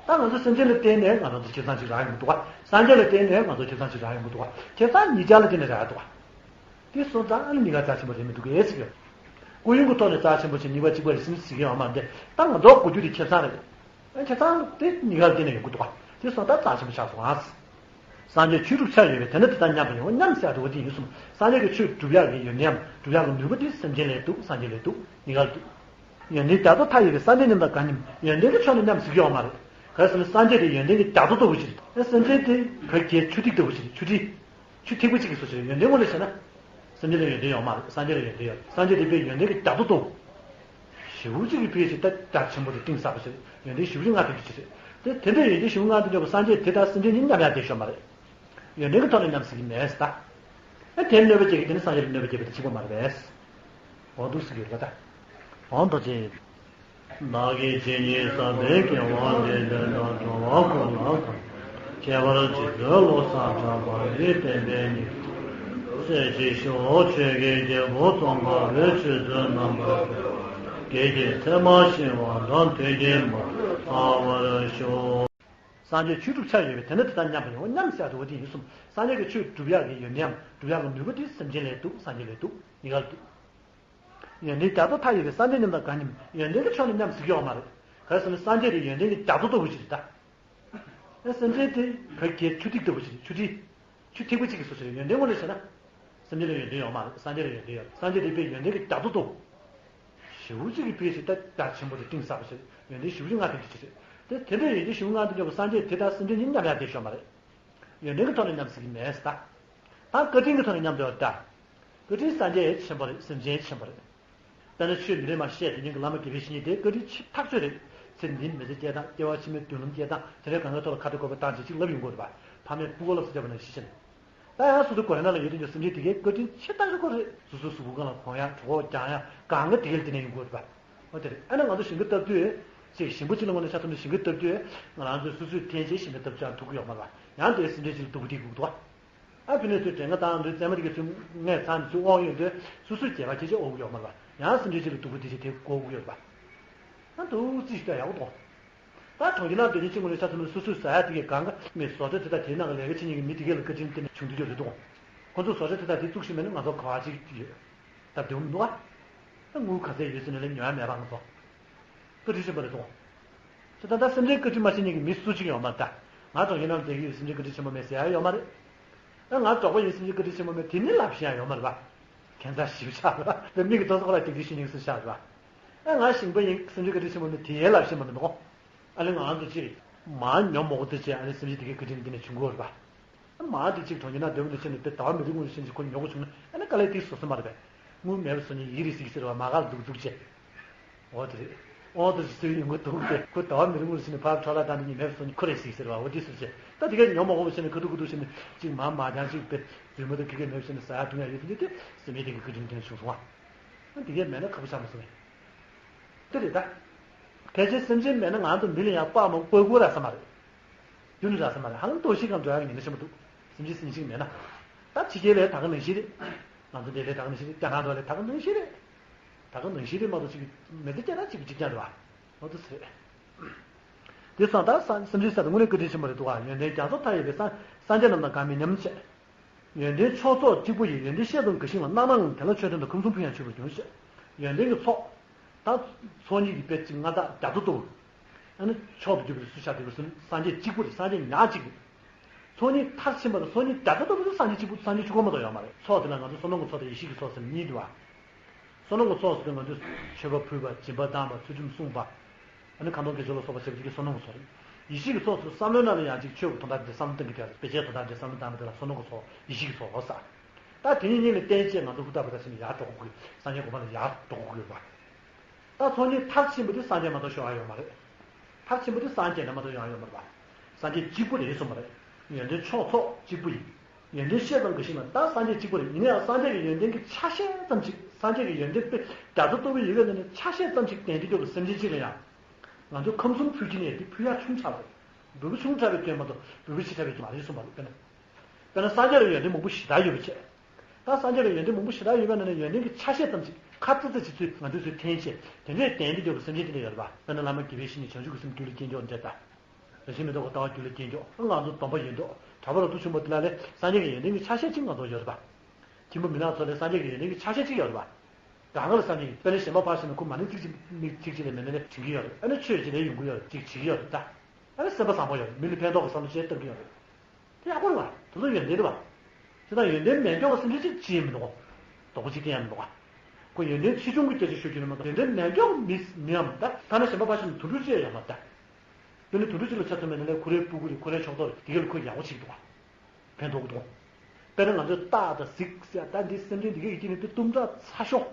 ད་ང་ཚོ་སེམས་ཅན་ལ་བརྟེན་ནས་ང་རང་ཚོ་ཁྱེད་ཚང་ཞིག་རག་ཡོང་གི་འདུག་བ། སངས་རྒྱས་ལ་བརྟེན་ནས་ང་ཚོ་ཁྱེད་ཚང་ཞིག་རག་ཡོང་གི་འདུག་བ། ཁྱེད་ཚང་ཉིད་ཅག་ལ་བརྟེན་ནས་རག་ཡོང་འདུག་བ། དེ་སོང་ཙང་ཨ་ནི་མི་དགའ་རྩ་ཆེན་པོ་རེད་མི་འདུག་གས་ཟེར་གྱི་ཡོད། སྐུ་ཡོན་གྱི་ཐོག་ནས་རྩ་ཆེན་པོ་ཆེ་ཉིས་པ་གཅིག་པ་རེད་ཟེར་གྱི་ཡོད་མ་རེད། ད་ང་ཚོ་གོ་རྒྱུ་དེ་ཁྱེད་ཚང་རེད། ཨ་ཁྱེད་ཚང་དེ་ཉིས་ཀ་ལ་བརྟེན་ནས་ཡོང་གི་འདུག་ག་དེ་སོང་ཙང་རྩ་ཆེན་པོ་ཆགས་སོང་ཨ། སངས་རྒྱས་ཆོས་སྒྲུབ་ཆ་ཡོད་པས་དེ་ནི་དེ་དག་མཉམ་པར་ཡོང་བ་མཉམ་ཟེར་དུ་བ་དེ་ཡིན་གསུངས། སངས་རྒྱས་ཀྱི་ཆོས་སྒྲུབ་ཡག་གི་ཡོན་ཏན་སྒྲུབ་ཡག་གི་ནུས་པ་དེ་སེམས་ཅན་ལས་འདུག་སངས་རྒྱས་ལས་འདུག་ཉིས་ཀ་ལ་འདུག་ཡོན་ཏན་རྒྱ་མཚོ་མཐའ་ཡས་པའི་སངས་རྒྱས་རྣམས་དང་གང་མཉམ། ཡོན་ཏན་གྱི་ཕྱོགས་ནས་མཉམ་ཟེར་གྱི་ཡོད་མ་རེད། ག་རེ་ཟེར་ན་སངས་རྒྱས་དེ་ཡོན་ཏན་གྱི་རྒྱ་མཚོ་ལྟ་བུ་ཞིག་རེད། སེམས་ཅན་དེ་བོད་རྒྱའི་ཆུ་ཐིགས་ལྟ་བུ་ཞིག་རེད། ཆུ་ཐིགས། ཆུ་ཐིགས་པ་གཅིག་གིས་སོ་ཞེས་ཡོན་ཏན་ངོ་ལ་བྱས་ན། སེམས་ཅན་ལ་ཡོན་ཏན་ཡོད་མ་རེད། སངས་རྒྱས་ལ་ཡོན་ཏན་ཡོད། སངས་རྒྱས་དེ་དཔེ་ཡོན་ཏན་གྱི་རྒྱ་མཚོ་ལྟ་བུ། ཞེ་པོ་གཅིག་གིས་ཕལ་ཆེར་ད་རྒྱ་ཆེན་པོ་དེ་གཏིང་ཟབ་པ་ཞིག་རེད། ཡོན་ཏན་ཞེ་པོ་ཅིག་མངའ་ཐོབ་རྒྱུ་ཅིག་རེད། དེ་དེ་འདྲའི་ཡོན་ཏན་ཞེ་པོ་མངའ་ཐོབ་རྒྱུ་བ་སངས་རྒྱས་དེ་དང་སེམས་ཅན་གཉིས་མཉམ་ཡང་བསྡད་ཤོག་མ་རེད། ཡོན་ཏན་གྱི་ཐོག་ནས་མཉམ་ཟེར་གྱི་མེད་ཟེར་ད། ཨ་དེ་གནོད་པ་སྐྱེལ་གྱི་དེ་ནི་སངས་རྒྱས་ལ་གནོད་པ་སྐྱེལ་བ་དེ་གཅིག་པ་མ་རེད་པས། འོ་འདུག་ཟེར་གྱི་ཡོད་ལ་ད། འོ་འདུག་ཅེས། བདག་གིས་ཇི་སྙེད་བསམ་པའི་དགེ་བ་འདི་ལས་ལ་འགྲོ་བ་ཀུན་ལ་ཁྱད་པར་རྗེ་བཙུན་བློ་བཟང་གྲགས་པ་ཡི་བསྟན་པའི་ཉི་ཤུ་རྩེ་གཅིག་ཤོག་ཆོས་ཀྱི་རྒྱལ་པོ་ཙོང་ཁ་པའི་ཆོས་ཚུལ་རྣམ་པར་དགེ་དགེ་ཚད་མ་ཤེས་པ་དང་དོན་གྱི་མ་ཐར་བར་ཤོག་སངས་རྒྱས་ཆོས་སྒྲུབ་ཆ་ཡོད་པས་དེ་ནི་དེ་དང་མཉམ་པར་ཡོང་བ་མཉམ་ཟེར་དུ་བ་དེ་ཡིན་གསུངས། སངས་རྒྱས་ཀྱི་ཆོས་སྒྲུབ་ཡག་གི་ཡོན་ཏན་སྒྲུབ་ཡག་གི་ནུས་པ་དེ་སེམས་ཅན་ལས་འདུག་སངས་རྒྱས་ལས་འདུག་ཉིས་ཀ་ལ་འདུག་ཡོན་ཏན་རྒྱ་མཚོ་མཐའ་ཡས་པའི་སངས་རྒྱས་རྣམས་དང་གང་མཉམ། ཡོན་ཏན་གྱི་ཕྱོགས་ནས་མཉམ་ཟེར་གྱི་ཡོད་མ་རེད། ག་རེ་ཟེར་ན་སངས་རྒྱས་དེ་ཡོན་ཏན་གྱི་རྒྱ་མཚོ་ལྟ་བུ་ཞིག་རེད་ད། ཨ་སེམས་ཅན་དེ་བོད་རྒྱའི་ཆུ་ཐིགས་ལྟ་བུ་ཞིག་རེད། ཆུ་ཐིགས། ཆུ་ཐིགས་པ་གཅིག་གིས་སོ་ཞེས་ཡོན་ཏན་ངོ་ལ་བྱས་ན། སེམས་ཅན་ལ་ཡོན་ཏན་ཡོད་མ་རེད། སངས་རྒྱས་ལ་ཡོན་ཏན་ཡོད། སངས་རྒྱས་དེ་དཔེ་ཡོན་ཏན་གྱི་རྒྱ་མཚོ་ལྟ་བུ། ཞེ་པོ་གཅིག་གིས་ཕལ་ཆེར་ད་རྒྱ་ཆེན་པོ་དེ་གཏིང་ཟབ་པ་ཞིག་ཡོན་ཏན་ཞེ་པོ་ཅིག་མངའ་ཐོབ་རྒྱུ་ཅིག་རེད། དེ་དེ་འདྲའི་ཡོན་ཏན་ཞེ་པོ་མངའ་ཐོབ་རྒྱུ་བ་སངས་རྒྱས་དེ་དང་སེམས་ཅན་གཉིས་མཉམ་ཡང་བསྡད་ཤོག་མ་རེད། ཡོན་ཏན་གྱི་ཐོག་ནས་མཉམ་ཟེར་གྱི་མེད་ཟེར་ད། ད་བཀའ་དྲིན་གྱི་ཐོག་ནས་མཉམ་སྡོད་པ་ད། བཀའ་དྲིན་སངས་རྒྱས་ཆེན་པོ་རེད། སེམས་ཅན་ཆེན་པོ་རེད། དཔེར་ན་ཆོས་འདི་ལས་མ་བཤད་དེ་ཉིད་ཀྱི་བླ་མ་དགེ་བའི་བཤེས་གཉེན་དེ་བཀའ་དྲིན་ཆེ་ཐག་ཆོད་རེད། ཚེ་འདིའི་མི་ཚེ་སྐྱེལ་སྟངས་སྐྱེ་བ་ཕྱི་མའི་མདུན་ལམ་སྐྱེལ་སྟངས་དེ་འདྲའི་གང་གའི་ཐོག་ལ་ཁ་བརྡ་དགོས་པ་བཏང་བྱས་ཅིག་ལབ་ཡོང་གི་ཡོད་རེད་པ། ཕ་མས་སྤུ་གུ་ལ་སོ་བྱས་པ་ནང་བཞིན་བྱས་ནས། ད་ཡང་སོ་སོའི་གོ་རེ་ནང་ལ་ཡོད་དུས་ཀྱང་སེམས་ཅན་དེ་གའི་བཀའ་དྲིན་ཆེ་ཐག་ཆོད་ཁོ་རེད། སོ་སོའི་གཟུགས་པོ་སྒང་ལ་གོན་ཡག་གྲོད་ཁོག་རྒྱག་ཡག་གང་ག་དེ་གའི་དེ་ནས་ཡོང་གི་ཡོད་རེད་པ། འོ་དེ་རེད། ཨ་ནི་ང་ཚོ་ཞིང་ཁ་བཏབ་དུས། ཅིག་ཞིང་པ་གཅིག་ལ་དངོས་གནས་ཆ་མཚོན་ན་ཞིང་ཁ་བཏབ་དུས། ང་རང་ཚོས་སོ་སོས་འཐེན་བྱས་ཞིང་ཁ་བཏབ་ཆ་ཐུབ་ཀྱི་ཡོད་མ་རེད་པ། ཡང་དེ་སེམས་ཅན་གཅིག་ལ་སྡུག་པོ་དེ་དགོས་འདུག་བ། ཨ་ཕི་ནས་ཚུར་དྲན་ཁ་བཏང་དུས་བཙན་མ་དེ་གའི་ཚུར་སྔས་ཚང་ནས་ཚུར་དབང་ཡོད་དུས་སོ་སོས་བྱས་པ་ཁྱེད་ཅག་དབང་གི་ཡོད་མ་རེད་པ། ཡང་སེམས་ཅན་གཅིག་ལ་སྡུག་པོ་དེ་བྱས་དེ་དགོས་ཀྱི་ཡོད་རེད་པ། ཨ་འདུག་རྩིས་ཤིག་ལྟ་ཡག་པོ་འདུག་ད་གྲོང་ཁྱེར་ནང་སྡོད་མཁན་གཅིག་ངོས་ནས་ཆ་མཚོན་ན་སོ་སོས་ཟ་ཡག་དེ་གའི་གང་ག་མི་བཟོ་གྲྭ་དེ་དང་དེའི་ནང་གི་ལས་ཀ་བྱེད་མཁན་གྱི་མི་དེ་གའི་ལ་བཀའ་དྲིན་བསྟན་ནས་བྱུང་བསྡད་ཀྱི་རེད་འདུག་ཁོ་ཚོས་བཟོ་གྲྭ་དེ་དང་དེ་བཙུགས་ཤིག་མེད་ན་ང་ཚོ་ག་བ་ཅིག་ཡོད། ད་བདེ་པོ་མི་འདུག་ཨ། ད་དངུལ་ག་ཚད་ཡོད་ཟེར་ནས་ལ་ཉོ་ཡག་མེད་པ་ང་ཚོ། བཀའ་དྲིན་ཆེན་པོ་རེད་དོ། ཁྱོད་ད་ལྟ་སེམས་ཅན་བཀའ་དྲིན་མ་ཆེ་མཁན་གྱི་མི་སུ་གཅིག་ཡོད་མ་རེད་ད། ང་གྲོང་ཁྱེར་ནང་བསྡད་ཀྱི་ཡོད་སེམས་ཅན་བཀའ་དྲིན་ཆེན་པོ་མེད་ཟེར་ཡག་ཡོད་མ་རེད། ཨ་ང་འབྲོག་པ་ཡིན་སེམས་ཅན་བཀའ་དྲིན་ཆེན་པོ་མེད་དེ་ནི་ལབ་ཤེས་ཡག་ཡོད་མ་རེད་པ། ཁྱད་མཚར་ཞིག་ཆགས་རེད་པ། དེ་མིག་གིས་ཏོག་ཙམ་ཁོ་རང་ཏིག་ཏིག་ཤེས་མཁན་སུ་ཆགས་རེད་པ། ཨ་ང་ཞིང་པ་ཡིན་སེམས་ཅན་བཀའ་དྲིན་ཆེན་པོ་མེད་དེ་ཡང་ལབ་ཤེས་མ་འདུག་མོ། ཨ་ནི་ང་རང་ཚོ་ཅིག་མར་ཉོ་མོ་གོ་དེ་བྱས་ཨ་ནི་སེམས་ཅན་དེ་གའི་བཀའ་དྲིན་འདི་ནས་བྱུང་གི་ཡོད་རེད་པ། མ་དེ་གཅིག་གྲོང་ཁྱེར་ནང་སྡོད་མི་འདུག་ཕྱིན་ནས་དེ་ཟླ་བ་མི་རེ་དངུལ་ཕྱིན་ཅིག་ཁོ་ཉོ་དགོས་བྱུང་ན་ཨ་ནི་དཀའ་ལས་ཏིག་བཟོ་ས་མ་རེད་པས། དངུལ་མེད་པ་བཟོ་ནས་ཡིད་རེ་གཟིགས་ཟེར་བ་མ་ག་ལ་འདུག་འདུག་བྱས། འོ་དེ་རེད། འོ་དེ་ཟེར་ཡོང་གི་འདུག་སྟེ་ཁོ་ཟླ་བ་མི་རེ་དངུལ་ཕྱིན་ནས་ཕར་འཕྲོ་བརླག་བཏང་ནས་ཡིད་མེད་པ་བཟོ་ནས་ཁོ་རེ་གཟིགས་ཟེར་བ་འོ་དེ་བཟོ་བྱས་ད་དེ་ག་ཉོ་མ་དགོས་པ་བྱས་ནས་ཁ་ཐུག་ཁ་ཐུག་བྱས་ནས་གཅིག་མ་མ་རྐྱང་གཅིག་པའི་རྫུན་མ་དང་ཁེ་ཁེ་མེད་པ་བྱས་ནས་ཟ་ཡག་འཐུང་ཡག་ཡོད་དེ་འདི་དེ་སེམས་ཡིད་དེ་གི་བཀའ་དྲིན་དེ་ནས་བྱུང་སོང་བ། ཨ་དེ་གས་མེད་ན་ཁག་པོ་ཆགས་མ་སོང་ངས། དེ་རེད་ད། ཕལ་ཆེར་སེམས་ཅན་མེད་ན་ང་ཚོ་མི་ལ་ཡང་དཔའ་མོ་ཀོས་ཀོ་རག་ས་མ་རེད། རྒྱུ་ནི་རག་ས་མ་རེད། ཧ་ལམ་རྟོག་ཞིབ་གང་འགྲོ་ཡག་ཉེན་ཁ་ཆེན་པོ་འདུག་སེམས་ཅན་སེམས་ཅན་མེད་ན། ད་ཕྱི་རྒྱལ་ལ་ད་ག་ནང་བཞིན་རེད། ང་ཚོ་འདི་ལ་ད་ག་ནང་བཞིན་རེད། རྒྱ་ནག་འགྲོ་ལ་ད་ག་ནང་བཞིན་རེད། ད་ག་ནང་བཞིན་རེད་མ་གཏོགས་ཅིག་མི་ཚེ་སྐྱེལ་ན་གཅིག་པུ་གཅིག་རྐྱང་རེད་བ། འོ་དེ་ཚོ་རེད། དེ་སོང་ད་སེམས་ཅན་ཟེར་དུས་དངོས་གནས་བཀའ་དྲིན་ཆེན་པོ་རེད་འདུག་བ། ཡོན་ཏན་རྒྱ་མཚོ་མཐའ་ཡས་པའི་སངས་སངས་རྒྱས་རྣམས་དང་གང་མི་མཉམ་བྱས། ཡོན་ཏན་མཆོག་ཚོགས་གཅིག་པུ་ཡིས། ཡོན་ཏན་བཤད་དང་དགའ་ཞིང་ལ། རྣམ་སྣང་དེ་ལ་མཆོད་རྟེན་དུ། ཁམས་གསུམ་ཕན་ཡང་མཆོད་པར་འགྱུར་ཞེས། ཡོན་ཏན་གྱི་ཚོགས། ད་ཚོགས་གཉིས་ཀྱི་དཔེ་གཅིག་མངའ་བདག་རྒྱ་མཚོ་ལྟ་བུ། ཨ་ནི་མཆོག་ཏུ་གྱུར་པའི་སུ་ཆགས་འདུག་པའི་སུ་སངས་རྒྱས་གཅིག་པུ་རེད། སངས་རྒྱས་ཉག་གཅིག་རེད། ཚོགས་གཉིས་མཐར་ཕྱིན་པ་དང་ཚོགས་གཉིས་རྒྱ་མཚོ་ལྟ་བུ་དེ་སངས་རྒྱས་གཅིག་པུ་སངས་རྒྱས་གཅིག་པོ་མ་གཏོགས་ཡོད་མ་རེད། ཚོགས་དེ་ལ་ང་ཚོ་བསོད་ནམས་ཀྱི་ཚོགས་དང་ཡེ་ཤེས་ཀྱི་ཚོགས་ཟེར་གཉིས་འདུག་བ། བསོད་ནམས་ཀྱི་ཚོགས་ཟེར་དུས་ང་ཚོས་མཆོད་པ་ཕུལ་བ་སྦྱིན་པ་བཏང་བ་ཚུལ་ཁྲིམས་བསྲུངས་པ། ཨ་ནི་ཁ་འདོན་དགེ་སྦྱོར་ལ་སོགས་པ་བྱེད་པ་དེ་གའི་བསོད་ནམས་ཀྱི་ཚོགས་རེད། ཡེ་ཤེས་ཀྱི་ཚོགས་ཟེར་བསམ་བློའི་ནང་ལ་ཡང་ཅིག་ཆོས་ཀྱི་དོན་དག་དེ་བསམ་བློ་གཏང་གི་དེ་ལ་དཔེ་ཆའི་དོན་དག་དེ་བསམ་བློ་བཏང་བ་དེ་ལ་བསོད་ནམས་ཀྱི་ཚོགས་ཡེ་ཤེས་ཀྱི་ཚོགས་ལོ་ཟེར། ད་དེ་གཉིས་གཉིས་ལ་བརྟེན་བྱས་ང་ཚོ་ཧུར་ཐག་པ་ད་ཕྱིན་ནས་ཡར་འགྲོ་དགོས་ཀྱི་སངས་རྒྱས་གོ་འཕང་ལ་ཡར་འགྲོ་དགོས་ཀྱི་ཡོད་པ། ད་ཚོགས་གཉིས་མཐར་ཕྱིན་པ་དེ་སངས་རྒྱས་མ་གཏོགས་ཤོར་བ་ཡོད་མ་རེད། མཐར་ཕྱིན་པ་དེ་སངས་རྒྱས་ལས་མ་གཏོགས་ཡང་ཡོད་མ་རེད་པ། སངས་རྒྱས་གཅིག་པུ་རེད་གསུངས་པ་རེད། ཡོན་ཏན་མཆོག་ཚོགས་གཅིག་པུ་ཡིན། ཡོན་ཏན་བཤད་དང་དགའ་ཞིང་ལ། ད་སངས་རྒྱས་གཅིག་པུ་རེད། ཡིན་ན་ཡང་སངས་རྒྱས་ཀྱི་ཡོན་ཏན་གྱི་ཆ་ཤས་ཙམ་ཅིག་ སངས་རྒྱས་ཀྱི་ཡོན་ཏན་དཔེ་རྒྱ་མཚོ་ལྟ་བུ་ཡོད་པའི་ནང་ནས་ཆ་ཤས་ཙམ་ཞིག་ལྡན་གྱི་ཡོད་པའི་སེམས་ཅན་ཅིག་ལ་ཡང་། ང་ཚོས་ཁམས་གསུམ་ཕུལ་གྱི་ནས་དེ་ཕུལ་ཡག་ཆུང་དྲགས་པས། འབུལ་པོ་ཆུང་དྲགས་པས་སྐྱོན་མ་གཏོགས་འབུལ་པོ་ཆེ་དྲགས་པས་སྐྱོན་མ་རེད་གསུངས་པ་རེད། དཔེར་ན། དཔེར་ན་སངས་རྒྱས་ལ་ཡོན་ཏན་མང་པོ་ཞེ་དྲག་ཡོད་པ་བྱས། ད་སངས་རྒྱས་ལ་ཡོན་ཏན་མང་པོ་ཞེ་དྲག་ཡོད་པའི་ནང་ནས་ཡོན་ཏན་གྱི་ཆ་ཤས་ཙམ་ཞིག་ཁ་ཙི་ཙི་ཅིག་ཚུལ་ང་ཚོས་ཚུལ་འཐེན་བྱས་དེ་འདྲས་ལྡན་གྱི་ཡོད་པའི་སེམས་ཅན་དེ་འདྲ་ཡོད་རེད་པ། དཔེར་ན་བླ་མ་དགེ་བའི་བཤེས་གཉེན་བྱང་ཆུབ་ཀྱི་སེམས་རྒྱུད་ལ་སྐྱེས་འགྱོ་འདྲ་ད། རང་བཞིན་མེད་རྟོགས་ཀྱི་ལྟ་བ་རྒྱུད་ལ་སྐྱེས་འགྱོ། ང་ཚོ་སྡོམ་པ་ཡོད་མདོག་གྲགས་པ་རབ་ཏུ་བྱུང་བ་དེ་ལ་ལས་སངས་རྒྱས་ཀྱི་ཡོན་ཏན་གྱི་ཆ་ཤས་ཅིག་ང་ཚོ་ཡོད་རེད་པ། ཁྱིམ་པ་མི་ནག་ཚོ་ལས་སངས་རྒྱས་ཀྱི་ཡོན་ཏན་གྱི་ཆ་ཤས་ཅིག་ཡོད་རེད་པ། རང་ག་ལ་སངས་རྒྱས་ཀྱི་དཔེར་ན་གཞན་པ་ཕར་ཕྱིན་ན་ཁོ་མ་ཎི་ཚིག་གཅིག་མི་ཚིག་གཅིག་ལས་མེད་མེད་ལས་དྲན་གྱི་ཡོད་རེད། ཨ་ནི་ཆོས་ཅིག་ལས་ཡོང་གི་ཡོད་རེད། ཅིག་བྱེད་ཀྱི་ཡོད་རེད་ད། ཨ་ནི་སེམས་པ་བཟང་པོ་ཡོད་རེད། མི་ལ་ཕན་ཐོགས་ཀྱི་བསམ་བློ་ཅིག་བཏང་གི་ཡོད་རེད། དེ་ཡག་པོ་རེད་བ། དེ་ཚོ་ཡོན་ཏན་རེད་བ། དེ་དང་ཡོན་ཏན་མེད་མཁན་གྱི་སེམས་ཅན་ཅིག་ཅི་ཡང་མི་འདུག་གོ། རྡོག་པོ་གཅིག་སྟེར་ཡང་མི་འདུག་ག་ཁོ་ཡོན་ཏན་ཆེ་ཆུང་གི་སྐད་ཆ་ཤོད་རྒྱུ་ནི་མ་གཏོགས་ཡོན་ཏན་མེད་མཁན་མི་མིའམ་ད་ཐ་ན་གཞན་པ་ཕར་ཕྱིན་དུད་འགྲོ་ཅིག་ཡང་ཡོད་མ་རེད་ད། དེ་ནི་དུད་འགྲོ་ཅིག་ལ་ཆ་མཚོན་པ་ཡིན་ན་ལས་ཁོ་རའི་སྤུ་གུ་རེད། ཁོ་རའི་ཕྱོགས་གཏོགས་རེད། དེ་ག་ལ་ཁོ་ཡག་པོ་བྱེད་ཀྱི་འདུག་ག་ཕན་ཐོགས་ཀྱི་འདུག་ག་དཔེར་ན་ང་ཚོས་སྟག་དང་གཟིག་ཟེར་ད་འདི་སེམས་ཅན་འདི་གའི་དཀྱིལ་ནས་དེ་གཏུམ་དྲག་ཚ་ཤོས།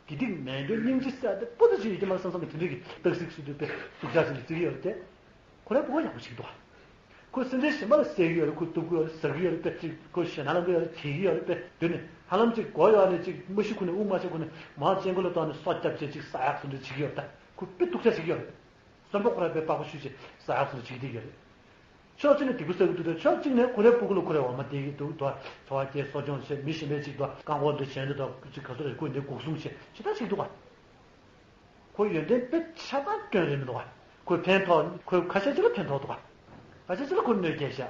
དགེ་སྡིག་མེད་མཁན་སྙིང་རྗེ་ཟེར་ཡ་དེ་པོ་ཏི་ཅིག་ཡོད་ཀྱི་མ་རེད་བསམ་བསམ་གྱི་དེ་འདྲ་གི་སྟག་གཟིག་སུ་དུ་དཔེ་སྡུག་ཅག་ཅིག་ལ་བརྩི་གི་ཡོད་རེད་དེ། ཁོ་རའི་སྤུ་གུ་ཡག་པོ་བྱེད་ཀྱི་འདུག་ག་ཁོས་སེམས་ཅན་གཞན་པ་ལ་བསད་ཀྱི་ཡོད་རེད། ཁོས་གཏུབ་ཀྱི་ཡོད་རེད། ཟ་གི་ཡོད་རེད་པས། ཅིག་ཁོས་ཞེད་སྣང་ལངས་ཀྱི་ཡོད་རེད། དྲན་གྱི་ཡོད་རེད་པས། དེ་ནི་ཧ་ལམ་ཅིག་མགོ་ཡོད་ནས་ཅིག་མ་ཤི་ཁུ་ནས་དབུགས་མ་ཆད་ཁུ་ནས་མར་སྤྱང་ཀི་ལ་གཏོང་ནས་སོ་རྒྱབ་བྱས་ཅིག་ཟ་ཡག་སུ་འདྲ་བྱེད་ཀྱི་ཡོད་རེད་ད། ཁོས་དཔེ་སྡུག་ཅག་བྱེད་ཀྱི་ཡོད་རེད། གསོན་པོ་ཁོ་རང་དཔེ་པགས་པ་བཤུས་བྱས་ཟ་ཡག་སུ་འདྲ་བྱེད་ཀྱི་བསྡད་ཀྱི་ཡོད་རེད། ཕྱོགས་གཅིག་ནས་སྡིག་པ་བསགས་ཀྱི་འདུག་ད་ཕྱོགས་གཅིག་ནས་ཁོ་རའི་སྤུ་གུ་ལ་ཁོ་རའི་འོ་མ་སྟེར་གྱི་འདུག་དོ་བ་འཚོ་བ་སྐྱེལ་གསོ་སྐྱོང་བྱེད། མི་གཞན་པའི་ཅིག་དོ་རྐང་འཁོར་འདི་བྱས་འདི་དོ་ཅིག་ག་ཚོད་རེད། ཁོས་འདི་འགོག་སྲུང་བྱེད་ཇི་ལྟར་བྱེད་ཀྱི་འདུག་ག་ཁོ་ཡོན་ཏན་དཔེ་ཆ་ཚང་སྐྱོན་རེད་མི་འདུག་ག་ཁོས་ཕན་ཐོགས། ཁོས་ཁ་ཤས་ཅིག་ལ་ཕན་ཐོགས་འདུག་ག་ཁ་ཤས་ཅིག་ལ་ཁོ་གནོད་སྐྱེལ་ཤག་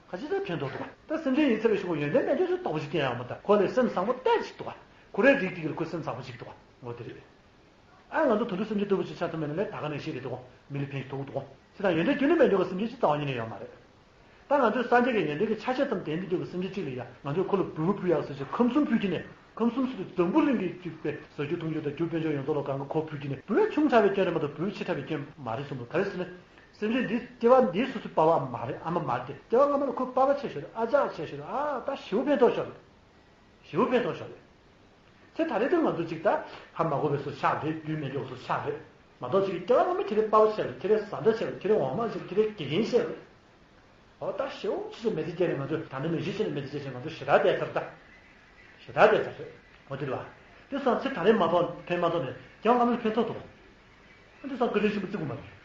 ཁ་ཤས་ཅིག་ལ་ཕན་ཐོགས་འདུག་ག་ད་སེམས་ཅན་ཡིན་ཚར་བའི་གཞུག་གུ་ཡོན་ཏན་མེད་ཆོག་ཆོག་རྡོག་པོ་ཞིག་སྟེར་ཡག་མ་ད། ཁོ་ལས་སེམས་བཟང་པོ་ཏོག་ཙམ་ཞིག་འདུག་ག་ཁོ་རའི་རིགས་དེ་ག་ལ་ཁོས་སེམས་བཟང་པོ་ཞིག་འདུག་ག་འོ་དེ་རེད། ཨ་ང་ཚོ་དུད་འགྲོ་སེམས་ཅན་ལྟ་བུ་ཅིག་ཆགས་ཐུབ་མེད་ན་ལས་ད་ག་ནང་བཞིན་རེད་འདུག་ག་མི་ལ་ཕན་ཞིག་ཐོགས་འདུག་ག་ཅི་ལྟར་ཡོན་ཏན་རྒྱུན་ནས་མེད་མཁན་གྱི་སེམས་ཅན་ཅིག་རྩ་བ་ཉིད་ནས་ཡོད་མ་རེད། ད་ང་ཚོས་སངས་རྒྱས་ཀྱི་ཡོན་ཏན་གྱི་ཆ་ཤས་ཙམ་ལྡན་གྱི་འདུག་གི་སེམས་ཅན་གཅིག་ལ་ཡང་ང་ཚོས་ཁོ་ལ་འབུལ་བ་ཕུལ་ཡག་ཟེར་བྱས་ཁམས་གསུམ་ཕུལ་གྱི་ནས། ཁམས་གསུམ་ཟེར་དུས་འཛམ་བུ་གླིང་གི་གཅིག་པའི་ཟ་རྒྱུ་འཐུང་རྒྱུ་དང་རྒྱུ་དཔལ་འབྱོར་ཡོངས་རྫོགས་ལ་གང་ག་ཁོ་ཕུལ་གྱི་ནས། འབུལ་བ་ཆུང་དྲགས་པའི་སྐྱོན་རེད་མ་གཏོགས་འབུལ་བ་ཆེ་དྲགས་པའི་སྐྱོན་མ་རེད་གསུངས་འདུག་ག་རེ་ཟེར་ན། སེམས་ཅན་འདི་སྐྱེ་བ་འདིའི་སོ་སོའི་པ་ཕ་མ་རེད། ཨ་མ་མ་རེད་དེ། སྐྱེ་བ་སྔ་མ་ལ་ཁོའི་པ་ཕ་ཆེ་ཤོས་རེད། ཨ་ཅག་ཆེ་ཤོས་རེད། ཨ་ད་ཞེ་པོ་ཕན་ཐོགས་ཤོས་རེད། ཞེ་པོ་ཕན་ཐོགས་ཤོས་རེད། ཚེ་ད་རེས་དེ་ང་ཚོ་ཅིག་ད་ཧ་མ་གོ་བའི་སོ་ཆགས་རེད། རྒྱུས་མེད་མགྱོགས་སོ་ཆགས་རེད་མ་གཏོགས་ཅིག་སྐྱེ་བ་སྔ་མ་ཁྱེད་རའི་པ་ཕ་ཆེ་རེད། ཁྱེད་རའི་བཟའ་ཟླ་ཆེ་རེད། ཁྱེད་རའི་འོག་མ་ཆེ་རེད། ཁྱེད་རའི་དགེ་རྒན་ཆེ་རེད། འོ་ད་ཞེ་པོ་ཆེ་ཆེ་མི་ཚེ་སྐྱེལ་ནས་ང་ཚོ་ད་ནི་མི་གཞི་ཆེ་ནས་མི་ཚེ་སྐྱེལ་ཆེ་ང་ཚོ་ཞེ་དྲག་བསྡད་ཚར་ད། ཞེ་དྲག་བསྡད་ཚར་རེད། འོ་དེ་རེད་བ། དེ་སོང་ཚེ་ད་རེས་མ་ཐོགས་ཕན་མ་ཐོགས་ནས་སྐྱེ་བ་སྔ་མ་ལ་ཕན་ཐོགས་འདུག་ཨ་འདི་སང་བཀའ་དྲིན་ཆེན་པོ་བརྩི་དགོས་མ་རེད།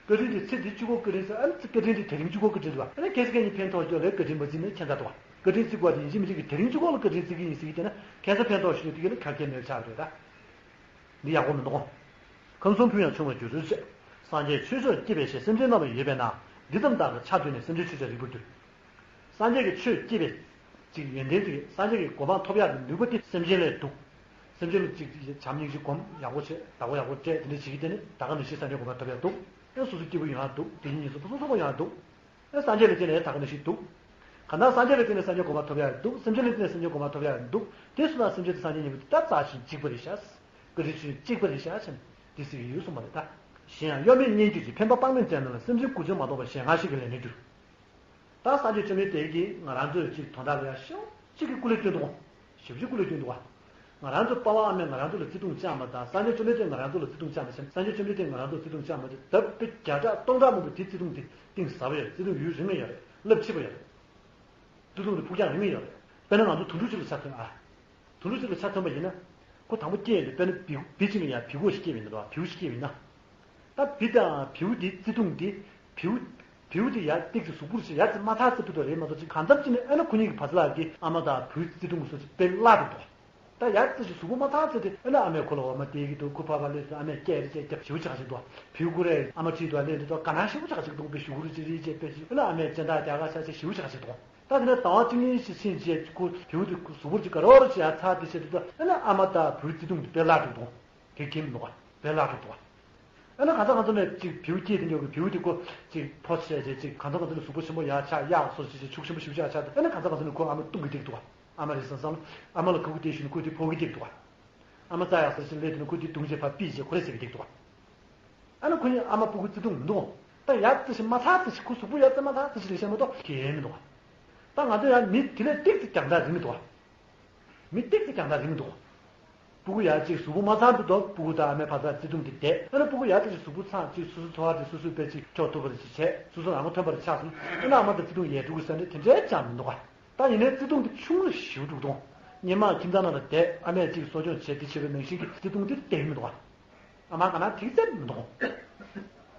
བཀའ་དྲིན་དེ་ཚེ་འདི་གཅིག་པོ་བཀའ་དྲིན་ཟེར། ཨ་ནི་བཀའ་དྲིན་དེ་དེ་རིང་གཅིག་པོ་བཀའ་དྲིན་ཟེར་བ། ཨ་ནི་ཁྱེད་ཚོ་གཉིས་ཕན་ཐོགས་ཀྱོག་ལས་བཀའ་དྲིན་མ་བརྩི་ན་ཁྱད་མཚར་འདུག་བཀའ་དྲིན་བརྩི་དགོས་པ་དེ་ཡིན་གཅིག་མིན་གཅིག་གི་དེ་རིང་གཅིག་པོ་ལ་བཀའ་དྲིན་བརྩི་གི་ཡིན་ཟེར་གྱི་བསྡད་ན་ཁྱད་མཚར་ཕན་ཐོགས་ཤོར་དུས་དེ་ག་ལ་ག་གེ་མེད་ཆགས་རེད་ད། འདི་ཡག་པོ་མི་འདུག་ཁམས་གསུམ་ཕུལ་ཡང་ཆུང་བར་འགྱུར་ཟེར། སངས་རྒྱས་ཆོས་མཆོག་སྐྱེས་པའི་ཞལ། སེམས་ཅན་རྣམས་ལ་ཡོད་པས་ན། འདི་ཙམ་དག་གི་ཆར་འདུས་ནས། སེམས་ཅན་ཆོས་ཀྱང་རིག་པར་འགྱུར། སངས་རྒྱས་ཀྱི་ཆོས་སྐྱེས་པའི་ཅིག་ཡོན་ཏན་ཅིག་སངས་རྒྱས་ཀྱི་གོ་འཕང་ཐོབ་ཡག་གི་ནུས་པ་དེ་སེམས་ཅན་ལས་སྡུག་སེམས་ཅན་ལ་ཅིག་བྱམས་སྙིང་རྗེ་སྒོམ་ཡག་པོ་བྱེད། བདག་པོ་ཡག་པོ་སྤྲད། དེ་འདྲ་བྱེད་ཀྱི་དེ་ནི་ད་ག་ནང་བཞིན་སངས་རྒྱས་གོ་འཕང་ཐོབ་ཡག་འདུག་ཨེ་སོ་སོ་སྐྱིད་པོ་ཡོང་ཡག་འདུག་དེ་ཉིད་སོ་སོ་སོ་སོ་ཡོང་ཡག་འདུག་ཨེ་སངས་རྒྱས་ལ་སྐྱེས་ནས་ད་ག་ནང་བཞིན་འདུག་གང་ལྟར་སངས་རྒྱས་ལ་བརྟེན་ནས་སངས་རྒྱས་གོ་འཕང་ཐོབ་ཡག་འདུག་སེམས་ཅན་ལ་བརྟེན་ནས་སེམས་ཅན་གོ་འཕང་ཐོབ་ཡག་འདུག་དེ་སོང་ཙང་སེམས་ཅན་དང་སངས་རྒྱས་གཉིས་པོ་དེ་ད་རྩ་ཆེན་གཅིག་པ་རེད་ཤག་བཀའ་དྲིན་ཆེན་གཅིག་པ་རེད་ཤག་བྱས་ནས་དེ་ཟེར་གྱི་ཡོད་གསུངས་པ་རེད་ད། གཞན་ཡང་གཡོ་མེད་གཉེན་གྱུར་ཅིང་། ཕན་པ་དཔག་མེད་བཙལ་ན་ལ། སེམས་ཅན་ཀུན་འབྱུང་མ་གཏོགས་པ། གཞན་སྔར་བཞིན་གྱི་ལས་ནི་འགྱུར། ད་སངས་རྒྱས་བཅོམ་ལྡན་འདས་ཀྱིས་ང་རང་ཚོའི་ཅིག་དོན་དག་ལ་ཡང་ཞེ་པོ་ཅིག་གི་སྐུ་ལས་བསྐྱོན་འདུག་ག་ཞེ་པོ་ཅིག་སྐུ་ལས་བསྐྱོན་འདུག་ག་ང་རང་ཚོའི་པ་ཕ་ཨ་མས་ང་རང་ཚོ་ལ་བརྩེ་དུང་བཅངས་པ་དང་། སངས་རྒྱས་བཅོམ་ལྡན་འདས་ང་རང་ཚོ་ལ་བརྩེ་དུང་བཅངས་པ་བྱས་ནས། སངས་རྒྱས་བཅོམ་ལྡན་འདས་ང་རང་ཚོ་ལ་བརྩེ་དུང་བཅངས་པ་དེ་ལྡབ་དཔེ་བརྒྱ་ཕྲག་སྟོང་ཕྲག་མང་པོ་དེ་བརྩེ་དུང་དེ་གཏིང་ཟབ་པ་ཡོད་རེད། བརྩེ་དུང་ཡུན་རིང་བ་ཡོད་རེད། རླབས་ཆེ་བ་ཡོད་རེད། བརྩེ་དུང་དེ་ཕུགས་རྒྱང་རིང་བ་ཡོད་རེད། དཔེར་ན་ང་ཚོ་དུད་འགྲོ་ཅིག་ལ་ཆ་མཚོན་ཨ། དུད་འགྲོ་ཅིག་ལ་ཆ་མཚོན་པ་ཡིན་ན། ཁོ་དང་པོ་སྐྱེས་ནས་དཔེར་ན་བེའུ་བེ་གཅིག་ལ་ཡང་བེའུ་ཅིག་སྐྱེས་པ་ཡིན་ན། བེའུ་ཅིག་སྐྱེས་པ་ཡིན་ན། ད་བེ་དང་བེའུ་དེ་བརྩེ་དུང་དེ། བེའུ་བེའུ་དེ་ཡར་ཏིག་ཙམ་གཟུགས་པོར་ཅིག་ཡར་ཙམ་མ་ཐག་ཙམ་ཕུད་དོ་རེད་མ་གཏོགས་ཅིག་གང་འཚམ་ཅིག་ནས་ཨ་ན་ཁོ་གཉིས་ཀྱི་བར་ཐག་ལ་གི་ཨ་མ་དང་བེའུའི་བརྩེ་དུང་སོགས་ཅིག་དཔེ་བརླག་འགྲོ་འདུག་ད་ཡར་ཙམ་ཞིག་གཟུགས་པོ་མ་ཐག་ཙམ་དེ་ཨ་ན་ཨ་མས་ཁོ་ལ་འོ་མ་སྟེར་གྱི་འདུག་ཁོ་ཕར་ཕར་སླེབས་སོང་ཨ་མས་སྐད་རེ་བྱས་རྒྱབ་ཞེ་པོ་ཅིག་ཅིག་འདུག་བེའུ་ཁོ་རས་ཨ་མ་ཁྲིད་དུ་སླེབས་འདུག་ག་ན་ཞེ་པོ་ཅིག་ཅིག་འདུག་པའི་ཞུ་གུ་རུ་ཅིག་རེད་བྱས་པའི་ཞིག་ཨ་ན་ཨ་མས་སྤྱན་ཐག་རྒྱག་ག་ཆ་ཆ་ཞེ་པོ་ཅིག་ཅིག་འདུག་ད་དེ་ནས་ཟླ་བ་གཅིག་གཉིས་ཤིག་ཕྱིན་རྗེས་ཁོ་བེའུ་དེ་ཁོ་གཟུགས་པོར་ཅིག་དགའ་རབ་རབ་ཅིག་ཡར་ཚར་དེ་བྱས་དུས་ད་ཨ་ན་ཨ་མ་དང་བེའུའི་བརྩེ་དུང་དེ་དཔེ་བརླག་འགྲོ་འདུག་དེ་གིན་མི་འདུག་ག་དཔེ་བརླག་འགྲོ་འདུག་ག་ཨ་ན་གང་ཟག་གང་ཚང་མས་ཅིག་བེའུ་སྐྱེས་དེ་འཇོག་གི་བེའུ་དེ་ཁོ་ཅིག་ཕོ་བྱས་རྗེས་ཅིག་གང་ཟག་གང་ཚང་མས་གཟུགས་པོ་ཆེན་པོ་ཡར་ཆགས་གཡག་སོགས་ཅིག་ཅིག་ཕྱུགས་ཆེན་པོ་ཞེ་པོ་ཅིག་ཡར་ཆགས་དུས་ཨ་ན་གང་ཟག་གང་ཚང་མས་ཁོ་ཨ་མ་བཏུང་གི་བསྡད་འདུག་ག་ཨ་མ་རེད་བསམ་བསམ་ཨ་མ་ལ་ག་གུ་དེ་ཞུས་ནས་ཁོ་དེ་ཕོག་གི་བསྡད་འདུག་ག་ཨ་མ་རྩྭ་ཡག་ཟེར་ཞིག་སླེབས་དུས་ནས་ཁོ་དེ་བརྡུངས་བྱས་ཕར་ཕུད་བྱས་ཁོ་རེ་ཟེར་གི་བསྡད་འདུག་ག་ཨ་ན་ཁོ་གཉིས་ཨ་མ་སྤུ་གུ་བརྩེ་དུང་མི་འདུག་ད་ཡར་ཙམ་ཞིག་མ་ཐག་ཙམ་ཞིག་ཁོ་གཟུགས་པོ་ཡར་ཙམ་མ་ཐག་ཙམ་ཞིག་ལས་བཤད་མ་གཏོགས་གལ་མི་འདུག་ད་ང་ཚོ་ཡང་མི་དེ་ལས་ཏིག་ཙམ་རྒྱང་ཐག་རིང་གི་འདུག་མི་ཏིག་ཙམ་རྒྱང་ཐག་རིང་གི་འདུག་སྤུ་གུ་ཡར་ཅིག་གཟུགས་པོ་མ་ཚང་དུ་འདུག་སྤུ་གུ་དང་ཨ་མའི་བར་ཐག་བརྩེ་དུང་དེ་བསྡད། ཨ་ན་སྤུ་གུ་ཡར་ཙམ་ཞིག་གཟུགས་པོ་ཚང་ཅིག་སོ་སོའི་འཚོ་བ་དེ་སོ་སོས་དཔེ་ཅིག་འཁྱོག་ཐུབ་པ་རེ་ཅིག་བྱས་སོ་སོ་ཨ་མ་ཐོན་པ་རེ་ཆགས་སོང་། ཨ་ན་ཨ་མ་དང་བརྩེ་དུང་ཡལ་འགྲོ་གི་ས་འདྲ་དེ་འདྲའི་ཅང་མི་འདུག་ག་ད་ཡིན་ནའི་བརྩེ་དུང་དེ་ཆུང་རུ་ཞེ་པོ་འགྲོ་གི་འདུག་སྔོན་མ་ཁྱིམ་ཚང་ནང་ལ་བསྡད་ཨ་མས་ཅིག་གསོ་སྐྱོང་བྱས་དེ་བྱས་པའི་ནང་བཞིན་གྱི་བརྩེ་དུང་དེ་བསྟན་གྱི་མི་འདུག་ག་ཨ་མ་ག་ན་ཐིག་ཚད་མི་འདུག་ག་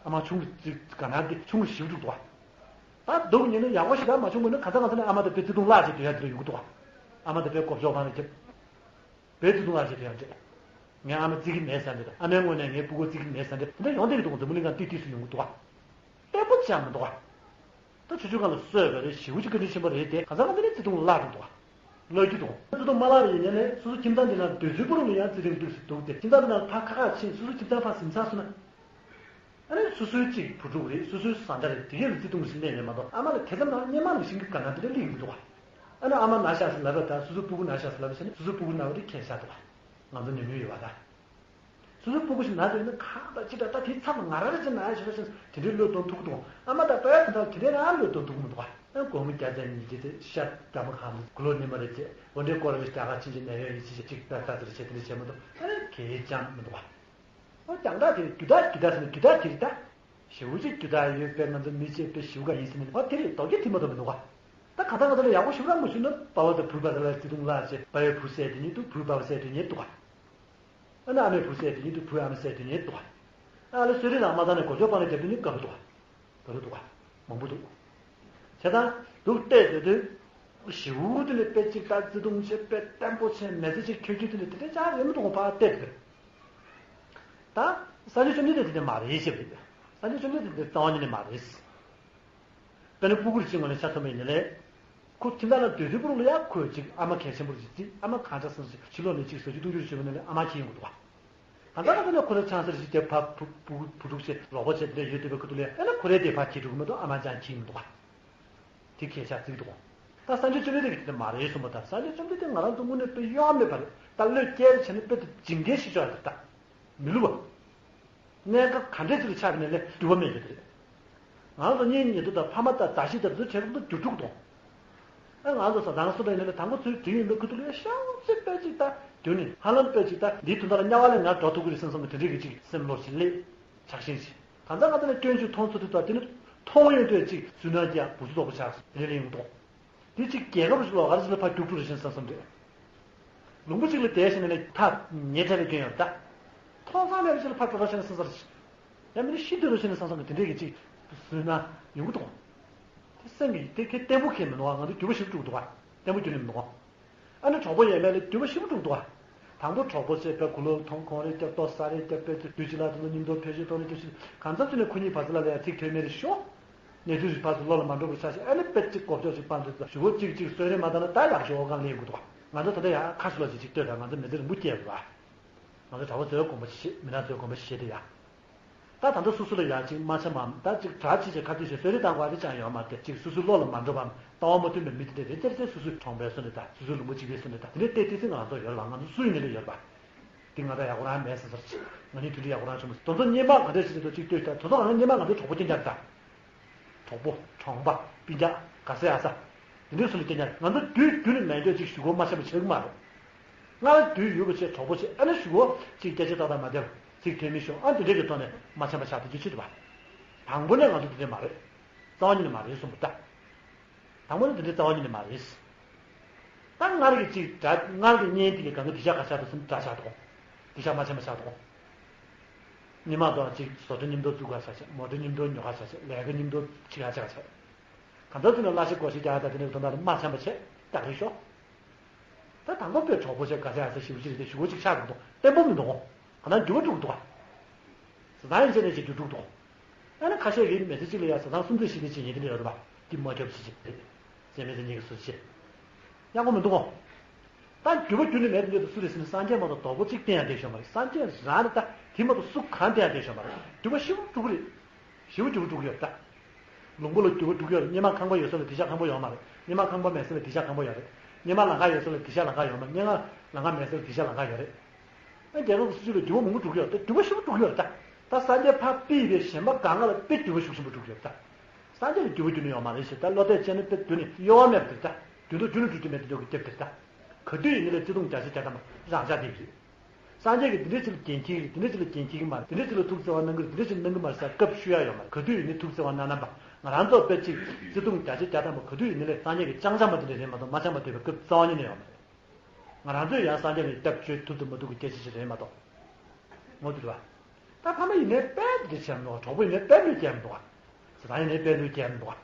ཨ་མ་ཆུང་གི་ཅིག་ག་ན་དེ་ཆུང་གི་ཞིབ་འཇུག་འདུག་ག་ད་སྡུག་ཉེ་ནི་ཡག་པོ་ཞིག་ད་མ་བྱུང་མོད་ནི་ག་ཚ་ག་ཚ་ནི་ཨ་མ་དང་དཔེ་བརྩེ་དུང་བརླག་བྱས་སྡོད་ཡ་དེ་ལ་ཡོང་གི་འདུག་ག་ཨ་མ་དང་དཔེ་གོ་ཕྱོགས་གང་ལ་རྒྱབ། བོད་བརྩེ་དུང་ལ་བྱེད་དུ་ཡང་འདྲེ། ངའི་ཨ་མ་བརྩི་གི་མེད་ཟེར་འདྲེ། ཨ་མའི་ངོས་ནས་ངའི་སྤུ་གུ་བརྩི་གི་མེད་ཟེར་འདྲེ། དེ་འདྲ་ཡོང་བསྡད་ཀྱི་འདུག་འཛམ་བུ་གླིང་ཁ་ཏིག་ཏིག་སུ་ཡོང་གི་འདུག་ག་བརྟན་པོ་ཅང་མི་འདུག་ག་ད་ཆུ་ཆུ་གང་ལ་གསོས་པ་རེད་ཞེའུ་ཅིག་བཀའ་དྲིན་ཆེན་པོ་རེད་དེ་གང་ཟག་གང་འདི་ནས་བརྩེ་དུང་བརླག་འགྲོ་འདུག་ག་བརླག་རྒྱུ་འདུག་ག་བརྩེ་དུང་མ་བརླག་པ་ཡིན་ནའི་ནས་སོ་སོ་ཁྱིམ་ཚང་འདི་ནང་སྡོད་ཚུལ་པོ་རུ་ལ་ཡང་བརྩེ་དུང་འདུག་སེ་འདུག་སྟེ་ཁྱིམ་ཚང་འདི་ནང་ཕར་ཁ་ཁ་ཕྱིན་སོ་སོ་ཁྱིམ་ཚང་ཕར་ཟིན་ཚར་སོང་ན། ཨ་ནི་སོ་སོའི་གཅིག་བུ་ཕྲུག་རེད། སོ་སོའི་བཟའ་ཟླ་རེད། དེ་གས་ལ་བརྩེ་དུང་ཞིག་སླེབས་ནས་མ་གཏོགས་ཨ་མ་ལ་དེ་ཙམ་ནང་སྔོན་མ་ནང་བཞིན་གྱི་དགའ་སྣང་དེ་འདྲ་སླེབས་ཀྱི་མི་འདུག་ག་ཨ་ནི་ཨ་མ་ན་ཤག་ཟེར་ལབ་པ་དང་སོ་སོའི་སྤུ་གུ་ན་ཤག་ཟེར་ལབ་པ་བྱས་ནས་སོ་སོའི་སྤུ་གུ་ན་བ་དེ་ཁྱད་ཤ་འདུག་ག་ང་ཚོ་ཉོ་མྱོང་ཡོད་པ་དང་། སོ་སོའི་སྤུ་གུ་ཞིག་ན་ཟེར་ན་གང་དང་ཅི་འདྲ་ད་དེའི་མཚམས་ལ་ང་རང་རེ་ཅིག་ན་ཡ་ཞེ་པོ་ཞིག་དེ་འདྲའི་བློས་གཏོང་ཐུབ་ཀྱི་འདུག་ཨ་མ་དང་ལྟོ་ཡ་དེ་འདྲ་དེ་འདྲའི་རང་བློས་གཏོང་ཐུབ་ཀྱི་མི་འདུག་ག་ཨ་སྒོར་མོ་བརྒྱ་ཚན་ཉིས་བརྒྱ་ཚན་ཤ་དགའ་མོ་གང་འདུག་གློ་ནི་མ་རེད་ཅེས་འོ་འདྲའི་སྐོར་རེ་ཞིག་ད་ག་ཕྱིན་ཅི་ནད་ཡོད་ཡིན་ཅི་ཅིག་ད་ད་ཟེར་བྱས་དེ་འདྲ་བྱས་མ་གཏོགས་ཨ་རེ་གལ་ཅང་མི་འདུག་ག་ཨོ་རྒྱང་ཐག་དེ་རྒྱུ་དག་རྒྱུ་དག་ཟེར་ན་རྒྱུ་དག་དེ་རེད་ད། ཞེའུ་ཅིག་རྒྱུ་དག་ཡོད་པའི་ང་ཚོ་མི་གཅིག་པའི་ཞེའུ་ག་ཡིན་ཟེར་ནས་ཨོ་དེ་རེད་རྡོ་རྒྱུ་དེ་མ་གཏོགས་མི་འདུག་ག་ད་ག་ད་ག་ད་ལ་ཡག་པོ་ཞིག་རང་མ་ཞུ་ན་པ་བ་དང་བུའི་བར་ལ་བརྩེ་དུང་བརླག་བྱས་པ་ཡོད་བུ་བསད་དེ་ཉིད་དུ་བུའི་པ་བ་བསད་དེ་ཉིད་འདུག་ག་ཨ་ནི་ཨ་མས་བུ་བསད་དེ་ཉིད་དུ་བུའི་ཨ་མ་བསད་དེ་ཉིད་འདུག་ག་ཨ་ལ་གསོད་རེས་དང་མ་ད་ནས་གོ་ཆོད་པ་ནས་རྒྱབ་དེ་ཉིད་དགའ་པོ་འདུག་ག་ད་ལོ་འདུག་ག་མང་པོ་འདུག་བྱས་ཙང་འདུག་བལྟས་ཡོད་དུས་ཞེའུ་དེ་ནི་དཔེ་གཅིག་ལྟ་བརྩེ་དུང་ཆེ་དཔེ་བརྟན་པོ་ཆེ་མེ་ཚེ་ཆེ་ཁྱོད་ཁྱོད་དེ་ནི་དེ་འདྲ་ཅང་རེད་མི་འདུག་གོ་ཕར་བལྟས་དུས། ད་སངས་རྒྱས་བཅོམ་ལྡན་འདས་དེ་འདྲ་མ་རེད་ཞེས་པ་རེད། སངས་རྒྱས་བཅོམ་ལྡན་འདས་དེ་འདྲ་རྩ་བ་ཉིད་ནས་མ་རེད། དཔེར་ན་སྤུ་གུར་གཅིག་ངོས་ནས་ཆ་མཚོན་པ་ཡིན་ན་ལས། ཁོ་ཁྱིམ་ཚང་ལ་སྡོད་དུས་པོ་རུ་ལ་ཡང་ཁོས་གཅིག་ཨ་མ་གལ་ཆེན་པོར་གཅིག་བརྩིས་ཨ་མ་གང་ཆགས་སོང་ཞིག་ཕྱི་ལོགས་ནས་གཅིག་བཟོ་རྒྱུ་གཏོང་རྒྱུ་བྱེད་པ་ན་ལས་ཨ་མ་ཁྱེད་ཡོང་གི་འདུག་ག་ད་ལྟ་ད་ལྟ་ནས་ཁོ་ཚོ་ཆང་སར་ཞིག་དེ་ཕ་བུ་བུ་བུ་ཕྲུག་ཆེ་རོགས་པ་ཆེ་དེ་འདྲ་ཡོད་དུས་པའི་ཁུ་ཐུག་ལས་ཨ་ན་ཁོ་རའི་དེ་ཕ་ཁྱེད་འགྲོ་གི་མ་གཏོགས་ཨ་མ་ཅང་ཁྱེད་མི་འདུག་ག་དེ་ཁྱེད་ཆགས་བརྩིགས་འདུག་ག་ད་སངས་རྒྱས་བཅོམ་ལྡན་འདས་ཀྱིས་དེ་འདྲ་མ་རེད་གསུངས་པ་དང་སངས་རྒྱས་བཅོམ་ལྡན་འདས་ང་རང་ཚོ་དངོས་གནས་དཔེ་གཡོ་བ་མེད་པ་རེད་ད་བློས་བཀལ་བྱས་ནས་དཔེ་དེ་ཇིང་གེ་ཞིག་ཆོག་ཡ་རེད་ད། མི་བསླུ་བ། གནས་སྐབས་ག་འདྲས་ཅིག་ལ་ཆགས་པ་ནས་ལས་འགྱུར་བ་མེད་ཀྱི་རེད། ང་ཚོ་གཉེན་ཉེ་དུ་དང་ཕ་མ་དང་མཛའ་བཤེས་དང་དུ་བྱེད་ཀྱི་འདུག་འགྱུར་འགྲོ་གི་འདུག་ཨ་ང་ཚོ་ས་དང་སུ་དང་ཡིན་ན་ལས་དང་པོ་ཚུལ་དུས་ཡིན་པའི་ཁུ་ཐུག་ལས་ཤང་ཚིག་པད་ཅིག་ད་དུས་ནི་ཧ་ལམ་པད་ཅིག་ད་འདིའི་དོན་དག་ལ་དམྱལ་བ་ལས་ང་འགྲོ་ཐུབ་ཀྱི་རེད་བསམ་བསམ་གི་དེ་འདྲས་ཀྱི་ཅིག་སེམས་ལོག་ཅིག་སླེབས། ཆགས་ཞེན་ཅིག་གང་ཟག་ང་ཚོ་ནས་སྐྱོན་ཅིག་མཐོང་ཚུལ་དུ་ད་དེ་ནི་མཐོང་ཡོང་དུས་ཅིག་སུན་སྣང་སྐྱེ་ཡག་འུ་ཚུགས་དོག་པོ་ཆགས་སོང་དེ་ལས་ཡོང་འདུག་དེ་གཅིག་རྒྱལ་ཁབ་ཞིག་ལོགས་ཀ་རེ་ཞིག་ལ་ཕར་རྒྱུག་འགྲོ་རེ་བཞིན་བསམ་བསམ་རེད། ལུང་པ་གཅིག་ལ་བསྡད་བཞིན་ནས་ཐག་ཉེ་དྲགས་ལ་སྐྱོན་ཡོད་ད། མཐོང་སང་མེད་པ་ཞིག་ལ་ཕར་འགྲོ་རོགས་བྱས་ན་བསམ་བསམ་རེད། ཡང་མིན་ན་ཤི་སྡོད་རོགས་བྱས་ན་བསམ་བསམ་གི་དེ་འདྲས་ཀྱི་གཅིག་བཟོས་ན་ཡོང་གི་འདུག་དེ་སེམས་ཀྱི་དེ་ཁྱེད་བརྟན་པོ་ཁྱེད་མི་འདུག་ང་ཚོ་འགྱུར་བ་ཞིག་འགྲོ་གི་འདུག་བརྟན་པོ་འགྱུར་ནས་མི་འདུག་ཨ་ནི་གྲོགས་པོ་ཡས་མས་ལ་འགྱུར་བ་ཞིག་འགྲོ་གི་འདུག་ཨ། དང་པོ་གྲོགས་པོ་བྱས་པའི་གུ་ལོག་མཐོང་ཁོང་རེ་རྒྱབ་ཏོ་ས་རེ་རྒྱབ་པའི་དུས་ཅི་ལ་དུ་ལ་སྙིང་སྟོབས་འཕེལ་ཤེས་གཏོང་རེ་རྒྱབ་ཤེས་གང་འཚམ་ཅི་ནས་ཁོ་གཉིས་བར་ས་ལ་ལ་ཡ་ཚིག་ཐོན་མེད་རེ་ཤོག་གནས་ཚུལ་ཞིག་ཕར་ཚུར་བློ་ལ་མ་འགྲོ་བར་ཆ་ཞིག་ཨ་ནི་དཔེ་གཅིག་གོ་ཆོག་ཅིག་སྤང་དུས་ཙམ་ཞུ་གོ་གཅིག་གཅིག་གསོལ་རས་མ་བཏང་ན་ད་ཡག་ཤོག་གང་ལེན་དགོས་འདུག་ང་ཚོ་ད་ལྟ་ཡ་ཁ་ཤུ་ལ་ཅིག་ཅིག་ལྟོས་དང་ང་ཚོ་མི་ཚེ་རིང་པོ་སྐྱེལ་དགོས་ཨ། ང་ཚོ་གྲྭ་པ་ཚོའི་དགོངས་པ་ཅིག་བཞེས་མི་ནག་ཚོའི་དགོངས་པ་ཅིག་བཞེས་དེ་ཡ། ད་ད་ལྟ་སོ་སོ་ལ་ཡ་ཅིག་མ་འཆམ་མམ་ད་ཅིག་གྲྭ་ཆེ་ཆེ་ཁ་གཏད་བྱས་གསོལ་རས་བཏང་དགོས་ཨ་དེ་ཅང་ཡོད་མ་རེད་ཅིག་སོ་སོའི་བློ་ལ་མ་འགྲོ་བའམ་ལྟ་བ་མ་མཐུན་པའི་མི་དེ་འདྲ་རེ་ཙེར་ཙེར་སོ་སོའི་གྲོང་པའི་སོ་ནས་ད་སོ་སོའི་ལུང་པ་གཅིག་པའི་སོ་ནས་ད་དེ་འདྲའི་ལྟས་ཏི་སི་ང་ཚོ་ཡོད་རེད་བ་ང་ཚོ་སུ་ཡིན་ནའི་ལས་ཡོད་རེད་བ། དེ་ང་ད་ཡག་པོ་རང་མེད་ཟེར་ཟེར་ཅིག་ང་ནི་དུས་འདྲ་ཡག་པོ་རང་བྱུང་མ་སོང་དེ་ཚོ་སྔོན་མ་ག་འདྲ་ཞིག་ཟེར་དུས་ཅིག་ལྟོས་ད་དེ་ཚོ་ག་ན་སྔོན་མ་ང་ཚོ་གྲོགས་པོ་སྐྱེ་འགྱར་ད། གྲོགས་པོ་གྲོང་པ་སྤུན་ཀྱག་ག་ས་ཡ་ས། དེ་འདྲའི་སུ་ལ་སྐྱེ་འགྱར་ང་ཚོ་དུས་རྒྱུན་ནས་མེད་འདོད་ཅིག་ཞུ་སྒོ་མ་ཤེས་པ་བྱེད་ཀྱི་མ་རེད། སྔར་དུས་ཡོད་པ་བྱས་གྲོགས་པོ་བྱས་ཨ་ནི་ཞུ་སྒོ་ཅིག་སྐད་ཆ་ཏག་ཏག་མ་བདེ་བ་ཚིག་ཐོན་མི་ཤོག་ཨ་འདི་འདྲའི་གི་ཐོག་ནས་མ་འཆམ་པ་ཆགས་དེ་ཅི་ཆེ་དུ་བ། དང་པོ་ནས་ང་ཚོ་འདི་འདྲའི་མ་རེད། རྩ་བ་ཉིད་ནས་མ་རེད་གསུངས་པ་ད། དང་པོ་ནི་འདི་འདྲའི་རྩ་བ་ཉིད་ནས་མ་རེད། ད་སྔར་གྱི་ཅིག་འདྲ་སྔར་གྱི་གཉེན་དེ་གི་གང་གི་འདི་ཤ་ག་ཤ་དུ་སུམ་འདྲ་ཆགས་དོ། འདི་ཤ་མ་ཆེན་པ་ཆགས་དོ། ཉི་མ་དང་ཅིག་བཟོ་གྲྭ་མཉམ་དུ་བཙུགས་ག་ཤ་ཆེ་མོ་ཊ་མཉམ་དུ་ཉོ་ག་ཤ་ཆེ་ལས་ཀ་མཉམ་དུ་བྱེད་ག་ཆ་ག་ཆེ། གང་ལྟར་དུ་ནི་བླ་ཤི་གོ་ཤི་རྒྱག་ད་དེ་ནི་དོན་དག་ནི་མ་ཆེན་པ་ཆེ་རྟག་རེད་ཤོག་ད་དང་པོ་པའི་གྲོགས་པོ་ཆེ་ག་ཤ་ཡ་ས་ཞིབ་ཞིབ་རེད་དེ་ཞུ་སྒོ་ཅིག་ཆགས་འདུག་བརྟན་པོ་མི་འདུག་ག་ན་འགྱུར་བ་འགྲོ་གི་འདུག་ག་ཟ་ཡིན་ཆེ་ནས་ཅིག་འགྱུར་འགྲོ་གི་འདུག་ཨ་ནི་ཁ་ཤས་ཀྱིས་མི་ཚེ་གཅིག་ལ་ཡ་ཟ་ཐང་སུམ་ཚེག་བཞི་ནས་བྱེད་ཉེན་དེ་འདྲ་ཡོད་རེད་པ། འདི་མ་ཁྱབ་ཞིག་བྱེད། ཟས་མེད་ཟས་ཉེན་གྱི་སུ་བྱེད། ཡག་པོ་མི་འདུག་གོ་ད་འགྱུར་བ་འགྱུར་ནི་མེད་དུ་འགྱུར་དུ་སུ་རེད་ཟེར་ན་སངས་རྒྱས་མ་གཏོགས་རྡོག་པོ་གཅིག་བསྟན་ཡ་བསྡད་ཤོག་མ་རེད། སངས་རྒྱས་རང་རེད་ད་དེ་མ་གཏོགས་སུ་གང་བསྟན་ཡ་བསྡད་ཤོག་མ་རེད། འགྱུར་བ་ཞེ་པོ་འགྲོ་གི་རེད། ཞེ་པོ་འགྱུར་བ་འགྲོ་གི་ཡོད་རེད་ད། ལུང་པ་ལ་འགྱུར་བ་འགྲོ་གི་ཡོད་རེད། སྔོན་མ་ཁང་པ་ཡོད་ས་ལ་དེ་ཤ་ཁང་པ་ཡོད་མ་རེད། སྔོན་མ་ཁང་པ་མེད་ས་ལ་དེ་ཤ་ཁང་པ་ཡོད་རེད། སྔོན་མ་ལམ་ཁ་ཡོད་ས་ལ་དེ་ཤ་ལམ་ཁ་ཡོད་མ་རེད། སྔོན་མ་ལམ་ཁ་མེད་ས་ལ་དེ་ཤ་ལམ་ཁ་ཡོད་རེད། ཨ་རྒྱལ་ཁབ་སུ་ཞིག་ལ་འགྱུར་བ་མང་པོ་འགྲོ་གི་ཡོད་རེད་ད། འགྱུར་བ་ཞེ་པོ་འགྲོ་གི་ཡོད་རེད་ད། ད་སངས་རྒྱས་ཕར་ཕུད་པའི་གཞན་པ་གང་ག་ལ་དཔེ་འགྱུར་བ་ཤུགས་ཆེན་པོ་འགྲོ་གི་ཡོད་རེད་ད། སངས་རྒྱས་ལ་འགྱུར་བ་འགྱུར་ནི་ཡོད་མ་རེད་ཟེར་ད་བློ་གཏད་བྱས་ན་དཔེ་འགྱུར་ནི་གཡོ་བ་མེད་པ་དེ་ད། འགྱུར་དུ་འགྱུར་ནི་འགྲོ་རྒྱུ་མེད་དེ་འགྲོ་གི་རྒྱབ་དེ་ད། ག་དུས་ཡིན་ནི་ལ་བརྩེ་དུང་བརྒྱ་ཆ་བརྒྱ་ཐམ་པ་རང་ཆགས་བསྡད་ཀྱི་རེད། སངས་རྒྱས་ཀྱིས་འདི་འདྲ་ཅིག་ལ་འགན་འཁྱེར་གྱི་རེད། འདི་འདྲ་ཅིག་ལ་འགན་འཁྱེར་གྱི་མ་རེད། འདི་འདྲ་ཅིག་ལ་ཐུགས་བརྩེ་བ་གནང་གི་རེད། འདི་འདྲ་ཅིག་གནང་གི་མ་རེད་ཟེར་སྐབས་ཤོད་ཡ་ཡོད་མ་རེད། ག་དུས་ཡིན་ནི་ཐུགས་བརྩེ་བ་གནང་ན་པ་ང་རང་ཚོ་དཔེ་ཅིག་བརྩེ་དུང་བརྒྱ་ཆ་བརྒྱ་ཐམ་པ་ག་དུས་ཡིན་ནི་ལས་སངས་རྒྱས་ཀྱི་ཅང་ཅང་པ་འདི་འདྲ་རེད་མ་གཏོགས་མ་ཅང་པ་འདོད་པའི་སྐབས་རྩ་བ་ཉིད་ནས་ཡོད་མ་རེད། ང་རང་ཚོས་ཡང་སངས་རྒྱས་ལ་སྐྱབས་བཅོལ་ཐུབ་ཏུ་མ་ཐུབ་ཀྱི་སྐད་ཆ་ཞིག་རེད་མ་གཏོགས། ངོ་དེ་རེད་བ། ད་ཕ་མ་ཡིན་ནའི་དཔེ་དེ་འདྲ་བྱས་མི་འདུག་ག་གྲོགས་པོ་ཡིན་ནའི་དཔེ་བློས་བཀལ་མི་འདུག་ག་བཟའ་ཟླ་ཡིན་ནའི་དཔེ་བློས་བཀལ་མི་འདུག་ག་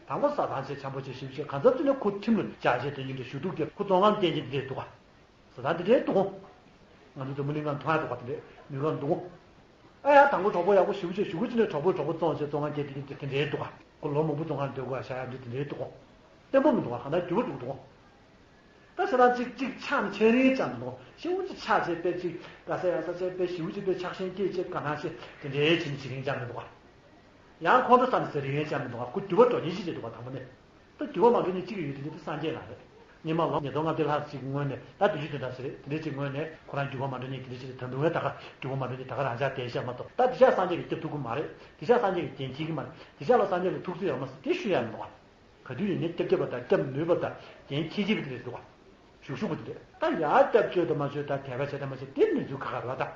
དང་པོ་བཟའ་ཟླ་བྱས་འཆམ་པོ་བྱས་ཞིབ་བྱས་གང་འཚམ་ཅིག་ནས་ཁོ་ཁྲིམས་ལ་བཅའ་བྱས་དོན་གཉིས་འདྲ་ཞུ་གཏུག་རྒྱབ་ཁོ་བཙོན་ཁང་བསྟན་གྱི་འདི་འདྲས་འདུག་ག་བཟའ་ཟླ་འདི་འདྲས་འདུག་ག་ང་ཚོ་འཛམ་བུ་གླིང་ཁ་མཐོང་ཡ་འདུག་ག་དེ་འདྲས་མི་གང་འདུག་ག་ཨ་ཡ་དང་པོ་གྲོགས་པོ་ཡག་པོ་ཞེ་པོ་བྱས་ཞེ་པོ་ཅིག་ནས་གྲོགས་པོས་གྲོགས་པོ་བཙོང་བྱས་བཙོན་ཁང་བསྐྱལ་དེ་དེ་དེ་འདྲའི་འདུག་ག་ཁོ་ལོ་མང་པོ་བཙོན་ཁང་སྡོད་དགོས་ཡ་ཤ་ཡ་འདི་དེ་འདྲའི་འདུག་ག་བརྟན་པོ་མི་འདུག་ག་གང་ལྟར་འགྱུར་བ་འགྲོ་གི་འདུག་ག་ད་ཞེ་དྲག་ཅིག་ཅིག་ཆགས་ནས་ཆགས་རིན་ཅང་མི་འདུག་ག་ཞེ་པོ་ཅིག་ཆགས་བྱས་དཔེ་ཅིག་དགའ་ས་ཡག་ས་བྱས་དཔེ་ཞེ་པོ་ཅིག་དཔེ་ཆགས་ཞེན་སྐྱེས་བྱས་ག་ནང་བྱས་དེ་འདྲའི་བྱས་ནས་བྱེད་རིན་ཅང་མི་འདུག་ག་ཡང་ཁོང་ཁྲོ་ཟ་ནས་ཟ་རིན་ཅང་མི་འདུག་ག་ཁོ་འགྱུར་བ་འགྲོ་ཉེན་ཅིག་བྱས་འདུག་ག་དང་པོ་ནས། ད་འགྱུར་བ་མ་འགྲོ་ནི་གཅིག་ཡོད་དེ་འདི་ད་སངས་རྒྱས་ལགས་རེད། སྔོན་མ་ལོ་ཉིས་སྟོང་ལྔ་བརྒྱ་ལྷག་ཅིག་སྔོན་ནས་ད་བདུན་ཅུ་དོན་གྲངས་ཟེར་རེད་དེ་འདྲས་ཅིག་སྔོན་ནས་ཁོ་རང་འགྱུར་བ་མ་འགྲོ་ནི་དེ་འདྲས་ཅིག་ད་དུང་ད་ག་འགྱུར་བ་མ་འགྲོ་ནི་ད་ག་རང་ཅག་དེ་བཤད་མ་གཏོགས་ད་དེ་ཤག་སངས་རྒྱས་ཀྱིས་སྐྱབས་ཐུབ་ཀྱི་མ་རེད། དེ་ཤག་སངས་རྒྱས་ཀྱིས་འགན་འཁྱེར་གྱི་མ་རེད། དེ་ཤག་ལ་སངས་རྒྱས་ལ་ཐུགས་བརྩེ་ཡོད་མ་རེད་དེ་ཞུ་ཡ་མི་འདུག་ག་ག་དུས་ཡིན་ནའི་སྐྱབས་རྒྱབ་པ་དང་སྐྱབས་ནུས་པ་དང་འགན་འཁྱེར་གྱི་པ་དེ་རེད་འདུག་ག་ཞུགས་ཞུགས་པ་དེ་རེད། ད་ཡར་སྐྱབས་བཅོལ་དང་མ་བཅོལ་དང་དད་པ་བྱས་དང་མ་བྱས་དེ་གནས་ཚུལ་ཁག་ཁག་རེད་བ་ད།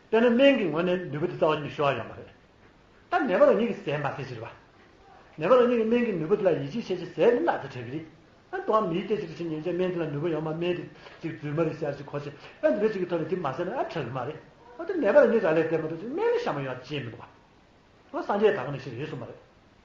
དཔེར་ན་སྨན་གྱི་ངོས་ནས་ནུས་པ་དེ་རྩ་བ་ཉིད་ནས་ཤོར་བ་ཡོད་མ་རེད། ད་ནད་པ་རང་ཉིད་ཀྱིས་ཟས་མ་ཟས་ཟེར་བ། ནད་པ་རང་ཉིད་ཀྱིས་སྨན་གྱི་ནུས་པ་དེ་ལ་ཡིད་ཆེས་བྱས་བྱས་ཟས་ནི་སྣ་ཚ་དྲག་གི་རེད། ཨ་ཏོ་ཨ་མིའི་སྐད་ཆ་རེ་བྱས་ཉན་བྱས་སྨན་དེ་ལ་ནུས་པ་ཡོད་མ་སྨན་དེ་ཅིག་རྫུན་མ་རེད་ཟེར་ཅིག་གོ་བྱས་ཨ་འདི་འདྲ་ཅིག་གི་ཐོག་ནས་དེ་མ་ཟས་ན་ཨ་དྲག་གི་མ་རེད། ཨ་དེ་ནད་པ་རང་ཉིད་རང་ལས་བལྟས་མ་གཏོགས་ཅིག་སྨན་ལ་ཤ་མ་ཡོང་ཅེས་མི་འདུག་ག་ཨ་སངས་རྒྱས་ད་ག་ནས་ཤེས་ཡོད་སོང་མ་རེད།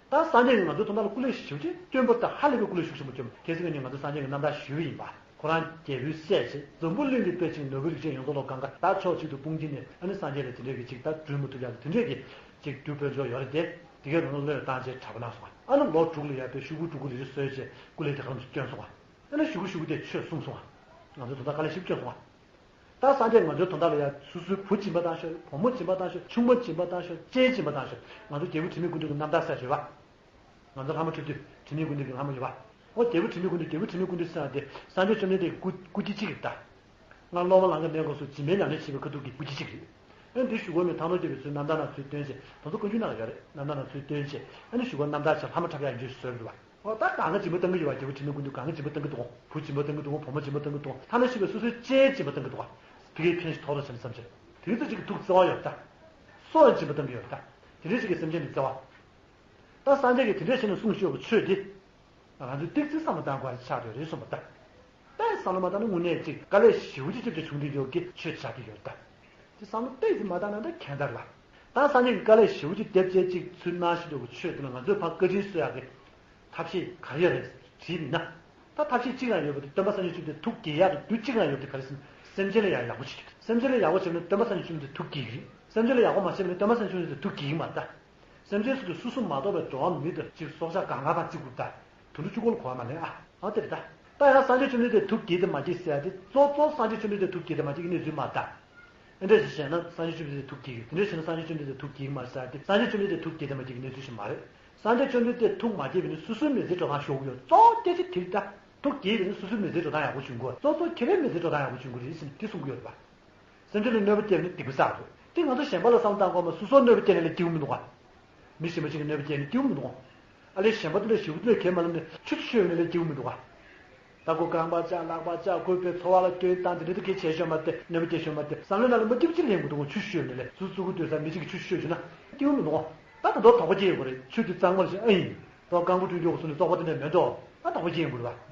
ད་སངས་རྒྱས་ཀྱིས་ང་ཚོའི་དོན་དག་ལ་སྐུ་ལས་ཞེ་པོ་ཅིག་སྟོན་པ་དང་ཧ་ལས་པའི་སྐུ་ལས་ཤུགས་ཆེན་པོ་བསྐྱོན། གལ་སྲིད་ང་ནི་ང་ཚོ་སངས་རྒྱས་ཀྱི་རྣམ་ཐར་ཞུས་པ་ཡིན་པ། ཁོ་རང་རྒྱལ་པོའི་སྲས་བྱས་འཛམ་བུ་གླིང་གི་དཔེ་ཅིག་ནོར་བུ་རིགས་ཅན་ཡོངས་རྫོགས་ལ་གང་ག་ད་ཕྱོགས་གཅིག་ཏུ་དཔུང་གྱིས་ནི་ཨ་ནི་སངས་རྒྱས་ལ་དེ་འདྲས་ཀྱི་ཅིག་ད་སྒྲུབ་མི་ཐུབ་ཡག་གི་དེ་འདྲས་ཀྱི་ཅིག་རྒྱུ་དཔལ་འབྱོར་ཡོད་རེད་དེ། དེ་གའི་རང་ལ་བློས་བཏང་བྱས་གྲྭ་པ་གནང་སོང་བ། ཨ་ནི་ལོ་དྲུག་ལ་ཡར་དཔེ་ཤོག་གུ་དྲུག་གུ་རེ་རེ་གསོལ་བྱས་སྐུ་ལས་དེ་ག་རང་བསྐྱོན་སོང་བ། ཨ་ནི་ཤོག་གུ་ཤོག་གུ་དེ་ཆོས་གསུངས་སོང་བ། ང་ཚོའི་དོན་དག་དཀའ་ལས་ཞིབ་བསྐྱོན་སོང་བ། ད་སངས་རྒྱས་ང་ཚོའི་དོན་དག་ལ་ཡང་སོ་སོའི་བུ་སྦྱིན་པ་བཏང་ཤོག་བུ་མོ་སྦྱིན་པ་བཏང་ཤོག་ཆུང་མ་སྦྱིན་པ་བཏང་ཤོག་ལྕེ་སྦྱིན་པ་བཏང་ཤོག་ང་ཚོ་རྒྱལ་བུ་དྲི་མེད་ཀུན་འདུས་ཀྱི་རྣམ་ཐར་ཟེར་ཡོད་པ། ང་ཚོ་ལྷ་མོ་ཁྲི་འདུས་དྲི་མེད་ཀུན་འདུས་ཀྱི་ལྷ་མོ་ཡོད་པ། ཨོ་རྒྱལ་བུ་དྲི་མེད་ཀུན་འདུས་རྒྱལ་བུ་དྲི་མེད་ཀུན་འདུས་ཟེར་ཡ་དེ་སངས་རྒྱས་བཅོམ་ལྡན་འདས་ཀྱི་སྐུ་སྐུ་སྐྱེ་གཅིག་རེད་ད། ང་སློབ་མ་ལང་ཀ་མེད་སྐབས་སུ་སྦྱིན་པའི་ཉམས་ལེན་བྱེད་པའི་ཁ་ཐུག་གི་སྐུ་སྐྱེ་གཅིག་རེད། ཨ་འདི་ཞུ་གོ་མི་ཐང་ནོར་རྒྱལ་བའི་ཚུལ་རྣམ་ཐར་ནང་ཚུལ་སྟོན་བྱས་ད་ཚོ་ཀུན་སྤྱོད་ནང་ཡོད་རེད། རྣམ་ཐར་ནང་ཚུལ་སྟོན་བྱས་ཨ་ནི་ཞུ་གོ་རྣམ་ཐར་བྱས་ལྷ་མོ་འཁྲབ་ཡག་འཇུ་བཟོས་རེད་བ། ཨོ་ད་གང་ག་སྦྱིན་པ་བཏང་གི་ཡོད་པ། རྒྱལ་བུ་དྲི་མེད་ཀུན་འདུས་གང་ག་སྦྱིན་པ་བཏང་གི་འདུག་གོ་བུ་སྦྱིན་པ་བཏང་གི་འདུག་གོ་བུ་མོ་སྦྱིན་པ་བཏང་གི་འདུག་གོ་ཐ་ན་ཤི་བའི་སོ་སོའི་ལྕེའི་སྦྱིན་པ་བཏང་གི་འདུག་གོ་དེ་གའི་ཕན་ཞིག་ཐོགས་རོགས་བྱས་ནས་བསམ་བྱས། དེ་གི་ཚོད་ཅིག་གི་ཐུགས་བརྩེ་བ་ཡོད་ད། སོ་ཡི་སྦྱིན་པ་བཏང་གི་ཡོད་ད། དེ་འདྲའི་ཞིག་གི་སེམས་ཅན་ལ་བརྩེ་བ། ད་སངས་རྒྱས་ཀྱིས་དེ་འདྲའི་བྱས་ནས་གསུངས་ཤོག་གི་ཆོས་འདི། ང་ཚོས་ཏིག་ཙི་བསམ་བློ་བཏང་དགོས་ཆགས་བསྡད་རེད་གསུངས་པ་ད། དཔེ་བསམ་བློ་མ་བཏང་ན་དངོས་གནས་ཅིག་དཀའ་ལས་ཞེ་པོ་ཅིག་ཅིག་ཏུ་བྱུང་བསྡད་ཡོད་ཀྱི་ཆོས་ཆགས་བསྡད་ཡོད་ད། དེ་བསམ་བློ་ཏོག་ཙམ་མ་བཏང་ན་ད་གན་ད་རེད་བ། ད་སངས་རྒྱས་ཀྱིས་དཀའ་ལས་ཞེ་པོ་ཅིག་འདེབས་བྱས་ཅིག་ཚུར་གནང་བཞིན་འདུག་གི་ཆོས་དེ་ལ་ང་ཚོས་ཕར་བཀའ་དྲིན་གསོ་ཡག་གི་ཐབས་ཤེས་ག་རེ་ཡོད་རེད་དྲིས་ན། ད་ཐབས་ཤེས་གཅིག་རང་ཡོད་པ་དེ་སྟོན་པ་སངས་རྒྱས་བཅོམ་ལྡན་འདས་ཐུགས་དགྱེས་ཡག་གི་རྒྱུ་གཅིག་རང་ཡོད་པ་དེ་ག་རེ་ཟེར་ན་སེམས་ཅན་ལ་ཡང་ཡག་པོ་བྱེད་རྒྱུ་དེ། སེམས་ཅན་ལ་ཡག་པོ་བྱེད་ན་སྟོན་པ་སངས་རྒྱས་བཅོམ་ལྡན་འདས་ཐུགས་དགྱེས་ཀྱི་རེད། སེམས་ཅན་ལ་ཡག་པོ་མ་བྱས་པ་ན་སྟོན་པ་སངས་རྒྱས་བཅོམ་ལྡན་འདས་ཐུགས་དགྱེས་ཀྱི་མ་རེད་ད། སེམས་ཅན་སུ་དང་སུ་སུ་མ་གཏོགས་པའི་འགྲོ་བ་མི་དང་གཅིག་སྲོག་ཆགས་གང་ག་དང་གཅིག་པུ་ད། དུད་འགྲོ་གཅིག་པོ་ལ་གོ་བ་མ་ལེན་ཨ། ཨ་དེ་རེད་ད། ད་ཡང་སངས་རྒྱས་བཅོམ་ལྡན་འདས་ཐུགས་དགྱེས་དང་མ་དགྱེས་ཟེར་ཡ་དེ་གཙོ་གཙོ་སངས་རྒྱས་བཅོམ་ལྡན་འདས་ཐུགས་དགྱེས་དང་མ་དགྱེས་ཀྱི་གནས་ཚུལ་མ་རེད་ད། ཨ་འདྲ་ཞིག་བཤད་ན་སངས་རྒྱས་བཅོམ་ལྡན་འདས་ཐུགས་དགྱེས་ཀྱི་དེ་འདྲ་བཤད་ན་སངས་རྒྱས་བཅོམ་ལྡན་འདས་ཐུགས་དགྱེས་ཀྱི་མ་རེད་ཟེར་ཡ་དེ་སངས་རྒྱས་བཅོམ་ལྡན་འདས་ཐུགས་དགྱེས་དང་མ་དགྱེས་ཀྱི་གནས་ཚུལ་ཞིག་མ་རེད། སངས་རྒྱས་བཅོམ་ལྡན་འདས་ཐུགས་མ་དགྱེས་པ་ནི་སོ་སོའི་མི་ཚེ་འགྲོ་སྟངས་ཤོར་གྱི་ཡོད། གཙོ་བོ་སྐད་ཆ་དེ་རེད་ད། ཐུགས་དགྱེས་པ་ནི་སོ་སོའི་མི་ཚེ་འགྲོ་སྟངས་ཡག་པོ་བྱུང་གི་ཡོད། གཙོ་གཙོ་ཁྱེད་རའི་མི་ཚེ་འགྲོ་སྟངས་ཡག་པོ་བྱུང་གི་རེད་ཟེར་ནས་དེ་གསུང་གི་ཡོད་རེད་པ། སེམས་ཅན་ལ་གནོད་པ་བསྐྱལ་ནས་སྡིག་པ་བསགས་དགོས། དེ་ང་ཚོ་གཞན་པ་ལ་བསམ་བློ་བཏང་དགོས་མ། སོ་སོར་གནོད་པ་བསྐྱལ་ནས་ལས་སྐྱིད་པོ་མི་འདུག་ག་མི་གཞན་པ་ཅིག་གི་གནོད་པ་བསྐྱལ་ནས་སྐྱིད་པོ་མི་འདུག་ག་ཨ་ལས་གཞན་པ་དེ་ལས་ཞེ་པོ་དེ་ལས་གལ་མ་ལབ་ནས་ཆུ་ཆུ་ཤོད་ནས་ལས་སྐྱིད་པོ་མི་འདུག་ག་ད་ཁོ་རྐང་པ་བཅག་ལག་པ་བཅག་ཁོའི་པའི་འཚོ་བ་ལ་སྐྱོན་བཏང་དེ་འདྲ་དེ་གལ་བྱས་ཤོད་མ་སྟེ་གནོད་པ་བསྐྱལ་ཤོད་མ་སྟེ་བསམ་བློའི་ནང་ལ་མ་སྐྱིད་པོ་ཅིག་ལེན་དགོས་འདུག་ག་ཆུ་ཤོད་ནས་ལས་སུ་ཙུ་གུ་སྡོད་ས་མི་གཅིག་གིས་ཆུ་ཤོད་བྱུང་ན་སྐྱིད་པོ་མི་འདུག་ག་ད་ད་དོ་དོགས་པ་སྐྱེ་ཡོད་པ་རེད། ཆུ་དེ་གཙང་མ་རེད་ཤག་ཨ་ཡིན། དོ་རྐང་པ་བཀྲུས་འཇོག་སོང་ནས་བཙོག་པ་དེ་འདྲ་མེད་འགྲོ། ད་དོགས་པ་སྐྱེ་ཡོང་གི་རེད་པ།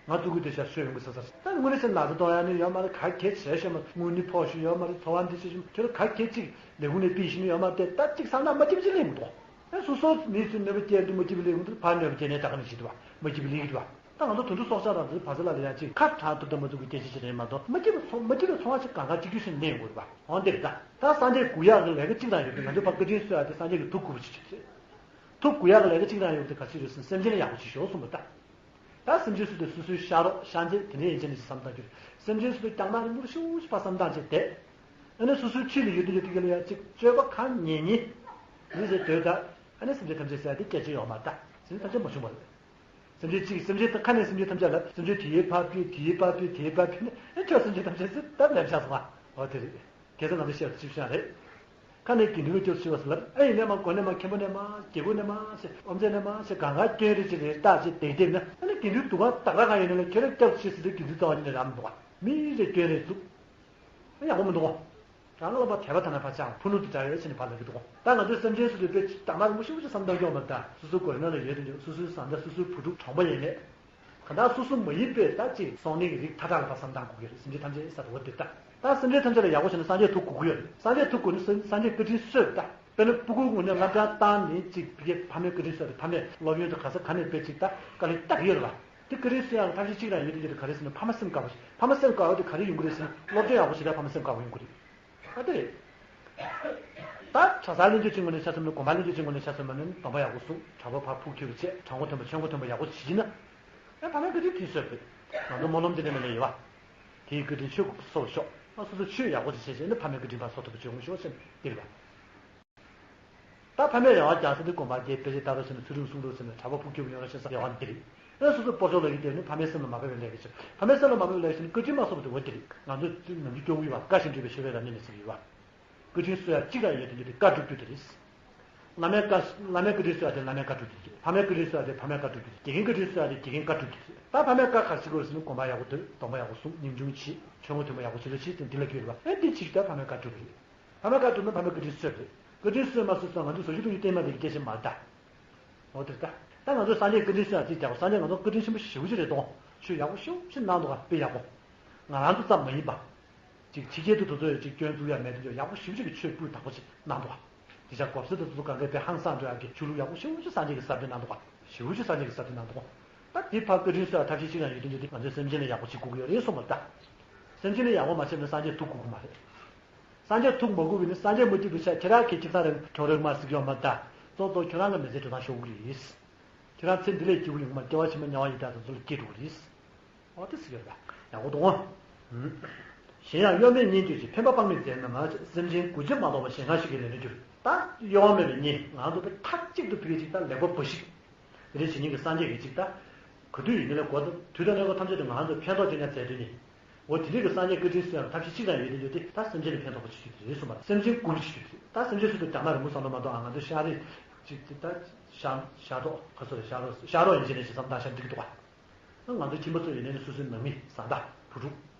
ང་ཙུ་གུ་དེ་ཤ་ཤོད་ཡོང་གི་ས་ས་ད་དངོས་གནས་ཆེ་ན་ལག་ཆ་གཏོང་ཡ་ནི་ཡོད་མ་རེད། ག་གེ་བྱས་ཤོད་མ་རེད། དངུལ་ནི་ཕོག་ཤོད་ཡོད་མ་རེད། འཚོ་བ་འདི་བྱེད་ཤོད་ཁྱོད་ག་གེ་གཅིག་ལས་ཁུངས་ནས་ཕུད་ཤེས་ནི་ཡོད་མ་རེད། ད་གཅིག་བསམ་ན་མ་སྐྱིད་པ་ཅིག་ལེན་གི་འདུག་ཨ་སོ་སོ་མི་ཚོས་གནོད་པ་སྐྱེལ་དུས་མ་སྐྱིད་པ་ལེན་གི་འདུག་ཕར་གནོད་པ་སྐྱེལ་ནས་ད་ག་ནས་བྱེད་འདུག་བ། མ་སྐྱིད་པ་ལེན་གི་འདུག་བ། ད་ང་ཚོ་དུད་འགྲོ་སྲོག་ཆགས་རང་ཚོའི་བར་ཆད་ལ་ལ་ཡ་གཅིག་ཁ་གྲག་ཐུབ་ཐབས་མ་ཚུགས་པའི་སྐད་ཆ་ཞིག་རེད་མ་གཏོགས་མ་སྐྱིད་པ་ཚོ་མ་སྐྱིད་པའི་ཚོར་བ་ཞིག་གང་ག་གཅིག་གྱུར་ཞིག་ལེན་དགོས་རེད་བ། འོན་ཏེ་ད་ད་སངས་རྒྱས་གུ་ཡག་གི་ལས་ཀ་གཅིག་རང་ཡོད་དུས་ང་ཚོས་ཕར་བཀའ་དྲིན་གསོ་ཡ་དེ་སངས་རྒྱས་ཀྱི་ཐུགས་ཁུར་པོ་ཞིག་ཆེ། ཐུགས་གུ་ཡག་གི་ལས་ཀ་གཅིག་རང་ཡོད་དེ་ག་ཅི་རེད་ཟེར་ན་སེམས་ཅན་ལ་ཡག་པོ་བྱེད་ཤོག་གསུངས་པ་ད། ད་སེམས་ཅན་སུ་དེ་སོ་སོའི་ཤ་རོགས་ཤ་མཛེས་དེ་འདྲའི་ཡན་ཆད་ནས་བསམ་བཏང་རྒྱུ་རེད། སེམས་ཅན་སུ་དེ་རྐྱང་མ་རིང་པོ་ཞེ་པོ་ཅིག་ཕར་བསམ་བཏང་བྱས་བསྡད། ཨ་ནི་སོ་སོའི་འཁྲིས་ལ་ཡོད་དུས་ཡོད་དུས་ཀྱི་ལ་ཡ་གཅིག་སྤྱོད་པ་གང་ཉན་ཉན་མི་ཟེར་སྡོད་ད། ཨ་ནི་སེམས་ཅན་ཐམས་ཅད་ཟེར་ཡ་དེ་སྐད་ཆ་ཡོད་མ་རེད་ད། སེམས་ཅན་ཐམས་ཅད་མ་བྱུང་བ་རེད། སེམས་ཅན་གཅིག་སེམས་ཅན་ཁ་ནས་སེམས་ཅན་ཐམས་ཅད་ལ་སེམས་ཅན་དེའི་ཕར་ཕུད་དེའི་ཕར་ཕུད་དེའི་ཕར་ཕུད་ནས་ཨ་ཁྱོད་སེམས་ཅན་ཐམས་ཅད་ཟེར་ད་ལབ་བཞག་སོང་ང་། འོ་དེ་རེད། དེ་ཚོ་ང་ཚོ་བཤད་པ་ཅིག་བཤད་རེད། ཁ་ནས་དགེ་འདུན་གྱི་སྐྱོབ་ཞུ་བ་ཟེར་ལབ་ཨེ་ཡིན་ནས་མ་གོ་ནས་མ་མཁན་པོ་ནས་མ་སྐྱེ་དགུ་ནས་མ་ཞེས་ཨོམ་ཚེ་ནས་མ་ཞེས་གང་ག་སྐྱོན་རེ་ཅིག་རེ་བཏགས་ཅིག་དེ་དེ་ན་ཨ་ནི་དགེ་འདུན་དུ་ག་ད་ག་གང་ཡིན་ནས་ལ་ཁྱོད་རང་སྐྱབས་ཞེས་ཟེར་དུས་དགེ་འདུན་རྩ་བ་ཉིད་ནས་རག་མི་འདུག་ག་མི་རེ་སྐྱོན་རེ་བཙུགས་ཨ་ཡག་པོ་མི་འདུག་ག་རང་ལ་མ་དད་པ་ཐ་ན་ཕར་ཅང་ཕུ་ནུ་དེ་འདྲ་རེ་ཕྱིན་ནས་ཕར་ལབ་ཀྱི་འདུག་ག་ད་ང་ཚོའི་སེམས་ཅན་སུ་དེ་དཔེ་དང་མ་རིང་པོ་ཞེ་པོ་ཅིག་བསམ་བཏང་སྐྱོང་མ་ད་སོ་སོའི་སྒོ་རེ་ནང་ལ་ཡོད་དུ་འཇུག་སོ་སོའི་བཟའ་ཟླ་སོ་སོའི་བུ་ཕྲུག་གྲོང་པ་ཡིན་ནས། གང་ལྟར་སོ་སོ་མ་ཡིན་པའི་ད་ཅིག་སོང་ནས་རིགས་མཐའ་དག་ལ་ད་བསམ་བཏང་དགོས་ཀྱི་རེད། སེམས་ཅན་ཐམས་ཅད་ས་དུ་བ་དེ་ལྟ། ད་སེམས་ཅན་ཐམས་ཅད་ལ་ཡག་པོ་བྱས་ན་སངས་རྒྱས་ཐུགས་དགོས་ཀྱི་ཡོད་རེད། སངས་རྒྱས་ཐུགས་དགོས་ན་སངས་རྒྱས་བཀའ་དྲིན་གསོས་ད། དཔེར་ན་སྤུ་གུའི་ངོས་ནས་བསླབ་སྦྱོང་བཏང་ནས་ཅིག་ཕ་མའི་བཀའ་དྲིན་གསོས་ཏེ་ཕ་མས་སློབ་ཡོན་དུ་ག་ས་ག་ནས་དཔེ་ཅིག་ད་དཀའ་ལས་བཏགས་ཡོད་རེད་བ། དེ་བཀའ་དྲིན་གསོ་ཡག་གི་ཐབས་ཤེས་གཅིག་རང་ཡོད་དེ་འདི་ག་རེ་ཟེར་ན་ཕ་མ་སེམས་དཀར་བ་ཞིག་ཕ་མ་སེམས་དཀར་བ་དེ་ག་རེ་ཡོང་གི་རེད་ཟེར་ན་སློབ་སྦྱོང་ཡག་པོ་བྱེད་ཡག་ཕ་མ་སེམས་དཀར་བ་ཡོང་གི་རེད། ཨ་དེ་རེད། ད་གྲྭ་ས་སློབ་སྦྱོང་བྱེད་དགོས་ནས་ཆ་མཚོན་ན་དགོན་པ་སློབ་སྦྱོང་བྱེད་དགོས་ནས་ཆ་མཚོན་ན་ནི་སྡོམ་པ་ཡག་པོ་བསྲུང་གྲྭ་པ་ཕར་ཕུགས་ཁྱོད་ཀྱི་བྱས་གྲྭ་མགོ་མཐོན་པོ་ཆོས་མགོ་མཐོན་པོ་ཡག་པོ་བྱེད་ཀྱི་ན། ཨ་ཕ་མའི་བཀའ་དྲིན་དེ་གསོས་པས། ང་ཚོ་སྨོན་ལམ་དེ་ནས་མ་ནས་ཡོད་བ། དེའི་བཀའ་དྲིན་ཆོས་གསོག་ཤོག་ཨ་སོ་སོ་ཆོས་ཡག་པོ་ཞིག་བྱས་བྱས་ནས་ཕ་མའི་བཀའ་དྲིན་ཕར་གསོག་ཐུབ་པ་བྱེད་འོང་ཤོག་ཟེར་ནས་དེ་རེད་བ། ད་ཕ་མས་རེ་བ་རྒྱག་ས་དེ་དགོན་པར་དགེ་དཔེ་ཆ་ལྟ་རོགས་བྱས་ནས་ཚུལ་ཁྲིམས་སྲུང་རོགས་བྱས་ནས་གྲྭ་པ་ཕུགས་ཁྱོད་ཀྱི་ཡོང་རོགས་བྱས་ས་རེ་བ་འདི་རེད། ཨེ་སོ་སོ་སྤོ་ཆོག་ལ་ཡིན་དེ་ནི་ཕ་མའི་སེམས་ལ་མ་ཕབ་པའི་ལས་ཀྱི་ཕྱིར་ཕ་མའི་སེམས་ལ་མ་ཕབ་པའི་ལས་ཀྱི་ཕྱིར་བཀའ་དྲིན་མ་གསོག་པ་དེ་འོ་དེ་རེད། ང་ཚོ་ནམ་རྒྱུན་སྐྱོ་བོ་ཡོད་པ་བཀའ་བཞིན་སྒྲུབ་པའི་ཆོས་པའི་རབ་གནས་ནས་ཟེར་གྱི་ཡོད་པ། བཀའ་དྲིན་གསོ་ཡ་གཅིག་རང་ཡོད་དེ་འདི་དེ་བཀའ་སྒྲུབ་རྒྱུ་དེ་རེད། བླ་མའི་བཀའ་བླ་མའི་བཀའ་དྲིན་གསོ་ཡ་དེ་བླ་མའི་བཀའ་སྒྲུབ་རྒྱུ་དེ་རེད། ཕ་མའི་བཀའ་དྲིན་གསོ་ཡ་དེ་ཕ་མའི་བཀའ་སྒྲུབ་རྒྱུ་དེ་རེད། དགེ་རྒན་བཀའ་དྲིན་གསོ་ཡ་དེ་དགེ་རྒན་བཀའ་སྒྲུབ་རྒྱུ་དེ་རེད། ད་ཕ་མའི་བཀའ་ག་རེ་བྱེད་དགོས་རེད་ཟེར་ན་དགོན་པ་ཡག་པོ་སྡོད་སྡོམ་པ་ཡག་པོ་སྲུང་ཉིན་ཆུང་བྱེད་ཆོས་ངོ་མཐུན་པ་ཡག་པོ་བྱེད་ལ་བྱེད་དེ་འདི་ལ་སྐྱོད་རེད་བ། ཨེ་འདི་གཅིག་ད་ཕ་མའི་བཀའ་སྒྲུབ་རེད། ཕ་མའི་བཀའ་སྒྲུབ་ན་ཕ་མའི་བཀའ་དྲིན་གསོས་རེད། བཀའ་དྲིན་གསོས་མ་གསོས་ཙང་ང་ཚོ་བཟོ་ཞིག་འདུག་ཡིན་བསྟན་མ་རེད་ཀྱི་སྐད་ཆ་མ་རེད་ད། འོ་དེ་ད། ད་ང་ཚོས་སངས་རྒྱས་བཀའ་དྲིན་གསོ་ཡག་ཅིག་རྒྱག་གོ་སངས་རྒྱས་ང་ཚོ་བཀའ་དྲིན་ཆེན་པོ་ཞེ་པོ་ཅིག་རེད་དོ། ཆོས་ཡག་པོ་ཞེ་པོ་ཅིག་གནང་འདུག་ག་དཔེ་ཡག་པོ། ང་རང་ཚོ་ཙམ་མ་ཡིན་པ། ཅིག་ཕྱི་རྒྱལ་དུ་དུ་ཚོ་ཡོད་ཅིག་སྐྱོན་འཛུགས་ཡག་མེད་དུ་ཡོད་ཡག་པོ་ཞེ་པོ་ཅིག་གི་ཆོས་སྤུས་དག་པོ་ཅིག་གནང་འདུག་ག་དེ་ཆ་གོབ་སེ་དུ་དུ་གང་གའི་དཔེ་ཧང་སང་འགྲོ་ཡག་གི་ཆོས་ལུགས་ཡག་པོ་ཞེ་པོ་ཅིག་སངས་རྒྱས་ཀྱི་གསར་གཏོད་གནང་འདུག་ག་ཞེ་པོ་ཅིག་སངས་རྒྱས་ཀྱི་གསར་གཏོད་གནང་འདུག་ག་ད་དེ་ཕར་བཀའ་དྲིན་གསོ་ཡག་ཐབས་ཤེས་ཅིག་རང་ཡོད་དུ་ཡོད་དེ་ང་ཚོས་སེམས་ཅན་ལ་ཡག་པོ་བྱེད་དགོས་ཀྱི་ཡོད་རེད་གསུངས་པ་ད། སེམས་ཅན་ལ་ཡག་པོ་མ་བྱས་ན་སངས་རྒྱས་ཐུགས་དགོས་ཀྱི་མ་རེད། སངས་རྒྱས་ཐུགས་མ་དགོས་པས་ནི་སངས་རྒྱས་མ་ཐུག་པའི་ཆ་ཁྱེད་རང་གིས་ཁྱིམ་ཚང་རང་གྲོང་རེག་མ་ཟིག་ཡོང་མ་ད། ཙོག་ཙོག་ཁྱོད་རང་གི་མི་ཚེ་འགྲོ་སྟངས་ཤོར་གི་རེད། ཁྱོད་རང་ཚེ་འདི་ལས་སྐྱིད་པོ་ཡོང་མ་སྐྱེ་བ་ཕྱི་མ་དམྱལ་བ་ཡི་དྭགས་དང་ཚུར་ལ་སྐྱེ་འགྲོ་གི་རེད། འོ་དེ་ཟིག་ཡོད་པ་ཡག་པོ་འདུག་ཨང་། གཞན་ཡང་གཡོ་མེད་གཉེན་བསྐྱོད་ཅིང་ཕན་པ་དཔག་མེད་མཛད་ན་མ་སེམས་ཅན་མགུ་ལྕེ་མ་དོག་པ་ཞེད་སྣང་ཞིག་གིས་ལན་ལོན་གྱུར། ད་གཡོ་བ་མེད་པའི་གཉེན་ང་ཚོ་དཔེ་མཐའ་གཅིག་ཏུ་ཕ་གི་ཅིག་ད་ལེགས་པ་འབའ་ཞིག་དེ་འདྲ་བྱེད་མཁན་གྱི་སངས་རྒྱས་ཀྱི་ཅིག་ད། ག་དུས་ཡིན་ནའི་ལས་གོ་དུས་དང་གནས་སྐབས་ཐམས་ཅད་དུ་ང་རང་ཚོ་ཕན་ཐོགས་ཅན་ཡང་མཛད་དོན་ནི། འོ་དེ་འདྲའི་གི་སངས་རྒྱས་བཀའ་དྲིན་གསོ་ཡག་ཐབས་ཤེས་གཅིག་ཀྱང་ཡོད་དེ་ཡོད་དེ་ད་སེམས་ཅན་ལ་ཕན་ཐོགས་པ་བྱེད་རྒྱུ་དེ་རེད་གསུངས་པ་སེམས་ཅན་མགུ་བྱེད་རྒྱུ་དེ་ད་སེམས་ཅན་སུ་དང་རྒྱ་ནག་རི་མོ་བསམ་བློ་མ་གཏོང་ཨ་ང་ཚོ་ཤ་རེད་ཅིག་དེ་ད་ཤ་ཤ་རོགས་ག་ཚོད་རེད་ཤ་རོགས་ཤ་རོགས་ཡིན་ཅེ་ནས་ཅིག་བསམ་བཏང་ཤ་འགྲིག་གི་འདུག་ག་ང་ཚོ་ཁྱིམ་པ་ཚོ་ཡིན་ནའི་སོ་སོའི་ནང་མི་བཟའ་ཟླ་བུ་ཕྲུག་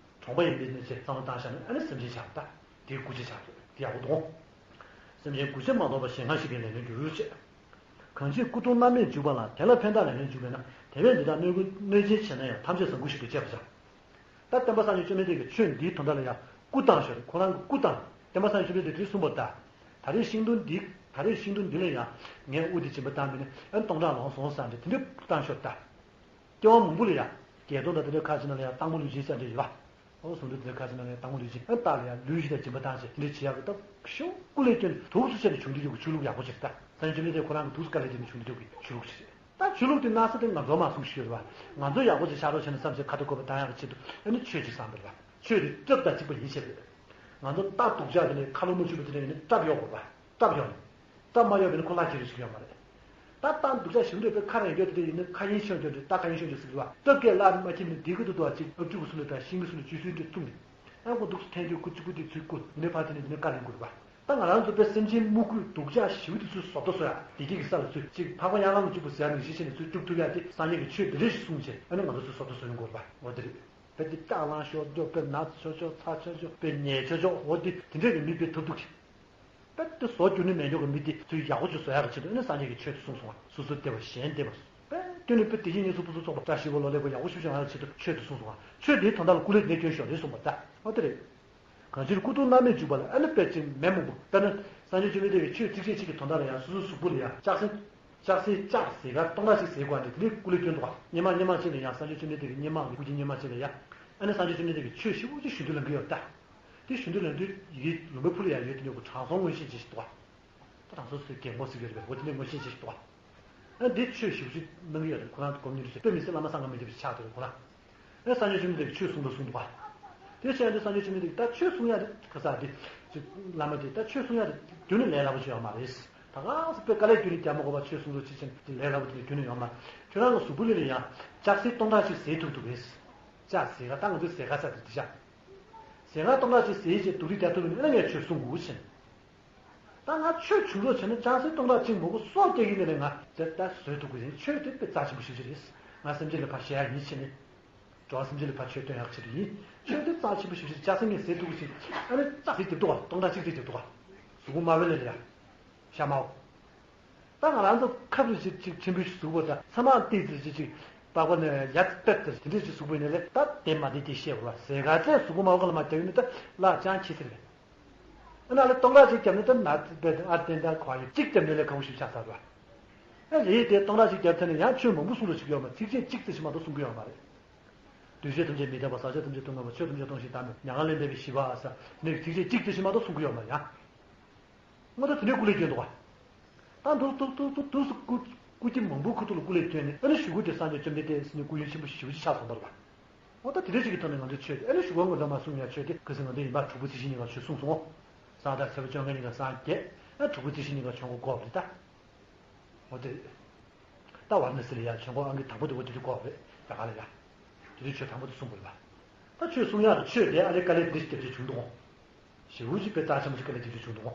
གྲོང་པ་ཡིན་པའི་ནས་ཅིག་བསམ་བློ་བཏང་ཤ་ནས་ཨ་ནི་སེམས་ཅན་ཆགས་ད་དེའི་མགུ་བྱེད་ཆགས་འདུག་དེ་ཡག་པོ་འདུག་སེམས་ཅན་མགུ་བྱེད་མ་གཏོགས་པ་ཞེད་སྣང་ཞིག་གིས་ལན་ལོན་གྱི་ཡོད་ཅེས། གང་ཕྱིར་སྐུ་གདུང་རྣམ་སྨིན་འཇུག་པ་ལ་དེ་ལ་ཕན་བཏགས་ལན་ལོན་འཇུག་པས་ན་དེ་བས་འདི་དག་གནོད་གནོད་སྦྱིན་བྱས་ན་ཡང་ཐམས་ཅད་བཟང་པོ་ཞིག་ཏུ་སྤྱད་པར་བྱ། ད་བསྟན་པ་སངས་རྒྱས་བཅོམ་ལྡན་འདས་ཀྱིས་ཆོས་འདིའི་དོན་དག་ལ་ཡང་སྐུ་བཏང་ཞོར་ཁོ་རང་གི་སྐུ་བཏང་བསྟན་པ་སངས་རྒྱས་བཅོམ་ལྡན་འདས་དེ་གསུངས་པ་ལྟར་ད་རེས་ཤིང་སྡོང་འདི་ད་རེས་ཤིང་སྡོང་འདི་ལ་ཡང་ངས་དབུ་འདི་སྦྱིན་པ་བཏང་མིན་ཨ་ནི་སྟོང་ཕྲག་ལོངས་སོང་ཟེར་འདྲ་དེ་འདྲའི་སྐུ་བཏང་ཞོར་ད། སྐྱེ་བ་མང་པོ་ལ་ཡང་རྒྱལ་སྟོང་དང་དེ་འདྲའི་ཁ་ཅིག་ནང་ལ་ཡང་སྟག་མོ་ལུས་སྦྱིན་ཟེར་འདྲ་ཡོད་པ། ཨོ་གཟུངས་འདུས་དེ་ཁ་ཅིག་ནང་ལ་ཡང་སྟག་མོ་ལུས་སྦྱིན་ཨ་སྟག་ལ་ཡང་ལུས་སྦྱིན་དང་སྦྱིན་པ་བཏང་བྱས་དེ་འདྲ་བྱེད་ཡག་གི་སྟབས་ཤུགས་སྐུ་ལས་བསྐྱོན་ཐུགས་སུ་ཆེ་ནས་བྱུང་འདི་ཡོད་ཀྱི་ཆོས་ལུགས་ཡག་པོ་ཅིག་ད་སངས་རྒྱས་བཅོམ་ལྡན་འདས་ཁོ་རང་གི་ཐུགས་སུ་བཀའ་ལས་བསྐྱོན་ནས་བྱུང་འདི་ཡོད་ཀྱི་ཆོས་ལུགས་ཅིག་རེད། ད་ཆོས་ལུགས་དེ་གནང་ས་དེ་ང་ཚོ་མ་གསུངས་ཤིག་ཡོད་རེད་བ། ང་ཚོ་ཡག་པོ་ཅིག་ཤ་རོགས་བྱས་ནས་བསམ་ཚེ་ཁ་ཐུག་དགོས་པ་བཏང་ཡག་གི་ཆེད་དུ་ཨ་ནི་ཆོས་ཅིག་བསམ་པ་རེད་བ། ཆོས་དེ་སྐྲག་དང་གཅིག་པ་ཡིན་ཤེས་རེད། ང་ཚོ་རྟ་སྡུག་ཅག་དེ་ནས་ཁ་ལོ་མ་ཆུ་བ་དེ་ནས་ཡིན་ན་སྐྲག་ཡོད་དགོས་པ། སྐྲག་ཡོད་ནས། སྐྲག་མ་ཡོད་པས་ནི་ཁོ་ལག་ཁྱེར་ཡོད་ཞིག་ཡོད་མ་རེད། ད་རྟ་སྡུག་ཅག་ཞིམ་འདོད་པའི་ཁ་རན་ཡོད་དེ་ཡིན་ན་ཁ་ཡིན་ཤོད་འདོད་དེ་རྟ་ཁ་ཡིན་ཤོད་འདོད་ཟེར་གི་བ། སྐྲག་སྐད་ལ་མ་ཁྱིམ་ནས་བདེ་གི་འདུག་ཏོ་ཅིག་ཨབ་ཅུ་གི་སུ་ལ་ད་ཤིང་གི་སུ་ལ་ཅུ་སུའི་འདྲ་བཙུགས་ནས། ཨ་ཁོ་འདུག་སུ་འཐེན་རྒྱུ་ཁུ་ཅི་ཁུ་དེ་ཚུའི་ཁུ་འདི་ནས་ཕར་དེ་ནས་འདི་ནས་བཀའ་ལེན་དགོས་རེད་བ། ད་ང་རང་ཚོ་དཔེ་སེམས་ཅན་མུ་གུ་སྡུག་ཅག་ཞིབ་དེ་ཚུར་བཟོ་ལྟ་བཟོ་ཡ་བདེ་སྐྱིད་ཀྱི་ས་ལ་ཚུར་གཅིག་འཕགས་པ་ཡང་ལ་མ་བཅུག་པོ་ཟེར་ཡ་ནང་བཞིན་བྱས་ནས་ཚུར་བཅུག་ཐུབ་ཡ་དེ་སངས་རྒྱས་ཀྱི་ཆོས་འདི་རེ་ཞིག་གསུངས་བྱས་ཨ་ནི་ང་ཚོ་ཚུར་བཟོ་ལྟ་བཟོ་ཡོང་དགོས་རེད་བ། འོ་དེ་རེད། དཔེ་དེ་སྐྲག་ལངས་ཤོར་འགྲོ་དཔེ་ན་ཚ་ཤོར་ཤོར་ཚ་ཤོར་ཤོར་དཔེ་ཉལ་ཤོར་ཤོར་འོ་དེ་དེ་འདྲས་ཀྱི་མི་དཔེ་ཐབས་སྡུག་གི། དཔེ་དེ་བཟོ་རྒྱུ་ནི་མེད་མཁན་གྱི་མི་དེ་ཚུར་ཡག་པོ་ཅིག་བཟོ་ཡག་གི་ཆེད་དུ་ཨ་ནི་སངས་རྒྱས་ཀྱིས་ཆོས་དེ་གསུངས་སོང་བ། སོ་སོ་བདེ་བ་གཞན་བདེ་བ། དཔེ་སྐྱོན་ནི་དཔེ་དེ་བཞིན་ཉེས་སུ་ཕུན་སུམ་ཚོགས་པ་བཀྲ་ཤིས་པ་ལོ་ལེགས་པ་ཡག་པོ་ཞིག་བྱུང་ཡག་གི་ཆེད་དུ་ཆོས་དེ་གསུངས་སོང་བ། ཆོས་དེའི་དོན་དག་ལ་སྐུ་ལས་ངས་སྐྱོན་ཤོར་རེད་གསུངས་པ་ད་འོ་དེ་རེད། གང་ཕྱིར་སྐུ་གདུང་རྣམ་སྨིན་འཇུག་པ་ལ་ཨ་ནི་དཔེ་ཅིག་མེ་མང་པོ་དཔེར་ན་སངས་རྒྱས་བཅོམ་ལྡན་འདས་ཀྱིས་ཆོས་ཚིགས་བཅད་གཅིག་གི་དོན་དག་ལ་ཡང་སོ་སོའི་གཟུགས་པོ་ལ་ཡང་ལྕགས་སྲེག་ལྕགས་སྲེག་ལྕགས་ཟེར་ག་སྟོང་ཕྲག་གཅིག་ཟེར་དགོས་འདི་དེ་ནས་སྐུ་ལས་སྐྱོན་འདུག་ག་སྔོན་མ་སྔོན་མ་ཅིག་ལ་ཡང་སངས་རྒྱས་བཅོམ་ལྡན་འདས་ཀྱི་སྔོན་མ་གི་སྐུ་མཁྱེན་སྔོན་མ་ཅིག་ལ་ཡང་ཨ་ནི་སངས་རྒྱས་བཅོམ་ལྡན་འདས་ཀྱིས་ཆོས་ཞེ་པོ་ཅིག་ཞུ་འདོད་ལ་འགི་ཡོད་ད། དེ་ཞུ་འདོད་ལ་འདི་ཡི་གེ་ལུང་པའི་ཕུ་ལ་ཡང་ཡོད་དེ་ཉོ་གི་དྲང་སྲོང་མངོན་ཤེས་ཅན་ཞིག་འདུག་ག་ད་དྲང་སྲོང་ཟེར་རྒན་གོག་ཟེར་གི་རེད་པས་འོ་དེ་ནས་མངོན་ཤེས་ཅན་ཞིག་འདུག་ག་ཨ་འདི་ཆོས་ཞེ་པོ་ཅིག་གནང་གི་ཡོད་རེད་ཁོ་རང་གོམ་གཉིས་རེ་ཞིག་དཔེ་མི་སྲིད་བླ་མ་བསམ་ག་མི་འགྱུར་བ་ཞིག་ཆགས་འདུག་ག་ཁོ་རང་། ཨེ་སངས་རྒྱས་བཅོམ་ལྡན་འདས་ཀྱིས་ཆོས་གསུངས་པ་གསུངས་འདུག་ག་དེ་བྱས་ཏེ་སངས་རྒྱས་བཅོམ་ལྡན་འདས་ཀྱིས་ད་ཆོས་གསུང་ཡ་དེ་ག་ས་དེ་ཅིག་བླ་མ་དེ་ད་ཆོས་གསུང་ཡ་དེ་རྒྱུན་ནས་ལས་སླ་པོ་ཅིག་ཡོད་མ་རེད། ད་ག་ས་དཔེ་དཀའ་ལས་རྒྱུན་ནས་རྒྱག་མ་དགོས་པ་ཆོས་གསུང་རོགས་ཅིག་བྱས་ནས་དེ་ལས་སླ་པོ་དེ་རྒྱུན་ནས་ཡོད་མ་རེད། ཁྱོད་རང་གི་གཟུགས་པོ་ལ་ཡང་ལྕགས་སྲེག་སྟོང་ཕྲག་ཅིག་ཟས་ཐུབ་ཐུབ་རེད། ལྕགས་ཟས་ཁ་ད་ང་ཚོའི་ཟས་ཁ་ས་དེ་དེ་བཞག་ཟས་ཁ་སྟོང་ཕྲག་ཅིག་ཟས་བྱས་སྡུག་རུས་རྒྱག་ཐུབ་ཡོད་ན་ངས་ཆོས་གསུང་དགོས་ཕྱིན། ད་ང་ཆོས་བྱུང་རོགས་བྱས་ན་ལྕགས་སྲེག་སྟོང་ཕྲག་གཅིག་མང་པོ་སྲོག་སྐྱེལ་གྱི་ཡིན་ན་ང་དེ་ལྟར་བཟོད་ཐུབ་ཀྱི་ཡིན། ཆོས་དེ་དཔེ་རྩ་ཆེན་པོ་ཞིག་རེད། ང་སེམས་ཅན་ལ་ཕར་བཤད་ཡ་ཡིན་ཕྱིན་ནས། འགྲོ་བ་སེམས་ཅན་ལ་ཕར་ཆོས་སྟོན་ཡག་ཆེད་དུ་ཡིན། ཆོས་དེ་རྩ་ཆེན་པོ་ཞིག་རེད། ལྕགས་སྲེག་ངས་ཟས་ཐུབ་ཀྱི་ཡིན། ཨ་ནི་ལྕགས་སྲེག་རྒྱབ་འདུག་ག་སྟོང་ཕྲག་གཅིག་རེ་རྒྱབ་འདུག་ག་གཟུགས་པོ་དམར་པོའི་ལས་རེད་ཡ། ཤ་དམར་པོ། ད་ང་རང་ཚོ་ཁབ་རེ་ཞིག་ཅིག་ཕྲན་བུ་ཞིག་གཟུགས་པོ་དང་ཚ་མ་ཏིག་ཙི་ཅིག་ཅིག་པགས་པ་ནས་ཡར་བཏབ་སྟེ་དེ་འདྲས་ཅིག་གཟུགས་པོ་ཡིན་ནའི་ད་དེ་མ་བདེ་དེ་བཤད་དགོས་པ། ཟས་ག་ཚད་གཟུགས་པོ་མ་བ་ག་ལ་མ་རྒྱབ་ཡོད་ན་ད་བརླག་ཅང་ཆེ་ཟེར་བས། ཨ་ན་ལ་སྟོང་ཕྲག་ཅིག་བརྒྱབ་ན་ད་ན་ཨ་ཏན་ཏན་གོ་ཡོད་གཅིག་བརྒྱབ་ན་ལས་ཁག་པོ་ཞིག་ཆགས་ཚར་བ། ཨ་རེད་དེ་སྟོང་ཕྲག་ཅིག་བརྒྱབ་ཚར་ནས་ཡང་ཆོས་མང་པོ་གསུང་རོགས་བྱེད་ཀྱི་ཡོད་མ། ཚིགས་བཅད་གཅིག་ཙམ་ཞིག་མ་གཏོགས་གསུང་གི་ཡོད་མ་རེད། འདུས་བྱས་ཐམས་ཅད་མི་རྟག་པ། ཟག་བཅས་ཐམས་ཅད་སྟོང་པ་མེད་པ། ཆོས་ཐམས་ཅད་སྟོང་ཞིང་བདག་མེད་པ། མྱ་ངན་ལས་འདས་པའི་ཞི་བ་ཟེར་ནས་ཚིགས་བཅད་གཅིག་ཙམ་ཞིག་མ་གཏོགས་གསུང་གི་ཡོད་མ་རེད་ཡ། ངོ་ད་དེ་ནས་སྐུ་ལས་བསྐྱོན་འདུག་བ། ད་འདུག་འདུག་འདུག་འདུག་འདུག་སུ་སྐུ་སྐུ་སྐྱེ་མང་པོའི་ཁུ་ཐུག་ལ་སྐུ་ལས་བསྐྱོན་ནས་ཨ་ནི་གཞུག་གུ་དེ་སངས་རྒྱས་བཅོམ་ལྡན་འདས་ཟེར་ནས་སྐུ་ཡོན་ཆེན་པོ་ཞེ་པོ་ཅིག་ཆགས་སོང་བ་རེད་བ། འོ་ད་དེ་འདྲ་ཞིག་གི་ཐོག་ནས་ང་ཚོའི་ཆོས་དེ་ཨ་ནི་གཞུག་གུ་ང་ཚོ་མ་གསུང་ཡ་ཆོས་དེ་ག་ཟེར་ང་ཚོ་ཡིན་པ་དྲུག་པོ་རྩིས་གཞི་གཉིས་ཀ་ཆོས་གསུངས་སོང་ངོ་། སངས་རྒྱས་ས་བཅོ་ལྔ་གཉིས་ཀ་སངས་རྒྱས་ཨ་དྲུག་པོ་རྩིས་གཞི་གཉིས་ཀ་བྱོན་དགོས་པ་རེད་ད། འོ་དེ། ད་བར་ན་སི་ལ་ཡ་བྱོན་དགོས་ཨང་ཀི་དང་པོ་དེ་འོ་དེ་དུས་གོ་བ་རེད་ད་ག་ལ་ཡ། དེ་དུས་ཆོས་དང་པོ་དེ་གསུང་དགོས་པ། ད་ཆོས་གསུང་ཡག་ཆོས་དེ་ཨ་ལེ་དཀའ་ལས་འདི་ཞིག་བརྒྱབ་བྱས་བྱུང་འདུག་གོ། ཞེ་པོ་ཅིག་དཔེ་རྩ་ཆེན་པོ་ཞིག་དཀའ་ལས་བརྒྱབ་བྱས་བྱུང་འདུག་གོ།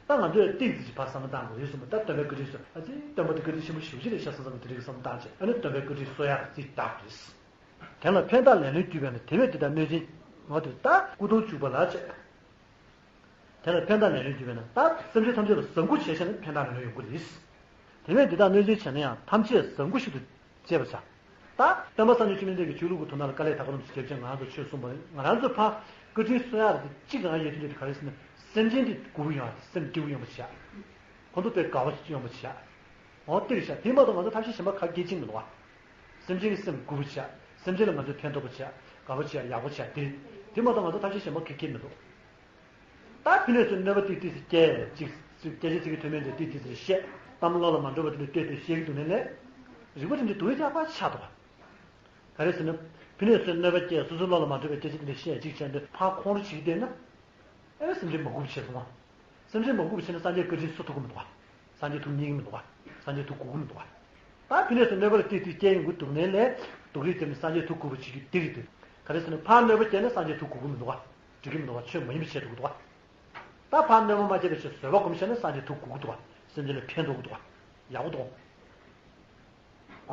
ད་ང་ཚོས་ཏིག་ཙི་ཞིག་ཕར་བསམ་བློ་བཏང་དགོས་རེད་གསུངས་པ། ད་སྟོན་པའི་བཀའ་དྲིན་གསོ་ཨ་ཙི་སྟོན་པ་དེ་བཀའ་དྲིན་ཆེན་པོ་ཞེ་པོ་ཅིག་རེད་ཤག་བསམ་བསམ་དེ་འདྲ་གི་བསམ་བློ་བཏང་བྱས་ཨ་ནི་སྟོན་པའི་བཀའ་དྲིན་གསོ་ཡག་ཙི་དག་རེད། དེ་ལ་ཕན་བཏགས་ལན་ལོན་བརྒྱུད་པས་ན་དེ་བས་དེ་དག་གནོད་སྦྱིན་འོ་དེ་ད་སྐུ་གདུང་བཅུ་པ་ལ་བྱས། དེ་ལ་ཕན་བཏགས་ལན་ལོན་བརྒྱུད་པས་ན་ད་སེམས་ཅན་ཐམས་ཅད་ལ་བཟང་པོ་བྱས་བྱས་ན་ཕན་བཏགས་ལན་ལོན་ཡོང་གི་རེད། དེ་བས་དེ་དག་གནོད་སྦྱིན་བྱས་ན་ཡང་ཐམས་ཅད་བཟང་པོ་ཞིག་ཏུ་བྱེད་པར་བྱ། ད་སྟོན་པ་སངས་རྒྱས་བཅོམ་ལྡན་འདས་ཀྱི་ཆོས་ལུགས་ཀྱི་ཐོག་ན་ལ་དཀའ་ལས་ད་ག་རང་བྱེད་བྱས་ང་རང་ཚོ་ཆོས་གསུངས་པ་རེད། ང་རང་ཚོ་ཕར་བཀའ་དྲིན་གསོ་ཡག་རེད་གཅིག་རང་ཡོད་དུས་འདི་ག་རེ་ཟེར་ན་སེམས་ཅན་འདི་མགུ་པོ་ཡོང་ཡག་སེམས་སྐྱིད་པོ་ཡོང་བ་བྱ། ཁོང་ཚོ་དཔེ་དགའ་བ་ཡོང་བ་བྱ། འོ་དེ་རེད་ཤག་དེ་མ་གཏོགས་ང་ཚོ་ཐབས་ཤེས་གཞན་པ་ག་གེ་བྱེད་མི་འདུག་བ། སེམས་ཅན་གྱི་སེམས་མགུ་པོ་བྱ། སེམས་ཅན་ལ་ང་ཚོས་ཕན་ཐོགས་པོ་བྱ། དགའ་པོ་བྱ་ཡག་པོ་བྱ་དེ་རེད། དེ་མ་གཏོགས་ང་ཚོ་ཐབས་ཤེས་གཞན་པ་ག་གེ་མི་འདུག་ད་ཕི་ནས་ཚུར་གནོད་པ་ཏིག་ཏིག་སྐྱེལ་ཅིག་སྐད་ཆ་ཚིག་གི་ཐོན་མེད་དེ་ཏིག་ཏིག་ཟེར་བཤད་གཏམ་བློ་ལ་མ་འགྲོ་བ་དེ་འདྲ་ལྟོས་ལྟོས་བཤད་ཀྱི་འདུག་ནས་ནས། རིག་པ་དེ་འདྲ་སྡུག་ཡག་པ་ཆགས་འདུག་ག་ག་རེ་ཟེར་ན། ཕི་ནས་ཚུར་གནོད་པ་སྐྱེལ་སོ་སོའི་བློ་ལ་མ་འགྲོ་བའི་སྐད་ཆ་དེ་འདྲ་བཤད་ཅིག་བྱས་འདུག་ཕར་ཁོང་རུ་བྱེད་ཀྱི་བསྡད་ན། ཨེ་སེམས་ཅན་མ་མགུ་པོ་བྱས་སོང་བ། སེམས་ཅན་མ་མགུ་པོ་བྱས་ན་སངས་རྒྱས་བཀའ་དྲིན་གསོ་ཐུབ་ཀྱི་མི་འདུག་བ། སངས་རྒྱས་ཐུགས་མཉེས་ཀྱི་མི་འདུག་བ། སངས་རྒྱས་ཐུགས་མགུ་གི་མི་འདུག་བ། ད་ཕི་ནས་ཚུར་གནོད་པ་ལ་ཏིག་ཏིག་སྐྱེལ་ཡོང་གི་འདུག་ནས་ལས་སྡུག་རུས་དེ་ནི་སངས་རྒྱས་ཐུགས་མགུ་པོ་བྱེད་ཀྱི་དེ་རེད་འདུག་ག་རེ་ཟེར་ན་ཕར་གནོད་པ་སྐྱེལ་ན་སངས་རྒྱས་ཐུགས་མགུ་གི་མི་འདུག་བ། འགྲིག་གི་མི་འདུག་བ། ཆོས་མ་ཡིན་པ་བྱས་འགྲོ་གི་འདུག་བ། ད་ཕར་གནོད་པ་མ་སྐྱེལ་བའི་ཕྱིར་བཟོད་པ་སྒོམ་བྱས་ན་སངས་རྒྱས་ཐུགས་མགུ་གི་འདུག་བ། སེམས་ཅན་ལ་ཕན་ཐོགས་ཀྱི་འདུག་བ། ཡག་པོ་འདུག་བ།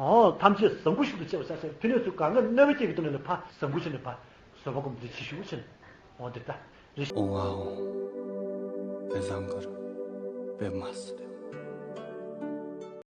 ཨོ། ཐམས་ཅད་བཟང་པོ་ཞིག་ཏུ་བྱེད་པར་བྱ་ཟེར། ཕི་ནས་ཚུར་གང་ག་གནོད་པ་སྐྱེལ་གྱི་འདུག་ནས་ལ་ཕར་བཟང་པོ་བྱས་ནས་ཕར་བཟོད་པ་སྒོམ་འདི་ཆེ་ཤོས་བྱས་ནས། ཨོ་འདི་ལྟ་རེ། ཨོང་ཨ་ཨོང་། བེ་བཟང་གར་བེ་མ་སི་ཏེ།